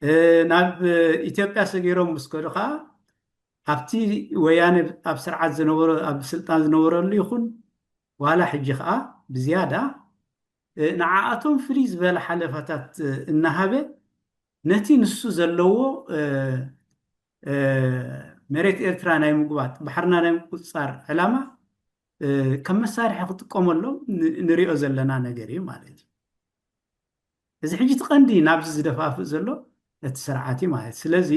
እ፣ ናብ፣ እ፣ ኢትዮጵያ ሰጊሮም ምስ ከዱ ከዓ ኣብቲ ወያነ ኣብ ስርዓት ዝነበረ፣ ኣብ ስልጣን ዝነበረሉ ይኹን ዋላ ሕጂ ከዓ ብዝያዳ፣ እ፣ ንዓኣቶም ፍልይ ዝበለ ሓለፋታት፣ እ፣ እናሃበ ነቲ ንሱ ዘለዎ፣ እ፣ እ፣ መሬት ኤርትራ ናይ ምግባጥ፣ ባሕርና ናይ ምቁፅፃር ዕላማ፣ እ፣ ከም መሳርሒ ክጥቀመሎም ን-፣ ንሪኦ ዘለና ነገር እዩ ማለት እዩ። እዚ ሕጂ እቲ ቀንዲ ናብዚ ዝደፋፍእ ዘሎ እቲ ስርዓት እዩ ማለት እዩ። ስለዚ፣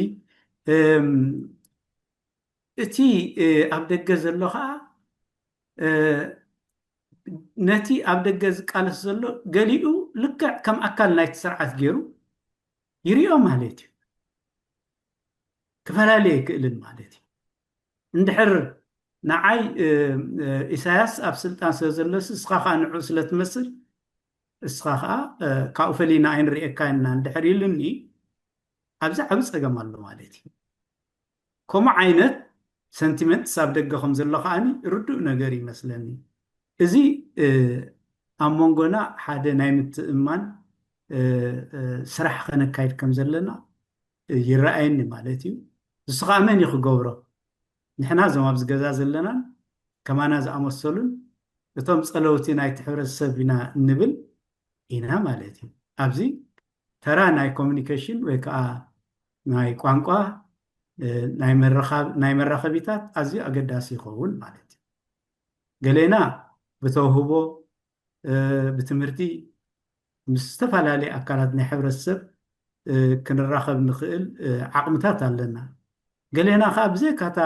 እም፣ እቲ፣ እ፣ ኣብ ደገ ዘሎ ከዓ፣ እ፣ ነቲ ኣብ ደገ ዝቃለስ ዘሎ ገሊኡ ልክዕ ከም ኣካል ናይቲ ስርዓት ገይሩ ይሪኦ ማለት እዩ። ክፈላለ ኣይክእልን ማለት እዩ። እንድሕር ንዓይ፣ እ፣ እ፣ ኢሳያስ ኣብ ስልጣን ስለ ዘሎስ እስኻ ከዓ ንዑ ስለ ትመስል፣ እስኻ ከዓ፣ እ፣ ካብኡ ፈሊና ኣይንርእየካ ኢና እንድሕር ኢሉኒ፣ ኣብዚ ዓቢ ጸገም ኣሎ ማለት እዩ። ከምኡ ዓይነት ሰንቲመንትስ ኣብ ደገ ከም ዘሎ ከዓኒ ርዱእ ነገር ይመስለኒ። እዚ፣ እ፣ ኣብ መንጎና ሓደ ናይ ምትእምማን፣ ስራሕ ከነካይድ ከም ዘለና ይረኣየኒ ማለት እዩ። ንሱ ከዓ መን እዩ ክገብሮ? ንሕና እዞም ኣብዚ ገዛ ዘለናን ከማና ዝኣመሰሉን እቶም ፀለውቲ ናይቲ ሕብረተሰብ ኢና እንብል ኢና ማለት እዩ። ኣብዚ ተራ ናይ ኮሚኒኬሽን ወይ ከዓ ናይ ቋንቋ ናይ መራኸቢታት ኣዝዩ ኣገዳሲ ይኸውን ማለት እዩ። ገሌና ብተውህቦ ብትምህርቲ ምስ ዝተፈላለዩ ኣካላት ናይ ሕብረተሰብ ክንራኸብ ንኽእል ዓቕምታት ኣለና። ገሌና ከዓ ብዘይካታ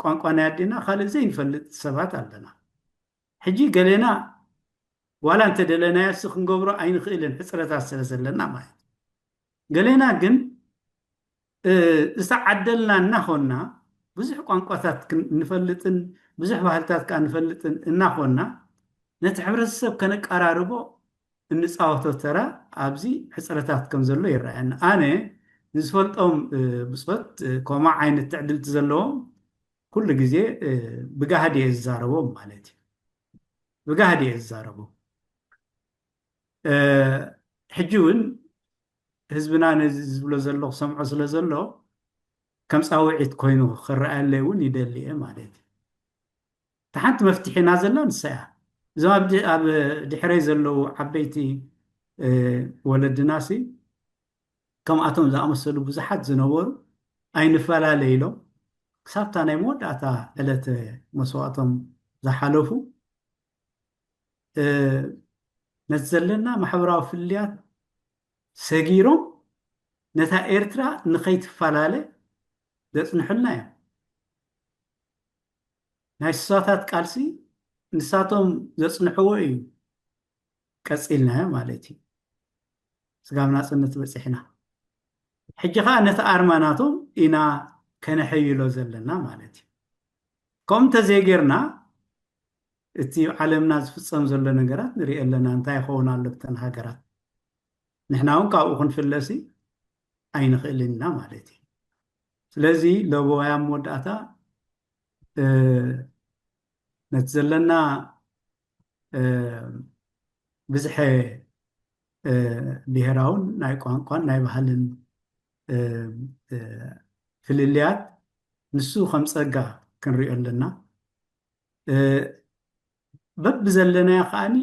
ቋንቋ ናይ ኣዴና ካልእ ዘይንፈልጥ ሰባት ኣለና። ሕጂ ገሌና ዋላ እንተደለናዮ ሲ ክንገብሮ ኣይንኽእልን፣ ሕፅረታት ስለ ዘለና ማለት እዩ። ገሌና ግን ዝተዓደልና እናኾንና ብዙሕ ቋንቋታት ንፈልጥን ብዙሕ ባህልታት ከዓ ንፈልጥን እናኾንና ነቲ ሕብረተሰብ ከነቀራርቦ እንፃወቶ ተራ ኣብዚ ሕፅረታት ከም ዘሎ ይረኣየኒ። ኣነ ንዝፈልጦም ብፆት ከምኡ ዓይነት ትዕድልቲ ዘለዎም ኩሉ ግዜ ብጋህዲ እየ ዝዛረቦም ማለት እዩ። ብጋህዲ እየ ዝዛረቦም። ሕጂ እውን ህዝብና ነዚ ዝብሎ ዘሎ ክሰምዖ ስለ ዘሎ ከም ፃውዒት ኮይኑ ክረኣየለይ እውን ይደሊ እየ ማለት እዩ። እታ ሓንቲ መፍትሒና ዘላ ንሳ እያ። እዞም ኣብ ድሕረይ ዘለዉ ዓበይቲ ወለድናሲ ከምኣቶም ዝኣመሰሉ ብዙሓት ዝነበሩ ኣይንፈላለ ኢሎም ክሳብታ ናይ መወዳእታ ዕለተ መስዋእቶም ዝሓለፉ ነቲ ዘለና ማሕበራዊ ፍልልያት ሰጊሮም ነታ ኤርትራ ንኸይትፈላለ ዘፅንሑልና እዮም። ናይ ስሳታት ቃልሲ ንሳቶም ዘፅንሕዎ እዩ ቀፂልናዮ ማለት እዩ። ስጋብ ናፅነት በፂሕና ሕጂ ከዓ ነቲ ኣርማ ናቶም ኢና ከነሐይሎ ዘለና ማለት እዩ። ከምኡ እንተዘይጌርና እቲ ዓለምና ዝፍፀም ዘሎ ነገራት ንሪኦ ኣለና። እንታይ ይኸውን ኣሎ ብተን ሃገራት? ንሕና እውን ካብኡ ክንፍለሲ ኣይንኽእልን ኢና ማለት እዩ። ስለዚ ለቦያ መወዳእታ ነቲ ዘለና ብዝሐ ብሄራውን ናይ ቋንቋን ናይ ባህልን ፍልልያት ንሱ ከም ፀጋ ክንሪኦ ኣለና። በብዘለናዮ ከዓኒ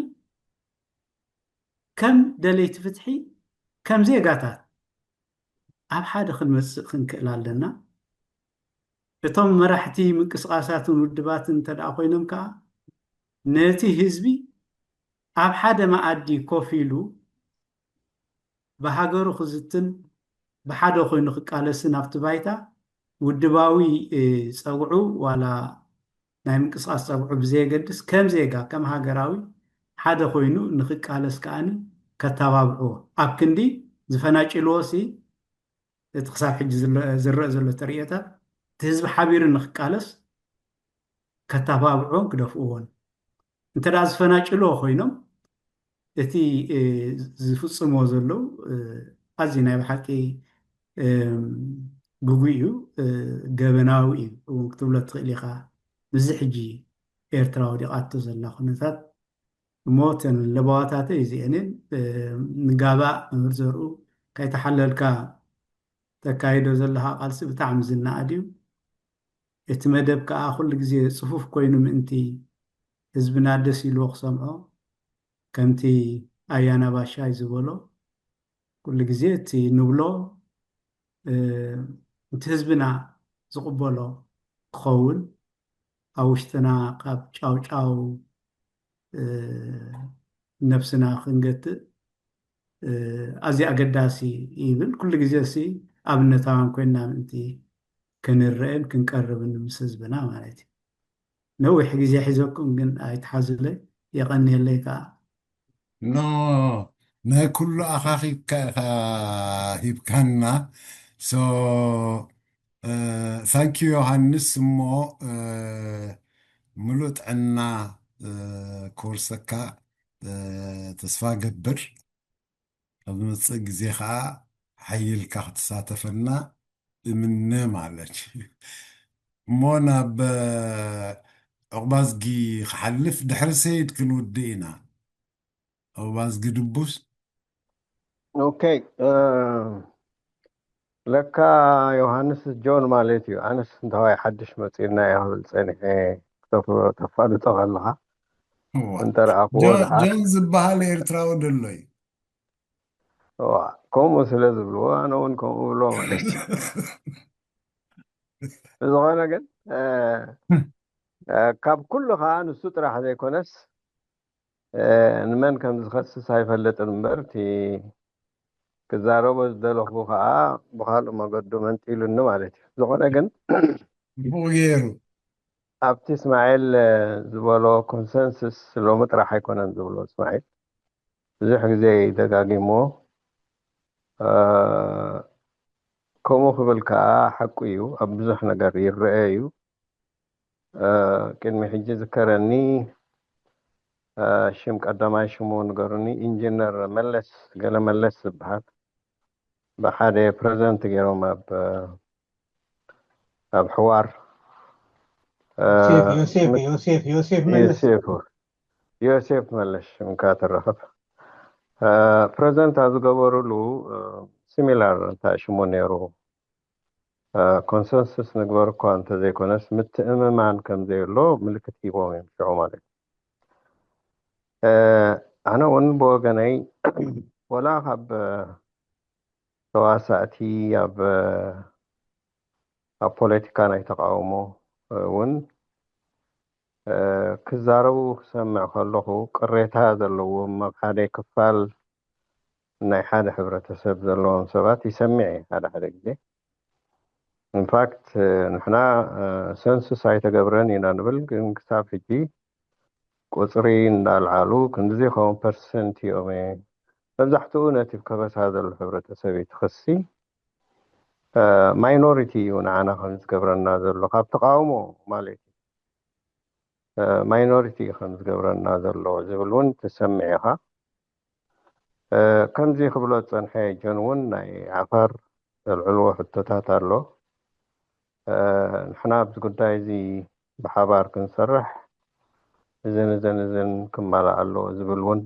ከም ደለይቲ ፍትሒ ከም ዜጋታት ኣብ ሓደ ክንመፅእ ክንክእል ኣለና። እቶም መራሕቲ ምንቅስቃሳትን ውድባትን እንተ ደኣ ኮይኖም ከዓ ነቲ ህዝቢ ኣብ ሓደ መኣዲ ኮፍ ኢሉ ብሃገሩ ክዝትን ብሓደ ኮይኑ ክቃለስን ኣብቲ ባይታ ውድባዊ ፀግዑ ዋላ ናይ ምንቅስቃስ ፀግዑ ብዘየገድስ ከም ዜጋ ከም ሃገራዊ ሓደ ኮይኑ ንክቃለስ ከዓኒ ከተባብዕዎ ኣብ ክንዲ ዝፈናጭልዎ ሲ እቲ ክሳብ ሕጂ ዝረአ ዘሎ ተርእዮታት እቲ ህዝቢ ሓቢሩ ንክቃለስ ከተባብዕዎን ክደፍእዎን እንተ ደኣ ዝፈናጭልዎ ኮይኖም እቲ ዝፍፅሞ ዘለዉ ኣዝዩ ናይ ብሓቂ ግጉይ እዩ፣ ገበናዊ እዩ እውን ክትብሎ ትኽእል ኢኻ። ምስዚ ሕጂ ኤርትራ ወዲቓቶ ዘላ ኩነታት እሞ እተን ለበዋታተይ እዚአንን ንጋባእ መምህር ዘርኡ ከይተሓለልካ ተካይዶ ዘለኻ ቃልሲ ብጣዕሚ ዝነኣድ እዩ። እቲ መደብ ከዓ ኩሉ ግዜ ፅፉፍ ኮይኑ ምእንቲ ህዝብና ደስ ኢልዎ ክሰምዖ ከምቲ ኣያና ባሻይ ዝበሎ ኩሉ ግዜ እቲ ንብሎ እቲ ህዝብና ዝቕበሎ ክኸውን ኣብ ውሽጥና ካብ ጫውጫው ነብስና ክንገትእ ኣዝዩ ኣገዳሲ ይብል። ኩሉ ግዜ ሲ ኣብነታውያን ኮይንና ምእንቲ ክንረአን ክንቀርብን ምስ ህዝብና ማለት እዩ። ነዊሕ ግዜ ሒዘኩም ግን ኣይትሓዙለይ፣ የቐንየለይ ከዓ። ኖ ናይ ኩሉ ኣኻኺብካ ኢኻ ሂብካና። ሶ ታንኪዩ ዮሃንስ። እሞ ምሉእ ጥዕና ክወርሰካ ተስፋ ገብር። ኣብ ዝመፅእ ግዜ ከዓ ሓይልካ ክትሳተፈና እምነ ማለት እዩ። እሞ ናብ ዑቕባዝጊ ክሓልፍ ድሕሪ ሰይድ ክንውድእ ኢና። ዑቕባዝጊ ድቡስ ኦኬ። ለካ ዮሃንስ ጆን ማለት እዩ። ኣነስ እንተዋይ ሓድሽ መፂእና እየ ክብል ፀኒሐ። ክተፋልጦ ከለካ እንተረኣኽዎ ጆን ዝበሃል ኤርትራዊ ደሎ እዩ። ከምኡ ስለ ዝብልዎ ኣነ እውን ከምኡ ብሎ ማለት እዩ። ብዝኾነ ግን ካብ ኩሉ ከዓ ንሱ ጥራሕ ዘይኮነስ ንመን ከም ዝኸስስ ኣይፈልጥን እምበር እቲ ክዛረቦ ዝደለኹ ከዓ ብካልእ መገዱ መንጢሉኒ ማለት እዩ። ዝኾነ ግን ብኡ ገይሩ ኣብቲ እስማኤል ዝበሎ ኮንሰንስስ ሎሚ ጥራሕ ኣይኮነን ዝብሎ እስማኤል ብዙሕ ግዜ ደጋጊሞ ከምኡ ክብል ከዓ ሓቁ እዩ። ኣብ ብዙሕ ነገር ይረአ እዩ። ቅድሚ ሕጂ ዝከረኒ ሽም ቀዳማይ ሽሙ ንገሩኒ ኢንጂነር መለስ ገለ መለስ ዝበሃል ብሓደ ፕረዘንት ገይሮም ኣብ ኣብ ሕዋር ዮሴፍ መለሽ እንካ ተረኸብ ፕረዘንት ኣብ ዝገበሩሉ ሲሚላር እንታይ ሽሙ ነይሩ ኮንሰንስስ ንግበር እኳ እንተዘይኮነስ ምትእምማን ከም ዘየሎ ምልክት ሂቦም እዮም ሽዑ ማለት እዩ። ኣነ እውን ብወገነይ ወላ ካብ ተዋሳእቲ ኣብ ኣብ ፖለቲካ ናይ ተቃውሞ እውን ክዛረቡ ክሰምዕ ከለኹ ቅሬታ ዘለዎም ኣብ ሓደ ክፋል ናይ ሓደ ሕብረተሰብ ዘለዎም ሰባት ይሰምዕ ሓደ ሓደ ግዜ ኢንፋክት ንሕና ሰንሱስ ኣይተገብረን ኢና ንብል ግን ክሳብ ሕጂ ቁፅሪ እንዳልዓሉ ክንድዚ ከውን ፐርሰንት እዮም መብዛሕትኡ ነቲ ከበሳ ዘሎ ሕብረተሰብ እዩ ትኸሲ ማይኖሪቲ እዩ ንዓና ከም ዝገብረና ዘሎ ካብ ተቃውሞ ማለት እዩ ማይኖሪቲ ከም ዝገብረና ዘሎ ዝብል እውን ትሰምዕ ኢኻ ከምዚ ክብሎ ዝፀንሐ ጆን እውን ናይ ዓፋር ዘልዕልዎ ሕቶታት ኣሎ ንሕና ኣብዚ ጉዳይ እዚ ብሓባር ክንሰርሕ እዝን እዝን እዝን ክማላእ ኣለዎ ዝብል እውን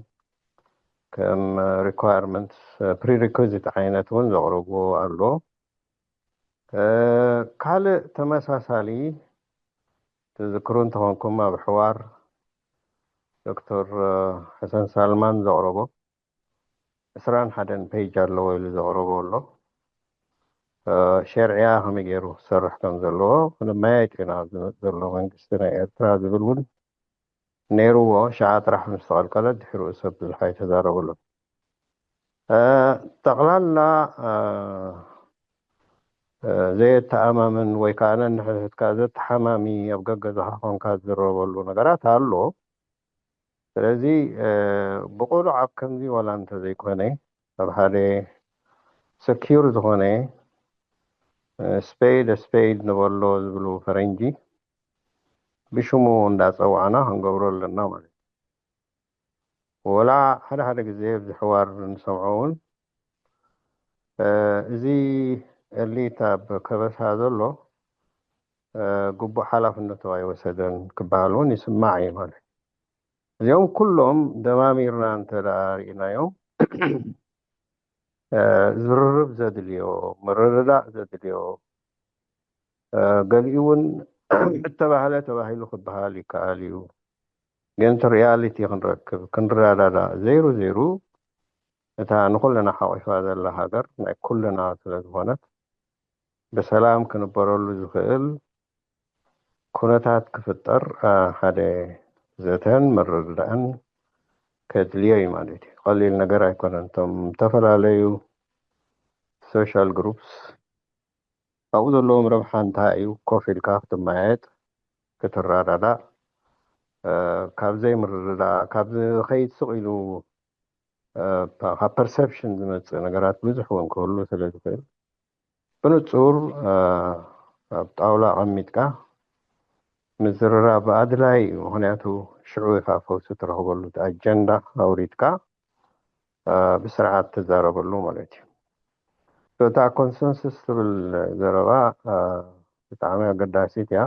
ከም requirements prerequisite ዓይነት እውን ዘቕርብዎ ኣሎ ካልእ ተመሳሳሊ ትዝክሩ እንተኾንኩም ኣብ ሕዋር ዶክተር ሕሰን ሳልማን ዘቕረቦ ዕስራን ሓደን ፔጅ ኣለዎ ኢሉ ዘቕረቦ ኣሎ ሸርዕያ ከመይ ገይሩ ክሰርሕ ከም ዘለዎ ክንመያየጥ ኢና ዘሎ መንግስቲ ናይ ኤርትራ ዝብል እውን ነይርዎ ሸዓ ጥራሕ ምስ ተቐልቀለ ድሕሪኡ ሰብ ብዙሕ ኣይተዛረበሉን ጠቕላላ ዘየተኣማምን ወይ ከዓ ነንሕድሕድካ ዘተሓማሚ ኣብ ገገዛኻ ኮንካ ዝዝረበሉ ነገራት ኣሎ ስለዚ ብቁሉዕ ኣብ ከምዚ ዋላ እንተዘይኮነ ኣብ ሓደ ሰኪር ዝኾነ spade spade ንበሎ ዝብሉ ፈረንጂ ብሽሙ እንዳፀዋዕና ክንገብሮ ኣለና ማለት እዩ ወላ ሓደ ሓደ ግዜ ኣብዚ ሕዋር ንሰምዖ እውን እዚ ኤሊት ኣብ ከበሳ ዘሎ ግቡእ ሓላፍነቱ ኣይወሰደን ክበሃል እውን ይስማዕ እዩ ማለት እዚኦም ኩሎም ደማሚርና እንተ ርኢናዮም ዝርርብ ዘድልዮ ምርርዳእ ዘድልዮ ገሊኡ እውን እተባህለ ተባሂሉ ክበሃል ይከኣል እዩ ግን እቲ ሪያሊቲ ክንረክብ ክንረዳዳእ ዘይሩ ዘይሩ እታ ንኩልና ሓቂፋ ዘላ ሃገር ናይ ኩልና ስለ ዝኾነት ብሰላም ክንበረሉ ዝኽእል ኩነታት ክፍጠር ሓደ ዘተን ምርድዳእን ከድልዮ እዩ ማለት እዩ ቀሊል ነገር ኣይኮነን እቶም ዝተፈላለዩ social groups ኣብኡ ዘለዎም ረብሓ እንታይ እዩ ኮፍ ኢልካ ክትመያየጥ ክትረዳዳእ ካብ ዘይምርድዳእ ካብ ዝኸይድ ስቕ ኢሉ ካብ perception ዝመፅእ ነገራት ብዙሕ እውን ክህሉ ስለ ዝኽእል ብንፁር ኣብ ጣውላ ኣቐሚጥካ ምዝርራብ ኣድላይ እዩ ምክንያቱ ሽዑ ኢኻ ፈውሲ ትረኽበሉ እቲ ኣጀንዳ ኣውሪድካ ብስርዓት ትዛረበሉ ማለት እዩ እታ ኮንሰንስስ ትብል ዘረባ ብጣዕሚ ኣገዳሲት እያ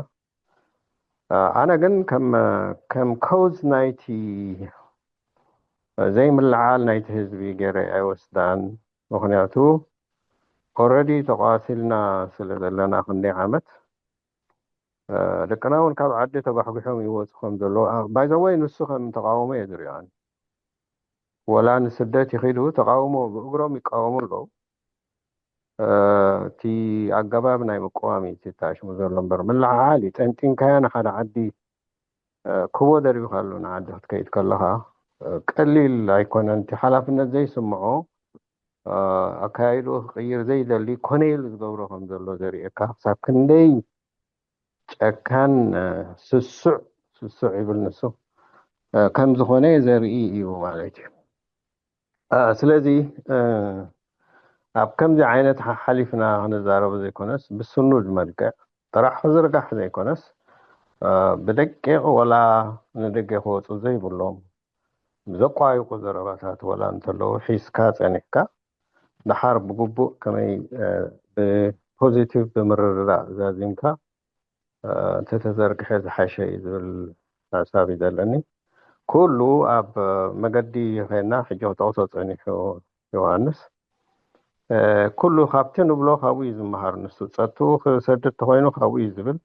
ኣነ ግን ከም ከም cause ናይቲ ዘይምልዓል ናይቲ ህዝቢ ገይረ ኣይወስዳን ምኽንያቱ already ተቋሲልና ስለ ዘለና ክንደይ ዓመት ደቅና እውን ካብ ዓዲ ተጓሕጉሖም ይወፁ ከም ዘለዉ። By the way፣ ንሱ ከም ተቃውሞ እየ ዝሪኦ። ወላ ንስደት ይኺዱ፣ ተቃውሞ ብእግሮም ይቃወሙ ኣለዉ። እቲ ኣገባብ ናይ ምቅዋም እዩ ተታሽሙ ዘሎ እምበር፣ ምልዕዓል እዩ። ጠንጢንካዮ ንሓደ ዓዲ ክቦ ደሪብካ ኣሎ። ንዓዲ ክትከይድ ከለኻ ቀሊል ኣይኮነን። እቲ ሓላፍነት ዘይስምዖ፣ ኣካያይድኡ ክቅይር ዘይደሊ፣ ኮነ ኢሉ ዝገብሮ ከም ዘሎ ዘርእየካ። ክሳብ ክንደይ ጨካን፣ ስሱዕ፣ ስሱዕ ይብል ንሱ፣ ከም ዝኾነ ዘርኢ እዩ ማለት እዩ። ስለዚ ኣብ ከምዚ ዓይነት ሓሓሊፍና ክንዛረቦ ዘይኮነስ፣ ብስኑድ መልክዕ፣ ጥራሕ ዝርጋሕ ዘይኮነስ፣ ብደቂቕ ወላ ንደገ ክወፁ ዘይብሎም ብዘቋይቁ ዘረባታት ወላ እንተለዉ ሒዝካ ጸኒሕካ፣ ደሓር ብግቡእ ከመይ ብፖዚቲቭ ብምርድዳእ ዛዚምካ እንተተዘርግሐ ዝሓሸ እዩ ዝብል ሓሳብ እዩ ዘለኒ። ኩሉ ኣብ መገዲ ኸና ሕጂ ክጠቕሶ ጸኒሑ ዮሃንስ፣ ኩሉ ካብቲ ንብሎ ካብኡ እዩ ዝመሃር። ንሱ ጸጥኡ ክሰድድ ተኾይኑ ካብኡ እዩ ዝብል።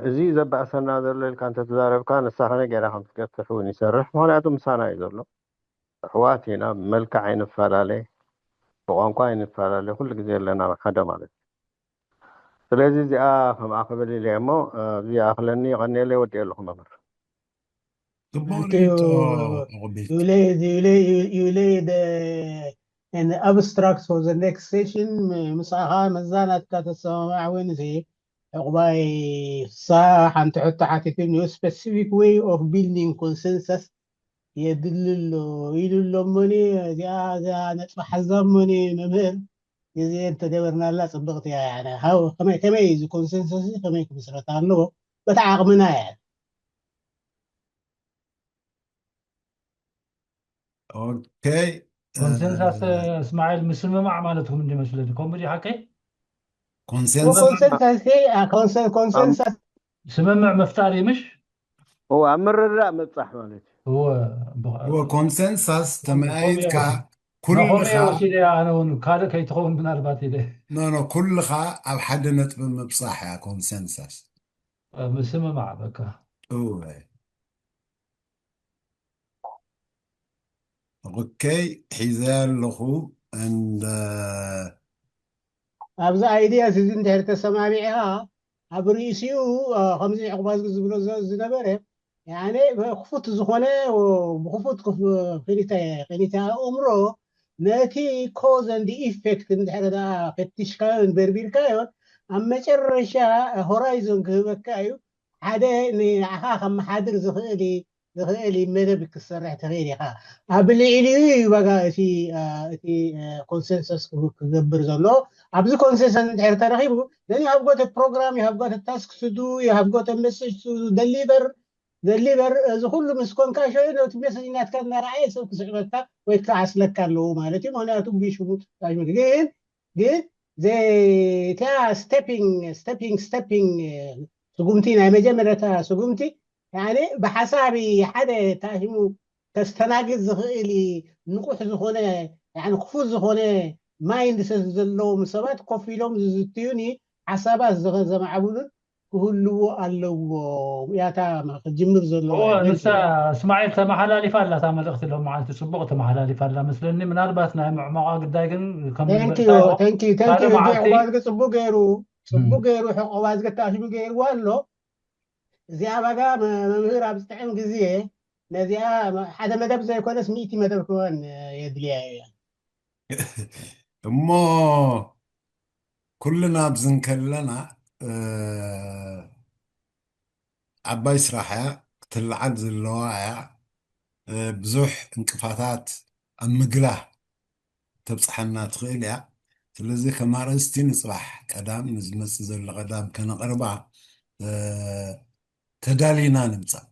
እዚ ዘባእሰና ዘሎ ኢልካ እንተተዛረብካ፣ ንሳ ከመይ ገይራ ከም ትገፍሕ እውን ይሰርሕ። ምኽንያቱ ምሳና እዩ ዘሎ። ኣሕዋት ኢና፣ ብመልክዕ ኣይንፈላለ፣ ብቋንቋ ኣይንፈላለ፣ ኩሉ ግዜ ኣለና ሓደ ማለት እዩ። ስለዚ እዚኣ ከምኣ ክብል ኢለ እሞ፣ እዚ ይኣኽለኒ። የቐንየለይ፣ ወዲኤ ኣለኹ መምህር። ጽቡቕ ርእይቶ። ኦቕቢት። You lay, you lay, you, you lay the, an abstract for the next session. ም- ምሳኻ መዛናትካ ተሰማማዕ እውን እዚ ዕቑባይ ፍስሃ ሓንቲ ሕቶ ሓቲቱ፣ new specific way of building consensus የድሊ ኣሎ ኢሉ ኣሎ። እሞኒ እዚኣ እዚኣ ነጥቢ ሓዛ እሞኒ መምህር ግዜ እንተገበርናላ ጽብቕቲ እያ። ያነ ሃው ከመይ ከመይ እዚ ኮንሰንሰስ ከመይ ክምስረት ኣለዎ? በታ ዓቕምና እያ። ኦኬ። ኮንሰንሳስ እስማዒል ምስምማዕ ማለትኩም እንዲ መስለኒ። ከምኡ ድዩ ሓቀይ? ኮንሰንሳስ ኮንሰንሳስ ኮንሰንሳስ ስምምዕ ምፍጣር እዩ ምሽ? እዎ ኣብ ምርድዳእ ምብጻሕ ማለት እዩ። እዎ ብኸ- እዎ ኮንሰንሳስ ተመያይጥካ ነኾመ ኩልኻ ወሲደ ኣነ እውን ካልእ ከይትኸውን ምናልባት ኢለ ኖ ኖ ኩልኻ ኣብ ሓደ ነጥቢ ምብጻሕ እያ ኮንሰንሳስ። ምስምማዕ በቃ። እወ ኦኬ ሒዘ ኣለኹ እንደ ኣብዚ ኣይድያ እዚ እንድሕር ተሰማሚዕኻ ኣብ ርእሲኡ ከምዚ ዕቑባ ዝብሎ ዝነበረ ያኔ ክፉት ዝኾነ ብክፉት ክኒተ ኣእምሮ ነቲ cause and effect እንድሕር ፈቲሽካዮን በርቢርካዮን ኣብ መጨረሻ ሆራይዞን ክህበካ እዩ ሓደ ንዓኻ ከመሓድር ዝኽእል ዝኽእል መደብ ክትሰርሕ ትኽእል ኢኻ። ኣብ ልዕሊኡ እዩ ዋጋ እቲ እቲ ኮንሰንሰስ ክገብር ዘሎ። ኣብዚ ኮንሰንሰስ እንድሕር ተረኺቡ then you have got a program, you have got a task to do, you have got a message to deliver deliver እዚ ኩሉ ምስ ኮንካ ሸ ነቲ ሜሰጅ ናትካ እናረኣየ ሰብ ክስዕበካ ወይ ክዓስለካ ኣለዎ ማለት እዩ። ምክንያቱ ብሽሙ ግን ግን እቲያ stepping stepping stepping ስጉምቲ ናይ መጀመርታ ስጉምቲ ያኔ ብሓሳብ ሓደ ታሂሙ ከስተናግድ ዝኽእል ንቑሕ ዝኾነ ያኔ ክፉት ዝኾነ ማይንድ ሴት ዘለዎም ሰባት ኮፍ ኢሎም ዝዝትዩኒ ሓሳባት ዘኸ- ዘማዕብሉን ክህልዎ ኣለዎ ያታ ክጅምር ዘለዎ እወ ንሳ እስማዒል ተመሓላሊፋ ኣላ እታ መልእኽቲ ሎም መዓልቲ ጽቡቕ ተመሓላሊፋ ኣላ መስለኒ ምናልባት ናይ ምዕማቋ ግዳይ ግን ከም Thank you, thank you, thank you። ሕቆባዝገ ጽቡቅ ገይሩ ጽቡቅ ገይሩ ሕቆባዝገ ታሽሙ ገይርዋ ኣሎ። እዚኣ ባጋ መምህር ኣብ ዝጥዕም ግዜ ነዚኣ ሓደ መደብ ዘይኮነስ ሚእቲ መደብ ክወን የድልያ እያ። እሞ ኩልና ኣብዚ እንከለና ዓባይ ስራሕ እያ ክትለዓል ዘለዋ እያ። ብዙሕ እንቅፋታት ኣብ ምግላህ ተብፅሐና ትኽእል እያ። ስለዚ ከም ኣርእስቲ ንፅባሕ ቀዳም ንዝመፅእ ዘሎ ቀዳም ከነቕርባ ተዳሊና ንምፃእ።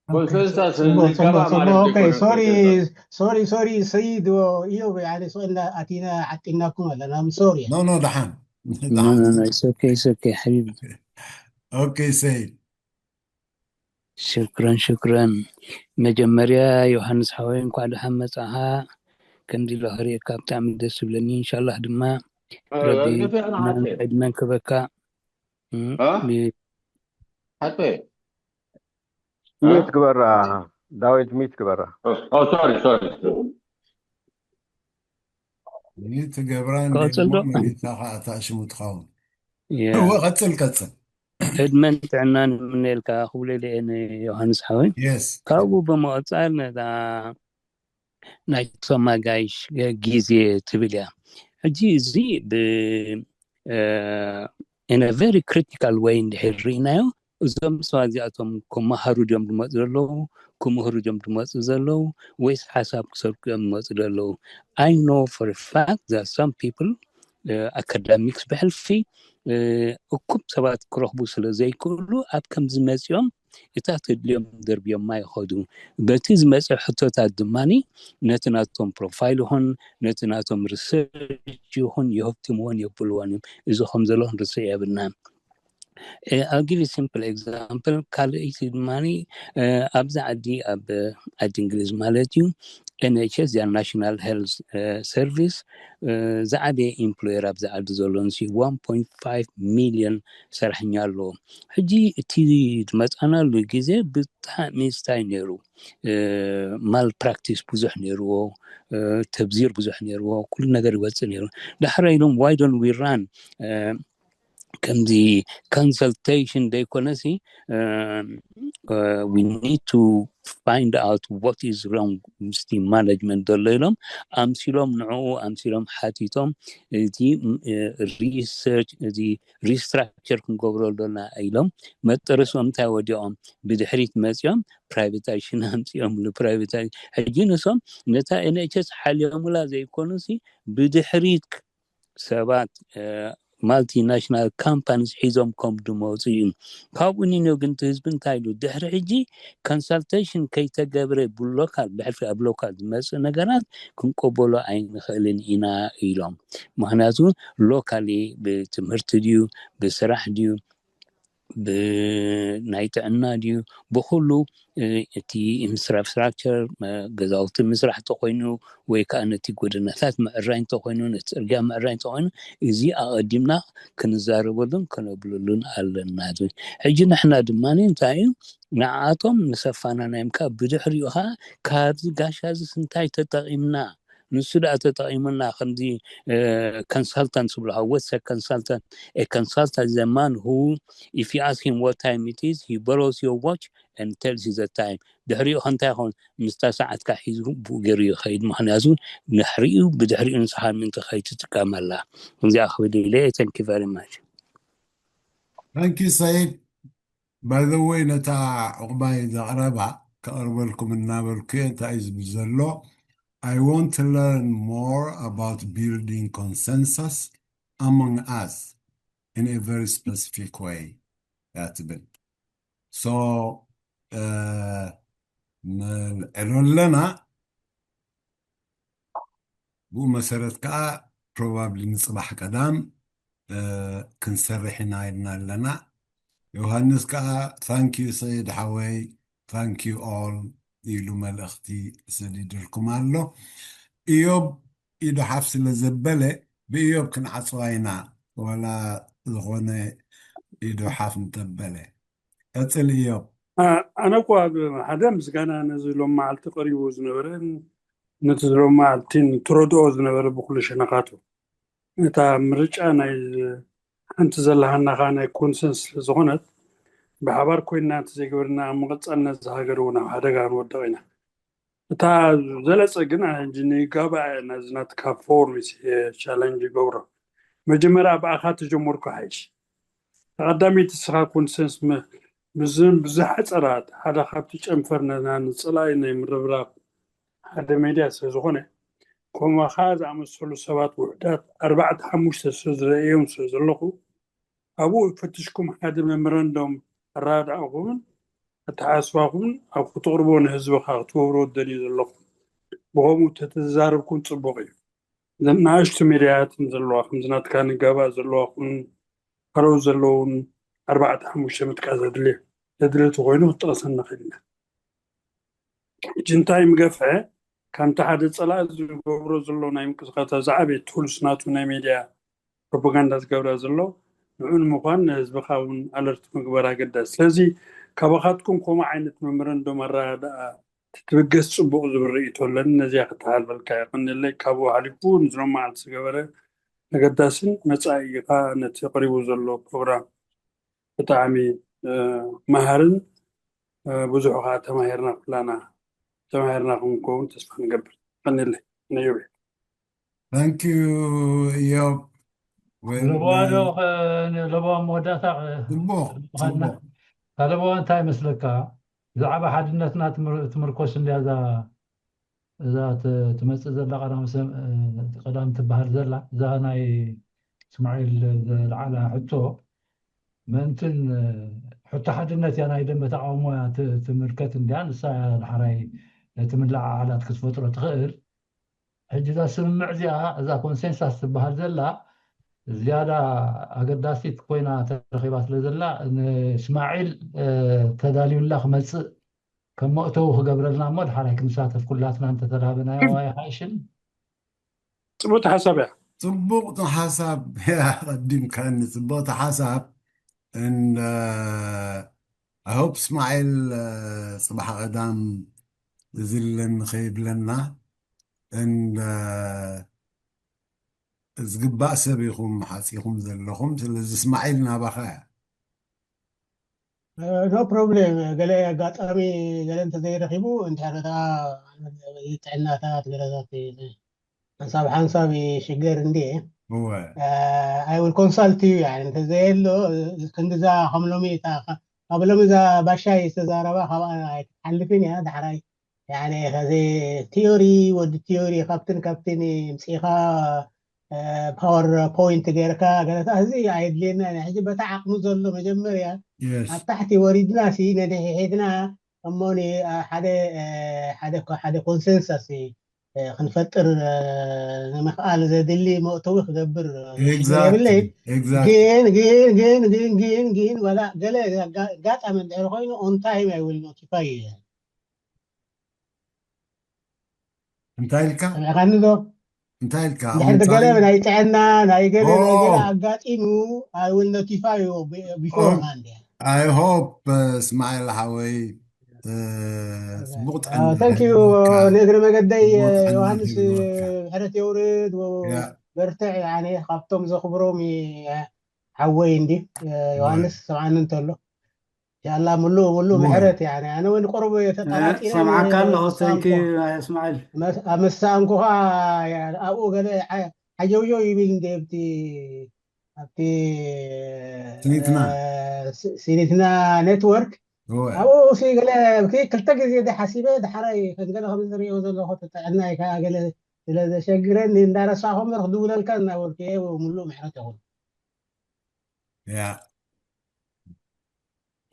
ኮንሰንሳስ ንገባ ማለት እዩ። ሶሪ ሶሪ ሶሪ ሰይድ እዮብ ያኔ ስእና ኣቲና ዓጢናኩም ኣለና ሶሪ ኖ ኖ ደሓን ኦኬ ኦኬ ሓቢቢ ኦኬ ሰይድ ሽክረን ሽክረን። መጀመርያ ዮሃንስ ሓወይ እንኳዕ ደሓን መጻኻ። ከምዚ ኢለ ክርእየካ ብጣዕሚ ደስ ዝብለኒ። ኢንሻላህ ድማ ረቢ ዕድመን ክበካ። ሚት ግበራ ዳዊት፣ ሚት ግበራ። ትገብራ እንዴሞ መሬታ ከዓ ታሽሙ ትኸውን። እወ፣ ቀፅል ቀፅል። ዕድመን ጥዕናን ምነልካ ክብለለ ንዮሃንስ ሓወይ። ካብኡ ብምቕፃል ነዛ ናይ ቶማ ጋይሽ ግዜ ትብል እያ። ሕጂ እዚ ብ in a very critical way እንድሕር ርኢናዮ፣ እዞም ሰባት እዚኣቶም ክመሃሩ ድዮም ዝመፁ ዘለዉ፣ ክምህሩ ድዮም ዝመፁ ዘለዉ፣ ወይስ ሓሳብ ክሰርቁ እዮም ዝመፁ ዘለዉ? I know for a fact that some people academics ብሕልፊ እኩብ ሰባት ክረኽቡ ስለ ዘይክእሉ ኣብ ከምዚ መፂኦም እታ ተድልዮም ደርብዮማ ይኸዱ። በቲ ዝመፀ ሕቶታት ድማ ነቲ ናቶም ፕሮፋይል ይኹን ነቲ ናቶም ሪሰርች ይኹን የህብትምዎን የብልዎን እዮም። እዚ ከም ዘሎ ክንርስዕ የብልናን። I'll give you simple example። ካልኣይቲ ድማ ኣብዚ ዓዲ ኣብ ዓዲ እንግሊዝ ማለት እዩ NHS ያ ናሽናል ሄልት ሰርቪስ ዝዓበየ ኢምፕሎየር ኣብዚ ዓዲ ዘሎ ንስ one point five ሚሊዮን ሰራሕኛ ኣለዎ። ሕጂ እቲ ዝመፃናሉ ግዜ ብጣዕሚ ስታይ ነይሩ። ማል ፕራክቲስ ብዙሕ ነይርዎ፣ ተብዚር ብዙሕ ነይርዎ፣ ኩሉ ነገር ይወፅእ ነይሩ። ዳሕራ ኢሎም why don't we run ከምዚ consultation ዘይኮነሲ we need to find out what is wrong ምስቲ ማኔጅመንት ዘሎ ኢሎም ኣምሲሎም ንዕኡ ኣምሲሎም ሓቲቶም እቲ ሪሰርች እዚ ሪስትራክቸር ክንገብሮ ኣሎና ኢሎም መጠረሶም እንታይ ወዲቖም ብድሕሪት መፂኦም ፕራይቬታይሽን ኣምፂኦም ፕራይቬታይ ሕጂ ንሶም ነታ NHS ሓልዮምላ ዘይኮኑሲ ብድሕሪት ሰባት ማልቲናሽናል ካምፓኒስ ሒዞም ከም ድመፁ እዩ። ካብኡ ኒኖ ግን እቲ ህዝቢ እንታይ ኢሉ ድሕሪ ሕጂ ኮንሳልቴሽን ከይተገብረ ብሎካል ብሕልፊ ኣብ ሎካል ዝመፅእ ነገራት ክንቀበሎ ኣይንኽእልን ኢና ኢሎም። ምክንያቱ ሎካሊ ብትምህርቲ ድዩ ብስራሕ ድዩ ብናይ ጥዕና ድዩ ብኩሉ እቲ ኢንፍራስትራክቸር ገዛውቲ ምስራሕ እንተኮይኑ ወይ ከዓ ነቲ ጎደናታት ምዕራይ እንተኮይኑ ነቲ ፅርግያ ምዕራይ እንተኮይኑ እዚ ኣቐዲምና ክንዛረበሉን ከነብለሉን ኣለና ዝብል ሕጂ ንሕና ድማ እንታይ እዩ ንዓኣቶም ምሰፋናናዮም ከዓ ብድሕሪኡ ከዓ ካብዚ ጋሻ እዚ እንታይ ተጠቒምና ንሱ ደኣ ተጠቒሙና ከምዚ consultant ዝብልኻ what's a consultant? A consultant is a man who if you ask him what time it is he borrows your watch and tells you the time ድሕሪኡ ከ እንታይ ይኸውን ምስታ ሰዓትካ ሒዙ ብኡ ገይሩ ይኸይድ ምክንያቱ ድሕሪኡ ብድሕሪኡ ንስኻ ምእንቲ ከይትጥቀመላ እዚኣ ክብል ኢለ thank you very much Thank you ሰይድ By the way ነታ ዕቑባይ ዘቕረባ ከቕርበልኩም እናበልኩ እየ እንታይ እዩ ዝብል ዘሎ I want to learn more about building consensus among us in a very specific way እያ ትብል so ነልዕሎ ኣለና ብኡ መሰረት ከዓ probably ንፅባሕ ቀዳም ክንሰርሕ ኢና ኢልና ኣለና ዮሃንስ ከዓ thank you ሰይድ ሓወይ thank you all ኢሉ መልእኽቲ ሰዲድልኩም ኣሎ እዮብ ኢዱ ሓፍ ስለ ዘበለ ብእዮብ ክንዓፅዋ ኢና ዋላ ዝኾነ ኢዱ ሓፍ እንተበለ ቀፅል እዮብ ኣነ እኮ ሓደ ምስጋና ነዚ ሎም መዓልቲ ቀሪቡ ዝነበረ ነቲ ዝሎም መዓልቲ ትረድኦ ዝነበረ ብኩሉ ሸነኻቱ እታ ምርጫ ናይ ሓንቲ ዘለሃና ከዓ ናይ ኮንሰንስ ስለዝኾነት ብሓባር ኮይንና እቲ ዘይገበርና ኣብ ምቕፃል ነዚ ሃገር እውን ኣብ ሓደጋ ክንወድቕ ኢና እታ ዘለፀ ግን ሕጂ ንጋባእ ናዚ ናትካ ፎርም ቻለንጅ ይገብሮ መጀመርያ ብኣኻ ተጀመርኩ ሓይሽ ተቐዳሚት እስኻ ኮንሰንስ ምዝን ብዙሕ ሕፀራት ሓደ ካብቲ ጨንፈር ነና ንፅላኢ ናይ ምርብራብ ሓደ ሜድያ ስለ ዝኾነ ከምኡ ከዓ ዝኣመሰሉ ሰባት ውሕዳት ኣርባዕተ ሓሙሽተ ስለ ዝረእዮም ስለ ዘለኹ ኣብኡ ፈትሽኩም ሓደ መምረንዶም ኣረዳድኣኹምን ኣተሓስባኹምን ኣብ ክትቕርቦ ንህዝብኻ ክትገብሮ ትደልዩ ዘለኹም ብኸምኡ ተተዛረብኩም ፅቡቕ እዩ እዘን ንኣሽቱ ሜድያትን ዘለዋ ከምዚ ናትካ ንጋባእ ዘለዋ ኩን ካልኦት ዘለውን ኣርባዕተ ሓሙሽተ ምጥቃስ ኣድልዮ ዘድለቲ ኮይኑ ክትጠቕሰን ንኽእል ኢና። ሕጂ እንታይ ምገፍሐ፣ ከምቲ ሓደ ጸላኢ ዝገብሮ ዘሎ ናይ ምንቅስቃሳት ዝዓበየ ቱልስ ናቱ ናይ ሜድያ ፕሮፓጋንዳ ዝገብራ ዘሎ፣ ንዑ ንምዃን ንህዝብኻ እውን ኣለርት ምግባር ኣገዳሲ። ስለዚ ካባኻትኩም ከምኡ ዓይነት መምረንዶም ኣረዳድኣ ትትብገስ ጽቡቕ ዝብል ርእይቶ ኣለኒ። ነዚኣ ክተሓልፈልካ የቐንየለይ። ካብኡ ሓሊፉ ንዝሎም መዓልቲ ዝገበረ ኣገዳስን መጻኢ ኢኻ ነቲ ቀሪቡ ዘሎ ፕሮግራም ብጣዕሚ መሃርን ብዙሕ ከዓ ተማሂርና ኩላና ተማሂርና ክንከውን ተስፋ ንገብር። ቀንለ ነዮቤ Thank you እዮብ። ለበዋ ዶ ለበዋ መወዳእታ ጽቡቅ ካልበዋ እንታይ ይመስለካ? ብዛዕባ ሓድነትና ትምርኮስ እንዲያ እዛ ትመፅእ ዘላ ቀዳም ትበሃል ዘላ እዛ ናይ እስማዒል ዘልዓላ ሕቶ ምእንትን ሕቶ ሓድነት እያ ናይ ደንበ ተቃውሞ እያ ትምልከት እንድያ ንሳ እያ ዳሕራይ ነቲ ምልዕዓላት ክትፈጥሮ ትኽእል። ሕጂ እዛ ስምምዕ እዚኣ እዛ ኮንሰንሳስ ትበሃል ዘላ ዝያዳ ኣገዳሲት ኮይና ተረኺባ ስለ ዘላ ንእስማዒል ተዳልዩላ ክመፅእ ከም መእተዊ ክገብረልና እሞ ድሓራይ ክንሳተፍ ኩላትና እንተተላበናዮ ኣይሓይሽን? ጽቡቅ ሓሳብ እያ። ጽቡቅ ሓሳብ እያ ቀዲምካኒ። ጽቡቅ ሓሳብ እንደ I hope እስማዒል ጽባሕ ቀዳም ዝልን ከይብለና እንደ ዝግባእ ሰብ ኢኹም ሓፂኹም ዘለኹም። ስለዚ እስማዒል ናባኻ እያ። No problem። ገለ ኣጋጣሚ ገለ እንተዘይረኺቡ እንድሕር ጥዕናታት ገለታት ሓንሳብ ሓንሳብ ይሽገር እንድየ። እወ I will consult you يعني እንተዘየሎ ክንድዛ ከም ሎሚ ካብ ሎሚ እዛ ባሻይ ዝተዛረባ ካብኣ ኣይትሓልፍን እያ። ዳሕራይ يعني ከዚ ቲዮሪ ወዲ ቲዮሪ ካብትን ካብትን ምፅኢኻ ፓወር ፖይንት ገይርካ ገለታ እዚ ኣየድልየና። ሕጂ በታ ዓቕሚ ዘሎ መጀመርያ yes ኣብ ታሕቲ ወሪድና ሲ ነድሒሒድና እሞ ሓደ ሓደ ሓደ ኮንሰንሰስ ክንፈጥር ንምኽኣል ዘድሊ መእተዊ ክገብር exactly የብለይን። exactly ግን ግን ግን ግን ግን ግን ዋላ ገለ ኣጋጣሚ እንድሕር ኮይኑ on time I will notify you። እንታይ ኢልካ ሰሚዕካኒ ዶ? እንታይ ኢልካ እንድሕር ገለ ናይ ጥዕና ናይ ገለ ናይ ገለ ኦ። ኣጋጢሙ I will notify you before hand። I hope እስማዒል ሓወይ ጽቡቅ ጥዕና Thank you። ይሃብካ። ንእግሪ መገደይ ጽቡቅ ጥዕና ዮሃንስ ይሃብካ። ምሕረት የውርድ ያ በርትዕ። ኣነ ካብቶም ዘኽብሮም ሓወይ እንዲ ዮሃንስ ሰምዓኒ እንተሎ ያላ ሙሉ ሙሉ እወ። ምሕረት ያኒ ኣነ እውን ቁሩብ ተጠራጢረ ሰምዓካ ኣለኹ። መሳንኩ Thank you እስማዒል። ኣብ መሳንኩ ከዓ ኣብኡ ገለ ሓጀውጀው ይብል እንደ ብቲ ኣብቲ ስኒትና። ስኒትና ኔትወርክ እወ። ኣብኡ ሲ ገለ ክልተ ግዜ ደ ሓሲበ ዳሕራይ ከም ገለ ከም ዝሪኦ ዘለኹ ተጥዕናይ ከዓ ገለ ስለ ዘሸግረኒ እንዳረሳኹ እምበር ክድውለልካ እናበልኩ እየ። ሙሉእ ምሕረት ይኹን። ያ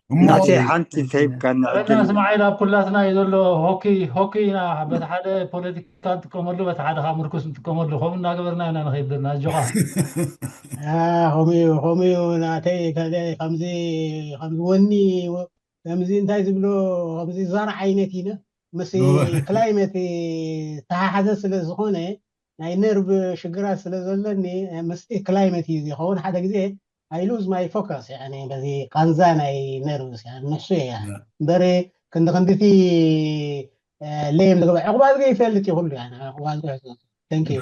ናተይ ሓንቲ ተሂብካኒ ረና ዕድል እስማዒል ኣብ ኩላትና እዩ ዘሎ። ሆኪ ሆኪ ኢና በቲ ሓደ ፖለቲካ ንጥቀመሉ በቲ ሓደ ከዓ ምርኩስ ንጥቀመሉ ከምኡ እናገበርና ኢና ንኸይድ ዘለና። ኣጆኻ ከምኡ እዩ ከምኡ እዩ ናተይ ከ- ከምዚ ከምዚ ወኒ ከምዚ እንታይ ዝብሎ ከምዚ ዛር ዓይነት ኢነ ምስ ክላይመት ተሓሓዘ ስለ ዝኾነ ናይ ነርቭ ሽግራት ስለ ዘለኒ ምስቲ ክላይመት እዩ ዝኸውን ሓደ ግዜ I lose my focus يعني በዚ ቃንዛ ናይ ነርቭስ يعني ንሱ እየ እምበሪ ክንዲ ክንድቲ ለየም ዝገበ ዕቁባ ዝገ ይፈልጥ ይኹሉ ዕቁባ ዝገ thank you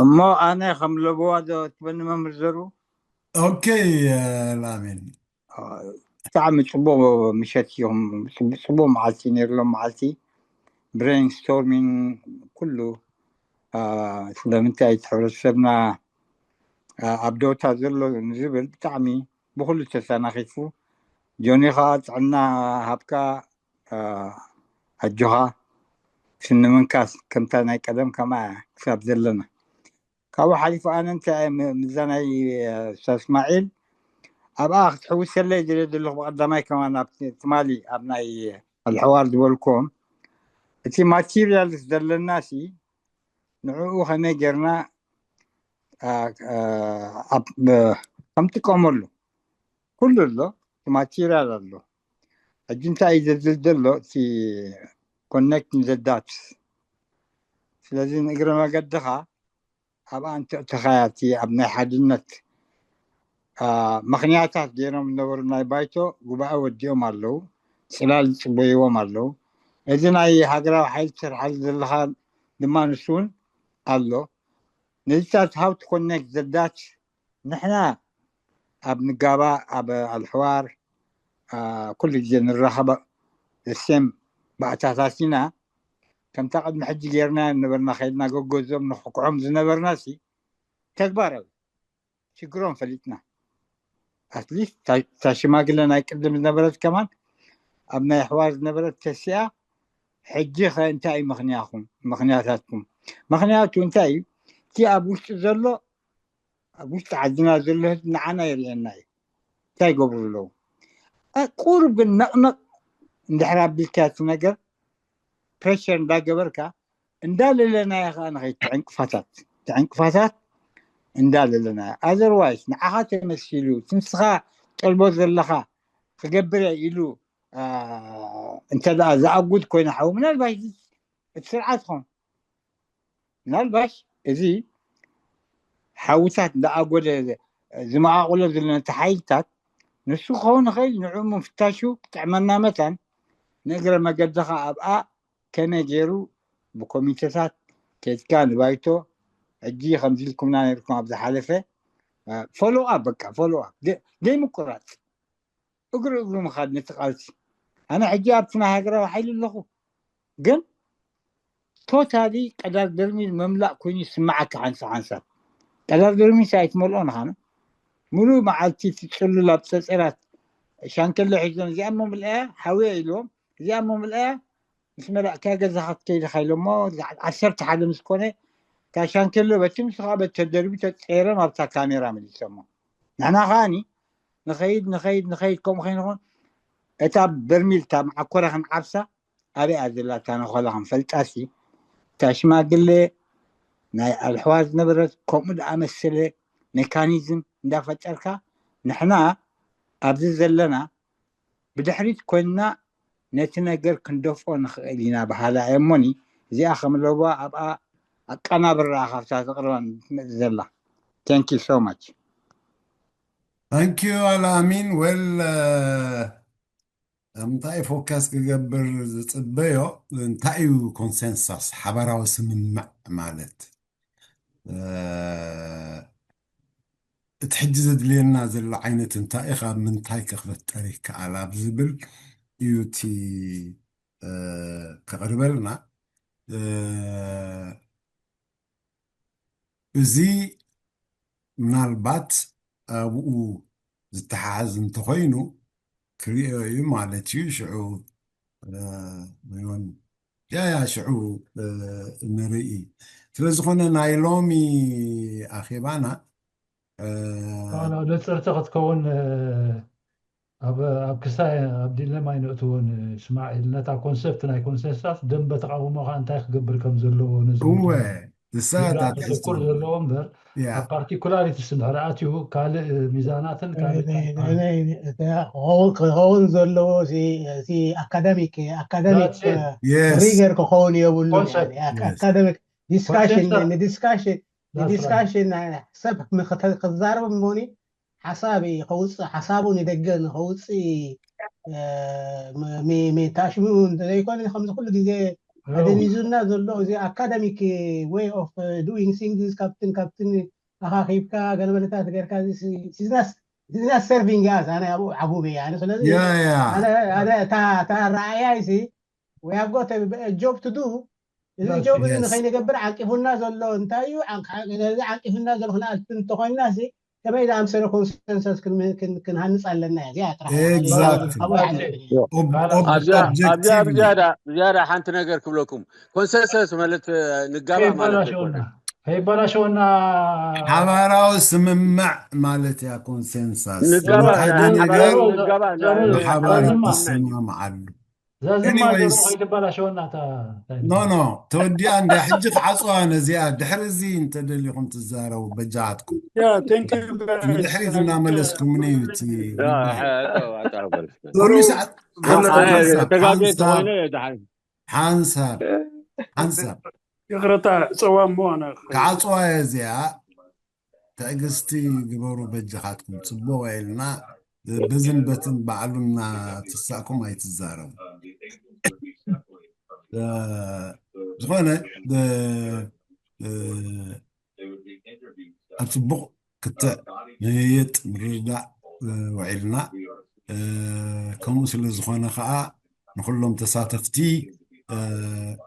እሞ ኣነ ከም ለበዋ ዶ ትበኒ መምህር ዘሩ ኦኬ ላሚን ብጣዕሚ ፅቡቅ ምሸት እዮም። ፅቡቅ መዓልቲ ነይርሎም መዓልቲ ብሬንስቶርሚን ኩሉ ስለምንታይ እቲ ሕብረተሰብና ኣብ ደውታ ዘሎ ንዝብል ብጣዕሚ ብኩሉ ተሰናኺፉ ጆኒ ከዓ ጥዕና ሃብካ ኣጆኻ ስኒ ምንካስ ከምታ ናይ ቀደም ከማ ክሳብ ዘለና ካብኡ ሓሊፉ ኣነ እንታይ ምዛ ናይ ስታዝ እስማዒል ኣብኣ ክትሕውሰለይ ዝደሊ ዘለኹ ብቀዳማይ ከማን ኣብ ትማሊ ኣብ ናይ ኣልሕዋር ዝበልኩም እቲ ማቴሪያልስ ዘለና ሲ ንዕኡ ከመይ ጌርና ከምጥቀመሉ ኩሉ ኣሎ እቲ ማቴሪያል ኣሎ ሕጂ እንታይ እዩ ዘድል ዘሎ? እቲ ኮኔክት ንዘዳት። ስለዚ ንእግረ መገድኻ ኣብኣ እንተእተኻያ፣ እቲ ኣብ ናይ ሓድነት ምኽንያታት ገይሮም ዝነበሩ ናይ ባይቶ ጉባኤ ወዲኦም ኣለዉ። ጽላል ዝጽበይዎም ኣለዉ። እዚ ናይ ሃገራዊ ሓይሊ ትሰርሓሉ ዘለኻ ድማ ንሱ እውን ኣሎ። ነዚታት ሃው ቱ ኮኔክት ዘዳት ንሕና ኣብ ንጋባ ኣብ ኣልሕዋር ኩሉ ግዜ ንራኸበ ዘሴም ባእታታት ኢና። ከምታ ቅድሚ ሕጂ ጌርና ነበርና፣ ከይድና ገገዞም ንክኩዖም ዝነበርና ሲ ተግባራዊ ሽግሮም ፈሊጥና። ኣትሊስት እታ ሽማግለ ናይ ቅድም ዝነበረት ከማን ኣብ ናይ ኣሕዋር ዝነበረት ተሲኣ። ሕጂ ከ እንታይ እዩ ምኽንያኹም ምኽንያታትኩም? ምኽንያቱ እንታይ እዩ? እቲ ኣብ ውሽጢ ዘሎ ኣብ ውሽጢ ዓድና ዘሎ ህዝቢ ንዓና ይርእየና እዩ። እንታይ ይገብሩ ኣለዉ? ቁሩብ ግን ነቕነቕ እንድሕር ኣቢልካ እቲ ነገር ፕሬሸር እንዳገበርካ እንዳለለናዮ ከዓ ንኸይድ ትዕንቅፋታት ትዕንቅፋታት እንዳለለናዮ። ኣዘርዋይስ ንዓኻ ተመሲሉ እቲ ንስኻ ጠልቦ ዘለኻ ክገብር ኢሉ እንተ ደኣ ዝኣጉድ ኮይነ ሓዊ ምናልባሽ እቲ ስርዓት ኾን ምናልባሽ እዚ ሓውታት እንዳኣጎደ ዝመቓቕሎ ዘሎ ነቲ ሓይልታት ንሱ ክኸውን ይኽእል። ንዕኡ ምፍታሹ ክጥዕመና መታን ንእግረ መገድኻ ኣብኣ ከመይ ገይሩ ብኮሚቴታት ከይድካ ንባይቶ ሕጂ ከምዚ ኢልኩምና ነርኩም ኣብ ዝሓለፈ ፎሎ ኣፕ በቃ ፎሎ ኣፕ ዘይምቁራፅ እግሪ እግሪ ምኻድ ነቲ ቃልሲ። ኣነ ሕጂ ኣብቲ ናይ ሃገራዊ ሓይሊ ኣለኹ ግን ቶታሊ ቀዳር በርሚል መምላእ ኮይኑ ይስምዓካ ሓንሳብ ሓንሳብ። ቀዳር በርሚል ሲ ኣይትመልኦ ንኻነ ሙሉእ መዓልቲ እቲ ፅሉል ኣብ ፀፀራት ሻንከሎ ሒዞም እዚኣ እሞ ምልኣያ ሓውያ ኢልዎም እዚኣ እሞ ምልኣያ ምስ መላእካ ገዛኻ ትከይድ ኢኻ ኢሎሞ ዓሰርተ ሓደ ምስ ኮነ እታ ሻንከሎ በቲ ንሱ ከዓ በቲ ተደርቢ ተፀይሮም ኣብታ ካሜራ መሊሶሞ። ንሕና ከዓኒ ንኸይድ ንኸይድ ንኸይድ ከምኡ ከይንኾን እታ በርሚል እታ መዓኮራ ክንዓብሳ ኣበይ እያ ዘላ እታ ነኾላ ክንፈልጣሲ እታ ሽማግለ ናይ ኣልሕዋ ዝነበረት ከምኡ ዝኣመሰለ ሜካኒዝም እንዳፈጠርካ ንሕና ኣብዚ ዘለና ብድሕሪት ኮይንና ነቲ ነገር ክንደፍኦ ንኽእል ኢና በሃላ እየ እሞኒ እዚኣ ከም ለዋ ኣብኣ ኣቀናብራ ካብታ ዘቕርባ ትመጽእ ዘላ። Thank you so much። Thank you ኣልኣሚን። ወል እንታይ ፎካስ ክገብር ዝፅበዮ እንታይ እዩ ኮንሰንሳስ ሓባራዊ ስምምዕ ማለት እቲ ሕጂ ዘድልየና ዘሎ ዓይነት እንታይ እዩ ካብ ምንታይ ክፈጠር ይከኣል ኣብ ዝብል እዩ እቲ ከቕርበልና እዚ ምናልባት ኣብኡ ዝተሓሓዝ እንተኾይኑ ክሪኦ እዩ ማለት እዩ ሽዑ ያ ያ ሽዑ ንርኢ ስለዝኾነ ናይ ሎሚ ኣኼባና ነፅርቲ ክትከውን ኣብ ክሳይ ኣብ ዲለማ ኣይነእትዎን ስማዒል ነታ ኮንሰፕት ናይ ኮንሰንሳስ ደንበ ተቃውሞካ እንታይ ክገብር ከም ዘለዎ ነዚ እወ ተዘኩር ዘለዎ እምበር ኣብ ፓርቲኩላሪቲስ እንድሕር ኣትዩ ካልእ ሚዛናትን ካልእ ክኸውን ዘለዎ እቲ ኣካዳሚክ ኣካዳሚክ ሪገር ክኸውን የብሉ ኣካዳሚክ ዲስካሽን ንዲስካሽን ንዲስካሽን ሰብ ክዛረብ እሞኒ ሓሳብ ከውፅእ ሓሳቡ ንደገ ንከውፅእ ታሽሙ እንተዘይኮነ ከምዚ ኩሉ ግዜ ኣደኒዙና ዘሎ እዚ ኣካዳሚክ ወይ ኦፍ ዱይንግ ሲንግስ ካብትን ካብትን ኣኻኺብካ ገለመለታት ገርካ ዚናት ሰርቪንግ ያስ ኣነ ኣብኡ ዓቡብ እየ ኣነ ስለዚ ኣነ እታ ረኣያይ ሲ we have got a job to do እዚ ጆብ እዚ ንኸይንገብር ዓቂፉና ዘሎ እንታይ እዩ ዓቂፉና ዘሎ ክንኣልፍ እንተኮይና ሲ ከመይ ዝኣምሰለ ኮንሰንሰስ ክንሃንፅ ኣለና እዚኣ ጥራሕ ኣብዚኣ ብዝያዳ ሓንቲ ነገር ክብለኩም ኮንሰንሰስ ማለት ንጋባ ማለት ከይበላሸወና ሓባራዊ ስምምዕ ማለት እያ ኮንሰንሳስ ሓደ ነገር ብሓባር ትስማምዓሉ ኖ ኖ ተወዲኣ እንዳ ሕጂ ክዓፅዋ ነዚኣ ድሕሪ እዚ እንተደሊኹም ትዛረቡ በጃትኩም ድሕሪት እናመለስኩምኒ እዩ እቲ ሰዓት ሓንሳብ፣ ሓንሳብ፣ ተጋጌ ሓንሳብ፣ ተኾይነ ድሓን ሓንሳብ፣ ሓንሳብ። ይቕረታ፣ ጸዋም ምዋና ክዓጽዋ እየ እዚኣ። ትዕግስቲ ግበሩ በጃኻትኩም። ጽቡቕ ኢልና በዝን በትን ባዕሉ እናተሳእኩም ኣይትዛረቡ። እ፣ ዝኾነ፣ እ፣ እ፣ ኣብ ጽቡቕ ክትዕ ምይይጥ ምርድዳእ፣ እ፣ ውዒልና። እ፣ ከምኡ ስለ ዝኾነ ኸኣ ንኹሎም ተሳተፍቲ፣ እ፣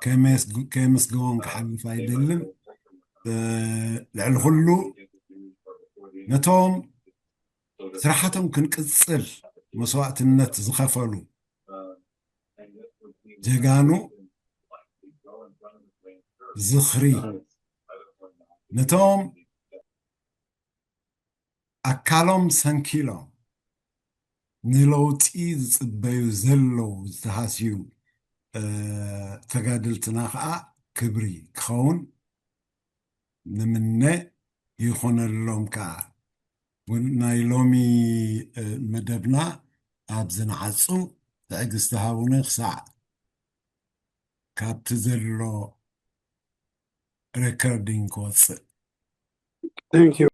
ከየመስግ-፣ ከየመስገዎም ክሓልፍ ኣይደልን። እ፣ ልዕሊ ኩሉ ነቶም ስራሓቶም ክንቅጽል መስዋእትነት ዝኸፈሉ ጀጋኑ ዝኽሪ፣ ነቶም ኣካሎም ሰንኪሎም ንለውጢ ዝጽበዩ ዘለዉ ዝተሃስዩ፣ እ፣ ተጋደልትና ኸኣ ክብሪ ክኸውን ንምነ፣ ይኾነሎም ከኣ። ውን ናይ ሎሚ፣ እ፣ መደብና ኣብዚ ንዓጹ። ትዕግስቲ ሃቡኒ ክሳዕ ካብቲ ዘሎ ሬከርዲንግ ክወጽእ። Thank you።